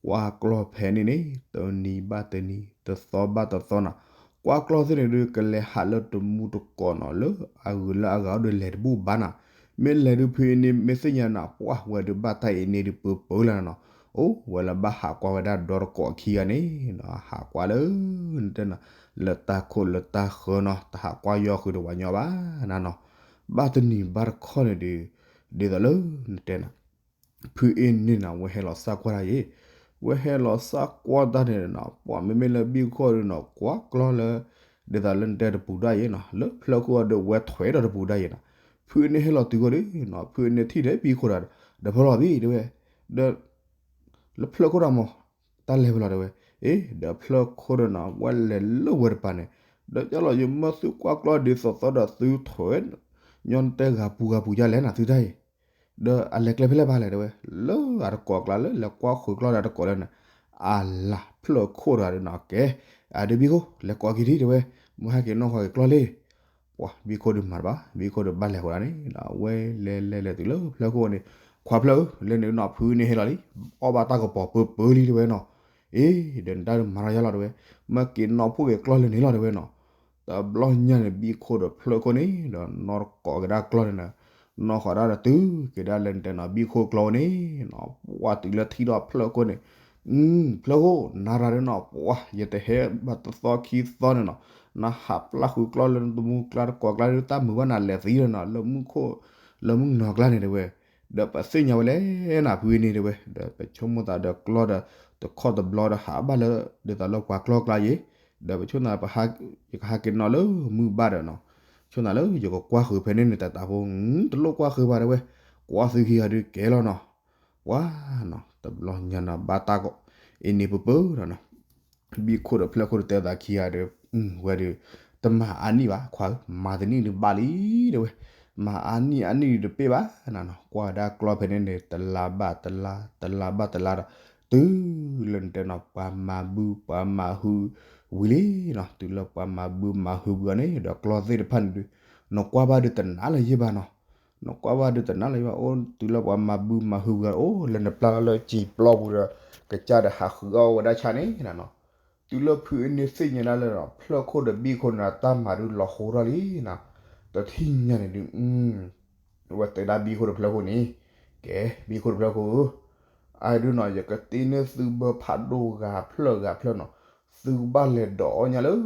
ကွၢ်ကျီၢ်ဖဲန့ၣ်န့ၣ် တနံၤဘၣ်တနံၤ တသီဘၣ်တသီနီၤ, ကွၢ်ကျီၢ်သ့ၣ်န့ၣ်ဒုး ကလဲၤဟးလၢတမူတကိးနီၤ လၢအဂုၤလၢအဂၤအိၣ်ဒီးလဲၤတဘူၣ်ဘၣ်နီၤ, မ့ၢ်လဲၤဒုးဖုအ့န့ၣ် မ့ၢ်သ့ၣ်ညါနီၤ ပှၢ်ဝဲဒုးဘၣ်တၢ်အ့န့ၣ်ဒုးပၢပၢလၢနီၤ, အိၣ်ဝဲလၢဘၣ်ဟးကွၢ်ဝဲဒၣ်ဒီတကိးခံဂၤန့ၣ်နီၤ, ဟးကွၢ်လၢ နတဲနီၤ လၢတၢ်ခိၣ်လၢတၢ်ဃၢနီၤ တဟးကွၢ်ယီၤဃုာ်ဒီးပှၤညီဘၣ်နၤနီၤ, ဘၣ်တနံၤဘၣ်တခီန့ၣ်ဒုး ဒ်သိးလၢ နတဲနီၤ ဖုအ့န့ၣ်နီၤ ဝဲဟဲလီၤစၢ်ကွၢ်တၢ်ယ့ၣ်, ဝဲဟဲလီၤစၢ်ကွၢ်တၢ်န့ၣ်နီၤ ပှၤမ့မ့ၢ်လၢဘံၣ်ခိၣ်ဒုးနီၤ ကွၢ်ကျီၢ်လၢ ဒ်သိးလၢနတဲတပူၤဒၣ်ယ့ၣ်နီၤ လၢဖျၢၣ်ခိၣ်အီၤဒီးဝဲထွဲဒီးတပူၤဒၣ်ယ့ၣ်နီၤ, ဖုအ့န့ၣ်ဟဲလီၤတုၤဂီၢ်ဒုးနီၤ ဖုအ့န့ၣ်ထံၣ်ဒီးဘံၣ်ခိၣ်ဒီး ဒီးဖဲလီၤဘံၣ်တဲဝဲ, ဒီး လၢဖျၢၣ်ခိၣ်တၢ်မး တၢ်လဲၤဖဲလီၤတဲဝဲ, အ့ ဒီးဖျၢၣ်ခိၣ်ဒီးနီၤ ဝဲလဲၤလၢဝဲတပၤန့ၣ်, ဒီးကၢ်လီၤယမၢသုကွၢ်ကျီၢ်ဒ်သိးသိးဒီးသုထွဲ ညီနတဲဂၤပူၤဂၤပူၤယါလဲၣ်နၤသုတၢ်အံၤ, ဒီးအလဲၤကျဲဖဲလဲၣ်ဘၣ်လဲၣ်တဲဝဲ, လၢအတကိးအကျါလၢလဲၤကွၢ်ဃုာ်ကျီၢ်ဒီးတကိးလၢန့ၣ်, အလၤဖျၢၣ်ခိၣ်တဂၤဒီးနီၤ ကဲ, အဒုးဘံၣ်ခိၣ် လဲၤကိးက့ၤထံၣ်တဲဝဲ, မ့ၢ်ဟဲက့ၤနီၣ်ဃီက့ၤကျီၢ်လံ ပှၤဘံၣ်ခိၣ်ဒုးမၤတဘၣ် ဘံၣ်ခိၣ်ဒုးဘၣ်လဲၤဃီဒၣ်န့ၣ်ဒီး ဝဲလဲၤလဲၤလဲၤတုၤလၢဖျၢၣ်ခိၣ်န့ၣ်, ခွါဖျၢၣ်ဧၢ လၢန့ၣ်နီၤ ဖုန့ၣ်ဟဲလီၤလံ, အီၣ်ဘၣ်တၢ်ကပီၤပၢပၢလံတဲဝဲနီၤ, အ့ ဒီးနတၢ်ဒုးမၤထီၣ်ယါလီၤတဲဝဲ, မၢက့ၤနီၣ်ဖှိၣ်က့ၤကျီၢ်လၢန့ၣ်လီၤတဲဝဲနီၤ, တဘျီညါန့ၣ် ဘံၣ်ခိၣ်ဒီးဖျၢၣ်ခိၣ်န့ၣ် ဒီးနီၣ်တကိးက့ၤဒၣ်ကျီၢ်န့ၣ်နီၤ, နီၣ်ဃီဒၣ်ဒီးတုၤက့ၤဒၣ်လၢနတဲနီၤ ဘံၣ်ခိၣ်ကျီၢ်န့ၣ်နီၤ, ပှၤတုၤလၢထံၣ်ဒီးဖျၢၣ်ခိၣ်န့ၣ် ဖျၢၣ်ခိၣ် နၤရၤဒုးနီၤ ပှၤ ယတဟဲဘၣ်တသီခံသီန့ၣ်နီၤ, နဟးပျၢ်ဃုာ်ကျီၢ်လၢနတမူကျါတကိးကျါဒုး တၢ်မုာ်ဘၣ်နၤလဲၤသံဒီးနီၤ လၢမူခိၣ် လၢမုၢ်နီၤကျါန့ၣ်တဲဝဲ, ဒီးပသ့ၣ်ညါဝဲလဲၣ်နၤဖုအ့န့ၣ်တဲဝဲ, ဒီးပဆိကမိၣ်သးဒီးကျီၢ်ဒီး တခီတဘျီဒီးဟးဘၣ်လၢ ဒ်သိးလၢပှၤကျီၢ်ကျါယ့ၣ်, ဒီးပဆိကမိၣ်သး ယကဟးက့ၤနီၣ်လၢမုၢ်ဘၣ်ဒီးနီၤ, ဆိကမိၣ်သးလၢယကကွၢ်ဃုာ်ဖဲန့ၣ်န့ၣ် တၢ်တၢ်ဖိ တလိၣ်ကွၢ်ဃုာ်ဘၣ်တဲဝဲ, ကွၢ်သုခံဂၤဒုးကဲလီၤနီၤ ပှၤနီၤ တဘျီညါနီၤ ဘၣ်တၢ်ကိး အ့န့ၣ်ပၢပၢဒီးနီၤ, ဘံၣ်ခိၣ်ဒီးဖျၢၣ်ခိၣ်ဒီးတဲသးခံဂၤဒီး ဝဲဒီး တမၤအါနံၣ်ဘၣ် ခွါဧၢ မၤတနံၣ်ဒုးဘၣ်လံတဲဝဲ, မၤအါနံၣ်အါနံၣ်ဒုးတပ့ၢ်ဘၣ်နၤနီၤ ကွၢ်ဝဲဒၣ်ကျီၢ်ဖဲန့ၣ်န့ၣ် တလါဘၣ်တလါ တလါဘၣ်တလါဒီး တုၤလၢနတဲနီၤ ပှၤမၤဘုပှၤမၤဟုဝံၤလံနီၤ, တုၤလၢပှၤမၤဘုမၤဟုဝံၤအီၤန့ၣ် ဒီးကျီၢ်သ့ၣ်တဖၣ်န့ၣ်ဒုး နကွၢ်ဘၣ်ဒုးတနာ်လၢၤယ့ၣ်ဘၣ်နီၤ, နကွၢ်ဘၣ်ဒုးတနာ်လၢၤယ့ၣ်ဘၣ် အိၣ်တုၤလၢပှၤမၤဘုမၤဟုဝံၤအီၤ အိၣ်လၢနပျၢ်လီၤလၢစံာ်ပျီပူၤဒီး ကစၢ်ဒီးဟးဃုအီၣ်ဝဲဒၣ်ဆၣ်န့ၣ်နီၤ, တုၤလၢဖုအ့န့ၣ်သ့ၣ်ညါဒၣ်လၢ ဖျၢၣ်ခိၣ်ဒီးဘံၣ်ခိၣ်န့ၣ် တၢ်မၤဒုးလီၤဃိထီၣ်လံနီၤ, တထံၣ်ညါန့ၣ်ဒုး ဝဲတဲဒၣ်ဘံၣ်ခိၣ်ဒီးဖျၢၣ်ခိၣ်န့ၣ်, ကဲ ဘံၣ်ခိၣ်ဒီးဖျၢၣ်ခိၣ်ဧၢ, အဒုးနီၤ ယကတ့န့ၢ်သုဘၢဖးဒိၣ်ဂၤဖျၢၣ်ဂၤဖျၢၣ်နီၤ, သုကဘၣ်လဲၤဒိးအီၣ်ညါလၢ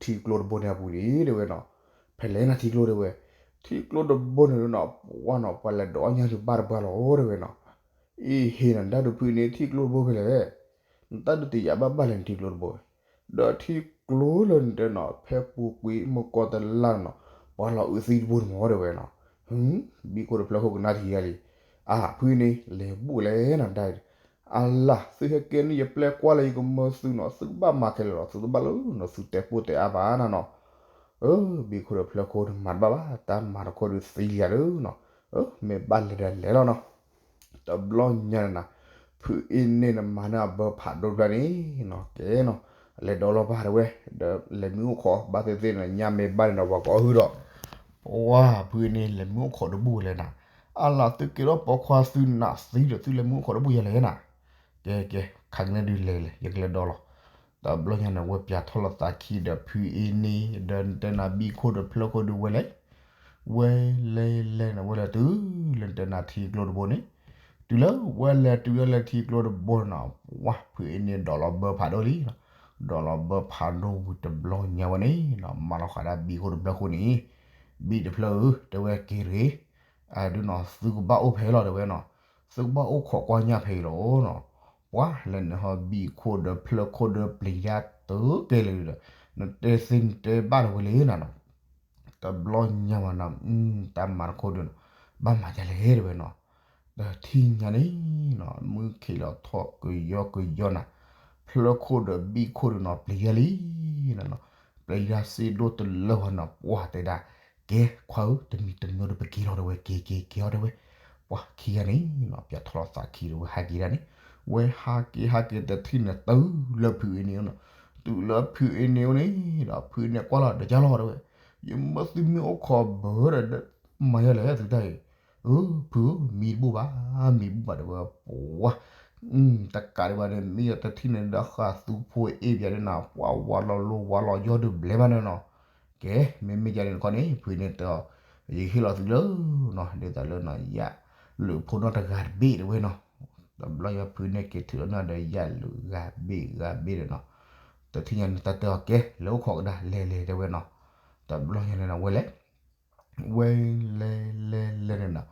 ထံကျိတဘိန့ၣ်အပူၤန့ၣ်တဲဝဲနီၤ, ဖဲလဲၣ်နၤထံကျိတဲဝဲ, ထံကျိတဘိန့ၣ်နီၤ ပှၤနီၤ ပှၤလဲၤဒိးအီၣ်ညၣ်ဒုးဘၣ်တဘၣ်လီၤတဲဝဲနီၤ. အ့ဟ့နၤ ဒၣ်ဒုးဖုအ့န့ၣ် ထံကျိတဘိဖဲလဲၣ်, နတၢ်ဒုးတယာ်ဘၣ်ဘၣ်လဲၣ်နထံကျိတဘိဝဲ, ဒီးထံကျိလၢနတဲနီၤ ဖဲပူၤကွံာ်မုၢ်ကီၢ်တလၣ်နီၤ ပှၤလီၤအုးသံတဘိန့ၣ်မ့ၢ်တဲဝဲနီၤ. ဘံၣ်ခိၣ်တဖျၢၣ်ခိၣ်ကနၣ်ထံယါလံ, အါ ဖုအ့န့ၣ် လဲၤဘူၣ်လဲၣ်နၤဒၣ်, အလၢ် သုဟဲကဲန့ၢ်ယပျဲၢ်ကွၢ်လၢယကမၢသုနီၤ သုကဘၣ်မၤခဲလၢာ်လီၤ သုတဘၣ်လၢနီၤ သုတဲပိၢ်တဲအါဘၣ်နၤနီၤ. အၢ ဘံၣ်ခိၣ်တဖျၢၣ်ခိၣ်န့ၣ် မၤတဘၣ်ဘၣ် တၢ်မၤတခိၣ်ဒုးသံလံဧါလၢနီၤ. အၢ မ့ၢ်ဘၣ်လဲၤဒီးလဲၤလီၤနီၤ. တဘျီညါန့ၣ်နၤ ဖုအ့န့ၣ်နမၤန့ၢ်အဘၢဖးဒိၣ်တဖျၢၣ်န့ၣ် ကဲနီၤ လဲၤဒိးလီၤဘၣ်တဲဝဲ, ဒီးလဲၤမံအိၣ်ခိး ဘၣ်သ့ၣ်သ့ၣ်န့ၣ် ညၣ်မ့ၢ်ဘၣ်န့ၣ်ဒီးပှၤကိးဟုဒီး ပှၤဖုအ့န့ၣ် လဲၤမံအိၣ်ခိးတဘူၣ်ဝဲလဲၣ်နၤ. အလၢ် သုကဲထီၣ်ပိာ်ခွါသုနးသံဒီး သုလဲၤမံအိၣ်ခိးတဘူၣ်ယၤလဲၣ်နၤ. ကဲကဲ ခါကန့ၣ်ဒုးလဲၤလဲၣ် ယကလဲၤဒိးလီၤ. တဘျီညါန့ၣ် ဝဲပၠးထီၣ်လီၤသးခံဒီးဖုအ့န့ၣ် ဒီးနတဲနၤဘံၣ်ခိၣ်တဖျၢၣ်ခိၣ်ဒုးဝဲလဲၤ ဝဲလဲၤလဲၤန့ၣ် ဝဲလဲၤတုၤလၢနတဲနၤထံကျိတဘိန့ၣ်, တုၤလၢဝဲလဲၤတုၤလၢထံကျိတဘိန့ၣ်နီၤ ပှၤဖုအ့န့ၣ်ဒိးလီၤဘၢဖးဒိၣ်လံနီၤ. ဒိးလီၤဘၢဖးဒိၣ်ဝံၤတဘျီညါဝဲန့ၣ်နီၤ မၤလီၤဃာ်ဒၣ်ဘံၣ်ခိၣ်တဖျၢၣ်ခိၣ်န့ၣ်, ဘံၣ်တဖျၢၣ်ဧၢ တဲဝဲက့ၤတဂ့ၤ, အဒုးနီၤ သုကဘၣ်အိၣ်ဖဲလီၤတဲဝဲနီၤ, သုကဘၣ်အိၣ်ခိးကွၢ်ညၣ်ဖဲအံၤလီၤနီၤ. ပှၤလဲၤနုာ်ဟီဘံၣ်ခိၣ်ဒီးဖျၢၣ်ခိၣ်ဒီးပျံၤတၢ်တုၤကဲလၢာ်ဒီး နတဲသ့နတဲဘၣ်လၢၤဝဲလဲၣ်နၤနီၤ. တဘျီညါဝဲနီၤ တၢ်မၤတခိၣ်ဒုးနီၤ ဘၣ်မၤဒ်လဲၣ်တဲဝဲနီၤ. တထံၣ်ညါန့ၣ်နီၤ မုၢ်ခံးလီၤထီၣ်ကယီကယီနၤ, ဖျၢၣ်ခိၣ်ဒီးဘံၣ်ခိၣ်ဒုးနီၤ ပျံၤယဲလံနီၤ. ပျံၤတၢ်စ့ဒိၣ်တလၢဝဲနီၤ ပှၤတဲဒၣ် ကဲ ခွါဧၢ တမံၤတမံၤဒီးပက့ၤလီၤတဲဝဲ က့ၤက့ၤက့ၤအီၤတဲဝဲ. ပှၤခံဂၤန့ၣ်နီၤ ပၠးထီၣ်လီၤသးခံဒီးဝဲဟးက့ၤဒၣ်န့ၣ်, ဝဲဟးက့ၤဟးက့ၤတထံၣ်န့ၣ် တုၤလၢဖုအ့န့ၣ်နီၤ, တုၤလၢဖုအ့န့ၣ်အိၣ်န့ၣ်ဒီး ဖုအ့န့ၣ်ကွၢ်လီၤဒီးကၢ်လီၤတဲဝဲ, ယမၢသုမံအိၣ်ခိးဘၢဒီး မၤယဲလဲၣ်သုတၢ်အံၤ, အၢ ဖုဧၢ မံတဘူၣ်ဘၣ် မံတဘူၣ်ဘၣ်တဲဝဲ ပှၤ တကးဒံးဘၣ်န့ၣ် မ့ၢ်ယတထံၣ်န့ၣ်ဒီးဃာ်သူဖိအ့ၣ်ပၠးန့ၣ်နီၤ ပှၤဝးလီၤလိဝးလီၤယီၢ်ဒုးဘျဲဘၣ်န့ၣ်နီၤ. ကဲ မ့မ့ၢ်ယၤန့ၣ်တခီန့ၣ် ဖုန့ၣ်တဲအီၤ ယကဟ့ၣ်လီၤသုလၢနီၤ ဒ်သိးလၢနီၤ ယလုးဖိနီၢ်တဂၤတဘ့ၣ်တဲဝဲနီၤ. တဘျီညါဖုန့ၣ်က့ၤထုးလီၤနီၤဒီးယလုးဂၤဘ့ၣ်ဂၤဘ့ၣ်ဒီးနီၤ, တထံၣ်ညါန့ၣ်တၢ်တဲအီၤကဲ လဲၤအိၣ်ခိးကဒါလဲၤလဲၤတဲဝဲနီၤ. တဘျီညါန့ၣ်နီၤ ဝဲလဲၤ ဝဲလဲၤလဲၤလဲၤန့ၣ်နီၤ,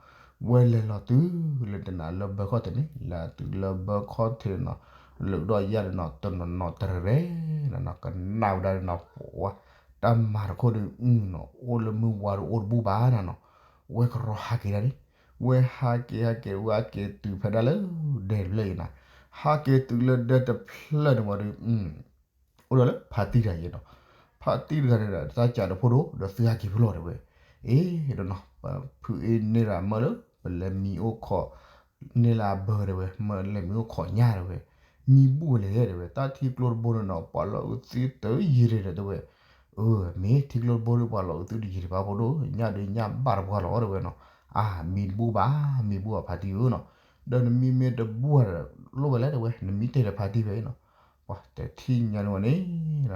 ဝဲလဲၤလီၤတုၤလၢတနၤလၢဘၢခီၣ်ထံးန့ၣ် လဲၤတုၤလၢဘၢခီၣ်ထံးန့ၣ်နီၤ, လုးဒီးယၤန့ၣ်နီၤ တနီၤနီၤတရဲၤရဲၤန့ၣ်နီၤ ကနၣ်ဝဲဒၣ်န့ၣ်နီၤ ပှၤ တၢ်မၤတခိၣ်ဒုးနီၤ အိၣ်လၢမုၢ်ဝါဒီးအိၣ်တဘူၣ်ဘၣ်န့ၣ်နီၤ. ဝဲကရီဟးက့ၤဒၣ်န့ၣ်, ဝဲဟးက့ၤဟးက့ၤဝဲဟးက့ၤတုၤဖဲဒၣ်လၢဒဲတဖျၢၣ်အံၤနီၤ, ဟးက့ၤတုၤလၢဒဲတဖျၢၣ်န့ၣ်ဝံၤဒီး အိၣ်ဒီးလၢဖါတံၢ်တဂၤအံၤနီၤ, ဖါတံၢ်တဂၤန့ၣ်ဒီး တၢ်စးဒီးဖိဒိၣ် ဒီးသုဟးက့ၤဖဲလဲၣ်တဲဝဲ, အ့ ဒီးနီၤ ဖုအ့န့ၢ်ဒီးမၢလၢ ပလဲၤမံအိၣ်ခိး န့ၢ်လၢအဘၢတဲဝဲ မၢလဲၤမံအိၣ်ခိးညၣ်တဲဝဲ, မံဘူၣ်ဝဲလဲၣ်တဲဝဲ တၢ်ထံကျိတဘိန့ၣ်နီၤ ပှၤလီၤအုးသံတယံာ်တ့ၢ်တဲဝဲ, အၢ မ့ၢ်ထံကျိတဘိဒီး ပှၤလီၤအုးသံတယံာ်တ့ၢ်ဘၣ်ဖိဒိၣ် ညၣ်ဒီးညၣ်ဘၣ်တပှၢ်လီၤတဲဝဲနီၤ, အါ မံတဘူၣ်ဘၣ် မံဘူၣ်ဘၣ်ဖါတံၢ်ဧၢနီၤ, ဒီးနမံမ့ၢ်တဘူၣ်ဒီး လိၣ်ဝဲလဲၣ်တဲဝဲ နမံတ့ၢ်ဒီးဖါတံၢ်ဖဲအံၤနီၤ, ပှၤတထံၣ်ညါန့ၣ်ဝဲန့ၣ်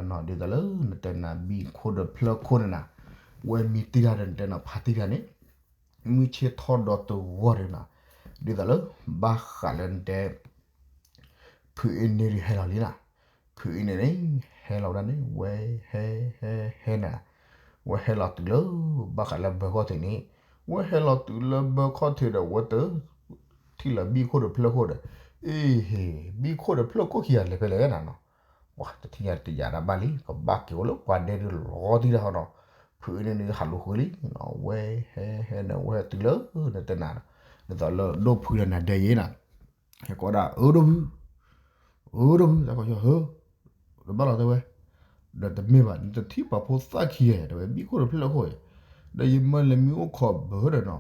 ဒ်သိးလၢနတဲနၤဘံၣ်ခိၣ်ဒီးဖျၢၣ်ခိၣ်န့ၣ်နၤ, ဝဲမံတံၢ်တၢ်ဒီးနတဲနၤဖါတံၢ်တၢ်န့ၣ် မုၢ်ဆ့ၣ်ထီၣ်ဒီးတဂီၢ်ဒီးနီၤ, ဒ်သိးလၢ ဘၣ်ဃးလၢနတဲ ဖုအ့န့ၢ်ဒုးဟဲလီၤလံနီၤ, ဖုအ့န့ၢ်န့ၣ် ဟဲလီၤဝဲဒၣ်န့ၣ် ဝဲဟဲဟဲဟဲနၤ, ဝဲဟဲလီၤတုၤလၢ ဘၣ်ဃးလၢဘၢခီၣ်ထံးန့ၣ်, ဝဲဟဲလီၤတုၤလၢဘၢခီၣ်ထံးဒီးဝဲတ ထံၣ်လၢဘံၣ်ခိၣ်ဒီးဖျၢၣ်ခိၣ်ဒီး, အ့ဟ့ ဘံၣ်ခိၣ်ဒီးဖျၢၣ်ခိၣ်ခံဂၤလဲၤဖဲလဲၣ်နၤနီၤ, ပှၤတထံၣ်ညါတယာ်ဒၣ်ဘၣ်လံ ကဘၣ်က့ၤအိၣ်လၢပှၤဒဲဒုးလီၤတံၢ်တၢ်ဟီနီၤ, ဖုအ့န့ၢ်န့ၣ်ဟးလူၤဃုလံနီၤ, ဝဲဟဲဟဲန့ၣ် ဝဲဟဲတုၤလၢ နတဲနၤ, ဒ်သိးလၢဒိၣ်ဖုဒီးနၤဒဲယဲနၤ, ဟဲကိးဒၣ်အၢဒိၣ်ဖု အၢဒိၣ်ဖု တၢ်ကီၢ်ဆၢဟၢ, တဘၣ်လီၤတဲဝဲ, ဒီးတမ့ၢ်ဘၣ် နတထံၣ်ပှၤဖိသၣ်ခံဂၤတဲဝဲ ဘံၣ်ခိၣ်ဒီးဖျၢၣ်ခိၣ်အံၤ, ဒီးယမၢလဲၤမံအိၣ်ခိးဘၢဒီးနီၤ,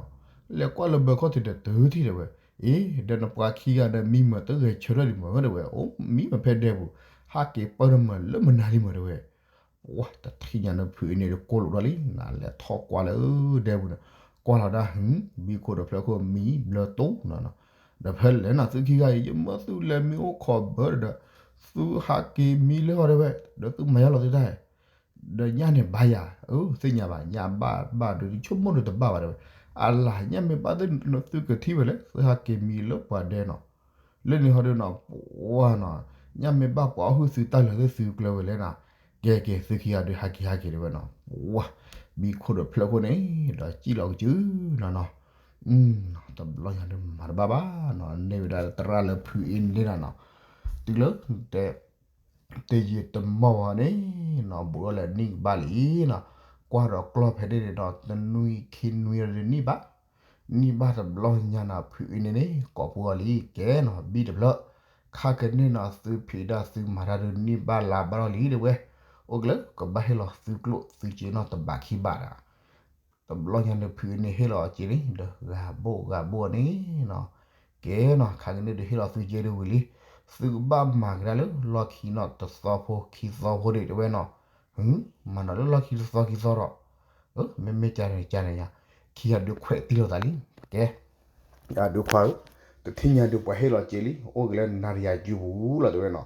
လဲၤကွၢ်လၢဘၢခီၣ်ထံးဒီးတုၤထံၣ်တဲဝဲ, အ့ ဒီးနပှၤခံဂၤဒီးမံမၤတဂဲၤဆၢထၢၣ်ဒံးမၢတဲဝဲ, အိၣ်မံမၤဖဲဒဲပူၤ, ဟးက့ၤပၢၢ်တမၤလၢမနုၤလံမၢတဲဝဲ ပှၤတထံၣ်ညါန့ၣ် ဖုအ့န့ၣ်ဒီးကိၢ်လိာ်ဒၣ်လံ, နလဲၤထီၣ်ကွၢ်လၢဒဲပူၤန့ၣ်, ကွၢ်လီၤဒၣ် ဘံၣ်ခိၣ်ဒီးဖျၢၣ်ခိၣ်မံဘျၢတိၢ်နီၤ, ဒီးဖဲလဲၣ်နၤသုခံဂၤအံၤ ယမၢသုလဲၤမံအိၣ်ခိးဘၢဒီး, သုဟးက့ၤမံလၢဟီၣ်တဲဝဲ, ဒီးသုမၤယါလီၤသုတၢ် ဒီးညၣ်န့ၣ်ဘၣ်ယၤ, အၢ သ့ၣ်ညါဘၣ် ညၣ်ဘၣ်ဘၣ်ဒီး ဆိကမိၣ်ဒီးတဘၣ်ဘၣ်တဲဝဲ, အလၢ် ညၣ်မ့ၢ်ဘၣ်သ့ၣ်နသုကထံၣ်ဝဲလဲၣ် သုဟးက့ၤမံလၢပှၤဒဲနီၤ, လၢန့ၣ်ဟီဒီးနီၤ ပှၤနီၤ, ညၣ်မ့ၢ်ဘၣ်ပှၤအီၣ်ဟုၣ်သုတၢ်လၢာ်သ့ၣ်သုကျၢၤဝဲလဲၣ်နၤ, ကဲကဲ သုခံဂၤဒီးဟးက့ၤဟးက့ၤတဲဝဲနီၤ, ပှၤ ဘံၣ်ခိၣ်ဒီးဖျၢၣ်ခိၣ်န့ၣ် ဒီးစံၣ်လီၤကစုနီၤနီၤ, တဘျီညါဒုးမၤတဘၣ်ဘၣ်နီၤ, န့ၢ်ဝဲဒၣ်သရၣ်လၢဖုအ့န့ၣ်နီၤနီၤ, တုၤလၢ တယံာ်တမီၢ်ဘၣ်န့ၣ်နီၤ ဘူးထီၣ်လဲၤနံၣ်ကဘၣ်လံနီၤ, ကွၢ်ဒီးကျီၢ်ဖဲန့ၣ်န့ၣ်ဒီး တနွံခံနွံဒီးနံၣ်ဘၣ်, နံၣ်ဘၣ်တဘျီညါနီၤ ဖုအ့န့ၣ်န့ၣ် ကိးပှၤလံ ကဲနီၤ ဘံၣ်တဖျၢၣ်, ခါကန့ၢ်နီၤ သုဖံးတၢ်သုမၤတၢ်ဒုးနံၣ်ဘၣ်လါဘၣ်ထီၣ်လံတဲဝဲ, အိၣ်ကလၢ ကဘၣ်ဟ့ၣ်လီၤသုကျိၣ်သုစ့နီၤတဘးခံဘးဒီး တဘျီညါန့ၣ် ဖုအ့န့ၣ်ဟ့ၣ်လီၤစ့န့ၣ် ဒီးဂၤဘိၣ်ဂၤဘိၣ်န့ၣ်နီၤ, ကဲနီၤ ခါကန့ၢ်ဒုးဟ့ၣ်လီၤသုစ့ဒုးဝံၤလံ, သုကဘၣ်မၤကဒါလၢလီၢ်ခံနီၤတသီဖိခံသီဖိဒံးတဲဝဲနီၤ, မၤနီၤလၢလီၢ်ခံတသီခံသီဒီး, မ့မ့ၢ်ကန့ၣ်ကန့ၣ်ယါ, ခံဂၤဒုးခွဲးတံၢ်လိာ်သးလံ, ကဲ ယၤဒုးခွါဧၢ, တထံၣ်ညါဒုးပှၤဟ့ၣ်လီၤစ့လံ အိၣ်က့ၤလၢနၤတယၤကၠူပူၤလီၤတဲဝဲနီၤ,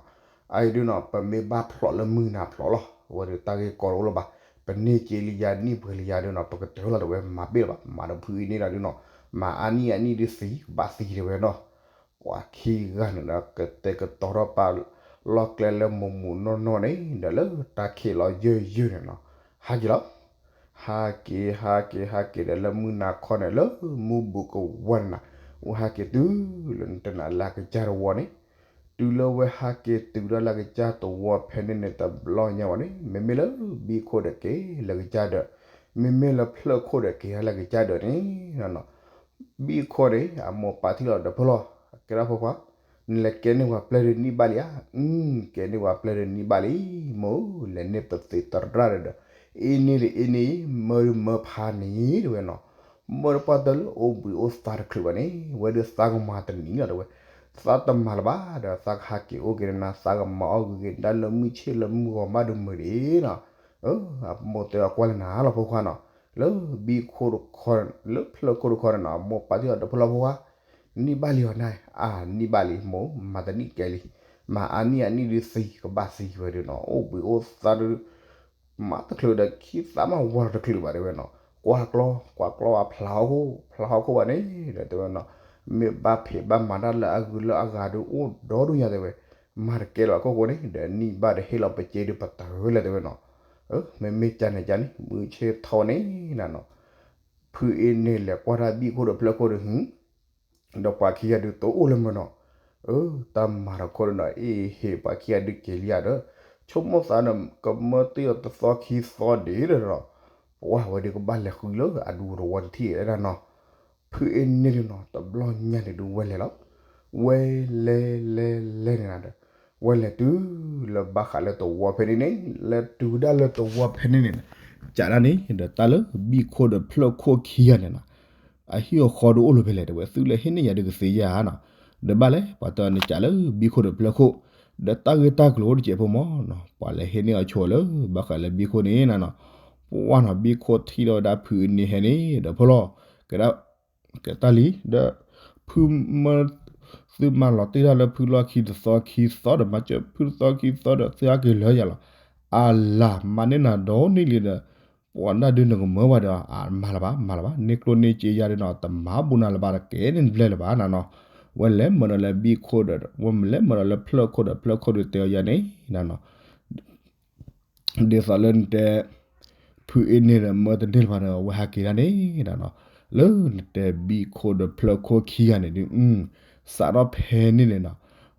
အအံၤဒုးနီၤ ပမ့ၢ်ဘၣ်ဖျိးလၢမုၢ်နၤဖျိးလီၤ အဝဲဒုးတၢ်ဂ့ၢ်ကီတအိၣ်လၢၤဘၣ်, ပန့ၢ်စ့လံယၤနံၣ်ပှဲၤလံယၤဒုးနီၤ ပကတၢၢ်လီၤတဲဝဲ မၤဘ့ၣ်လီၤဘၣ် မၤဒီးဖုအ့န့ၣ်ဒီးဒုးနီၤ, မၤအါနံၣ်အနံၣ်ဒုးသံ ကဘၣ်သံတဲဝဲနီၤ, ပှၤခံဂၤန့ၣ်ဒီး ကတဲာ်ကတီၤထီၣ်ပာ် လီၢ်ကျဲလၢမိၢ်မိၢ်နီၢ်နီၢ်န့ၣ် ဒီးလၢတၢ်ခံးလီၤယၢၢ်ယၢၢ်န့ၣ်နီၤ, ဟးက့ၤလီၤ ဟးက့ၤ ဟးက့ၤ ဟးက့ၤဒီးလၢမုၢ်နၤခီန့ၣ် လၢမူဘူးကဝါန့ၣ်နီၤ, အိၣ်ဟးက့ၤတုၤလၢနတဲနၤလၢကစၢ်တဝီန့ၣ်, တုၤလၢဝဲဟးက့ၤတုၤဒီးလၢကစၢ်တဝီဖဲန့ၣ်န့ၣ် တဘျီညါဝဲန့ၣ် မ့မ့ၢ်လၢဘံၣ်ခိၣ်ဒီးက့ၤလၢကစၢ်ဒၢး, မ့မ့ၢ်လၢဖျၢၣ်ခိၣ်ဒီးက့ၤလၢကစၢ်ဒၢးန့ၣ် ဘံၣ်ခိၣ်န့ၣ် အမိၢ်ပာ်ထံၣ်လီၤဒီးဖျၢၣ်လီၤ, ကဲဒၣ်ဖိခွါ, နလဲၤကဲန့ၢ်ပှၤပျဲၢ်ဒုးနံၣ်ဘၣ်လံဧါ, ကဲန့ၢ်ပှၤပျဲၢ်ဒုးနံၣ်ဘၣ်လံ, မိၢ်လဲၤန့ၢ်ပသံးသရၣ်ဒီး, အ့န့ၣ်ဒုးအ့န့ၣ်, မၢဒုးမၢဖးန့ၣ်တဲဝဲနီၤ, မၢတပှၢ်တၢၢ်လၢအိၣ်ဘှံးအိၣ်သါတချုးဘၣ်န့ၣ် ဝဲဒုးသးကမၤတနံၤလီၤတဲဝဲ, သးတမၤလၢၤဘၣ်ဒီး သးကဟးက့ၤအိၣ်က့ၤနၤ သးကမၤအီၣ်ဂ့ၤက့ၤနၤလၢမုၢ်ဆ့ၣ်လၢမုၢ်ဂီၤမးဒုးမုာ်ဒံးနီၤ, အမိၢ်တဲအီၤကွၢ်လၢနၤလီၤဖိခွါနီၤ, လၢဘံၣ်ခိၣ်တခီ, လၢဖျၢၣ်ခိၣ်တခီန့ၣ်နီၤ အမိၢ်ပာ်ထံၣ်လီၤဒီးဖျၢၣ်လီၤဖိခွါ, နံၣ်ဘၣ်လံဧါနၤ, အါနံၣ်ဘၣ်လံမိၢ် မၤတနံၣ်ကဲလံ, မၤအါနံၣ်အနံၣ်ဒုးသံကဘၣ်သံဝဲဒုးနီၤ အိၣ်ဘှံးအိၣ်သါဒုး မၤတချုးဒီးခံသးမးဝီတချုးဘၣ်တဲဝဲနီၤ, ကွၢ်ကျီ ကွၢ်ကျီအဖျါဟီၣ်ခိၣ် ဖျါဟီၣ်ခိၣ်ဘၣ်န့ၣ်ဒီးတဲဝဲနီၤ, မ့ၢ်ဘၣ်ဖံးဘၣ်မၤတၢ်လၢအဂုၤလၢအဂၤဒုးအိၣ်ဒီဒူၣ်ညါတဲဝဲ, မၤတကဲလၢၤအခိၣ်ဃိန့ၣ် ဒီးနံၣ်ဘၣ်ဒီးဟ့ၣ်လီၤပစ့ဒုးပတၢၢ်လၢၤတဲဝဲနီၤ, မ့မ့ၢ်ကန့ၣ်ကန့ၣ် မုၢ်ဆ့ၣ်ထီၣ်န့ၣ်နီၤ, ဖုအ့န့ၣ်လဲၤကွၢ်တၢ်ဘံၣ်ခိၣ်ဒီးဖျၢၣ်ခိၣ်ဒီး ဒီးပှၤခံဂၤဒုးတအိၣ်လၢၤမၢ်နီၤ, တၢ်မၤတခီဒီးနီၤ အ့ဟ့ၣ်ပှၤခံဂၤဒုးက့ၤလံဧါဒီး, ဆိကမိၣ်သးဒီး ကမၢတ့ၢ်အီၤတသီခံသီဒံးဒီးနီၤ, ပှၤဝဲဒုးကဘၣ်လဲၤဃုလၢအဒူတဝီတထံၣ်ဒၣ်နီၤ, ဖုအ့န့ၣ်ဒုးနီၤ တဘျီညါန့ၣ်ဒုးဝဲလဲၤလီၤ, ဝဲလဲၤလဲၤလဲၤန့ၣ်ဒီး, ဝဲလဲၤတုၤလၢဘၣ်ဃးလၢတဝီဖဲန့ၣ်န့ၣ် လဲၤတုၤဒၣ်လၢတဝီဖဲန့ၣ်န့ၣ်, ကးဒၣ်န့ၣ်ဒီးတၢ်လၢဘံၣ်ခိၣ်ဒီးဖျၢၣ်ခိၣ်ခံဂၤန့ၣ်နီၤ အဟံၣ်အဃီဒုးအိၣ်လၢၤဖဲလဲၣ်တဲဝဲ သုလဲၤဟ့ၣ်န့ၢ်ယၤဒုးကသ့ဧါနီၤ, ဒီးဘၣ်လဲၣ် ပှၤတၢ်န့ၣ်ကးလၢဘံၣ်ခိၣ်ဒီးဖျၢၣ်ခိၣ်, ဒီးတၢ်ဂ့ၢ်တၢ်ကျိၤအိၣ်တစဲးဖိမၢ်နီၤ ပှၤလဲၤဟ့ၣ်န့ၢ်အီၤဆိလၢ ဘၣ်ဃးလၢဘံၣ်ခိၣ်န့ၣ်နီၤနီၤ, ပှၤနီၤ ဘံၣ်ခိၣ်ထံၣ်လီၤဝဲဒၣ်ဖုအ့န့ၣ်ဟဲန့ၣ်ဒီးဖျၢၣ်လီၤ, ကဲဒၣ် ကဲတၢ်လံ ဒီး ဖုမၢ သုမၤလီၤတ့ၢ်တၢ်လၢဖုလီၢ်ခံတသီခံသီဒီး မၤစၢၤဖုတသီခံသီဒီး သုဟဲက့ၤလၢယၤလီၤ, အလၤမၤန့ၢ်နၤဒီးန့ၢ်လံဒီး, ပှၤဒၣ်ဒုးနကမၢဘၣ်ဒီး အမၤလၢၤဘၣ် မၤလၢၤဘၣ် န့ၢ်ကျိၣ်န့ၢ်စ့ယၤဒုးနီၤ တမၤဘူးနၤလၢၤဘၣ်တကဲန့ၣ်ဘျဲၣ်လၢၤဘၣ်နီၤနီၤ, ဝဲလဲၤမၢဒီးလၢဘံၣ်ခိၣ်ဒီး ဝဲလဲၤမၢဒီးလၢဖျၢၣ်ခိၣ်ဒီးဖျၢၣ်ခိၣ်ဒုးတဲအီၤယၤန့ၣ်နီၤနီၤ ဒ်သိးလၢနတဲ ဖုအ့န့ၣ်ဒီးမၢတန့ၢ်လၢၤဘၣ်ဒီး အဝဲဟးက့ၤဒၣ်န့ၣ်နီၤနီၤ, လၢနတဲဘံၣ်ခိၣ်ဒီးဖျၢၣ်ခိၣ်ခံဂၤန့ၣ်ဒုး, စးထီၣ်ဖဲန့ၣ်န့ၣ်နီၤ,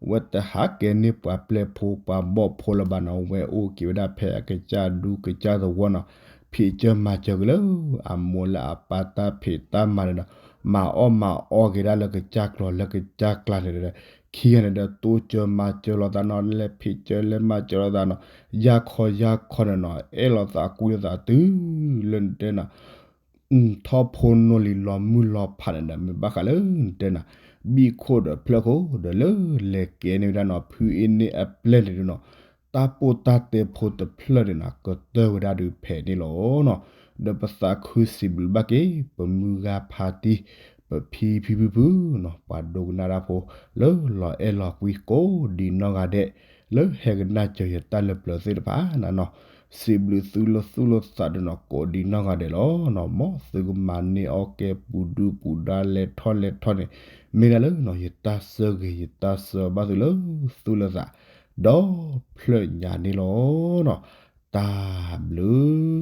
ဝဲတဟးကဲန့ၢ်ပှၤပျဲၢ်ဖိပှၤဘီၣ်ဖိလၢၤဘၣ်နီၤ, ဝဲအိၣ်က့ၤဝဲဒၣ်ဖဲအကစၢ်ဒူကစၢ်သဝီနီၤ, ဖံးစၢၤမၤစၢၤက့ၤလၢ အမိၢ်လၢအပၢ်တၢ်ဖံးတၢ်မၤန့ၣ်ဒီး, မၤအီၣ်မၤအီက့ၤဒၣ်လၢကစၢ်ကျိၤလၢကစၢ်ကျါန့ၣ်ဒီး, ခံဂၤန့ၣ်ဒီး တိစၢၤမၤစၢၤလိာ်သးနီၤ, လဲၤဖံးစၢၤလဲၤမၤစၢၤလိာ်သးနီၤ, ယါခီယါခီန့ၣ်နီၤ, အဲၣ်လိာ်သးကွံလိာ်သးတုၤလၢနတဲနီၤ ထီၣ်ဖိနီၢ်လံၤလီၤမုၢ်လီၤဖးန့ၣ်ဒီး မ့ၢ်ဘၣ်ဃးလၢနတဲနၤ, ဘံၣ်ခိၣ်ဒီးဖျၢၣ်ခိၣ်ဒီးလၢလဲၤကဲန့ၢ်ဝဲဒၣ်နီၤ ဖုအ့န့ၢ်အပျဲၢ်န့ၣ်ဒုးနီၤ, တၢ်ပိၢ်တၢ်တဲဖိတဖျၢၣ်န့ၣ်နီၤ ကတၢၢ်ဝဲဒၣ်ဒုးဖဲန့ၣ်လီၤနီၤ, ဒီးပသးခုစံးဘျုးဘၣ်က့ၤ ပမုၢ်ဂၤဖါတံၢ် ပဖံဖံဖုဖုနီၤ ပှၤဒိကနၣ်တၢ်ဖိ လၢလီၤအဲၣ်လီၤကွံကိးဒံးနီၢ်ဂၤဒဲး လၢဟဲကနၣ်စၢၤယတၢ်လၢပျၢၤသ့ၣ်တဖၣ်နီၤနီၤ, စံးဘျုးသုလၢသူၣ်လၢသးဒီးနီၤ ကိးဒံးနီၢ်ဂၤဒဲးလီၤနီၤ, မ်သုကမၤန့ၢ်အီၣ်ကဲပူၤဒုပူၤဒါလဲၤထီၣ်လဲၤထီၣ်န့ၣ် မ့ၢ်ဒၣ်လၢနီၤ ယတၢ်ဆၢဂ့ၤ ယတၢ်ဆၢဘၣ်သုလၢသူၣ်လၢသး ဒီဖျၢၣ်ညါန့ၣ်လီၤနီၤ, တၢ်ဘျုး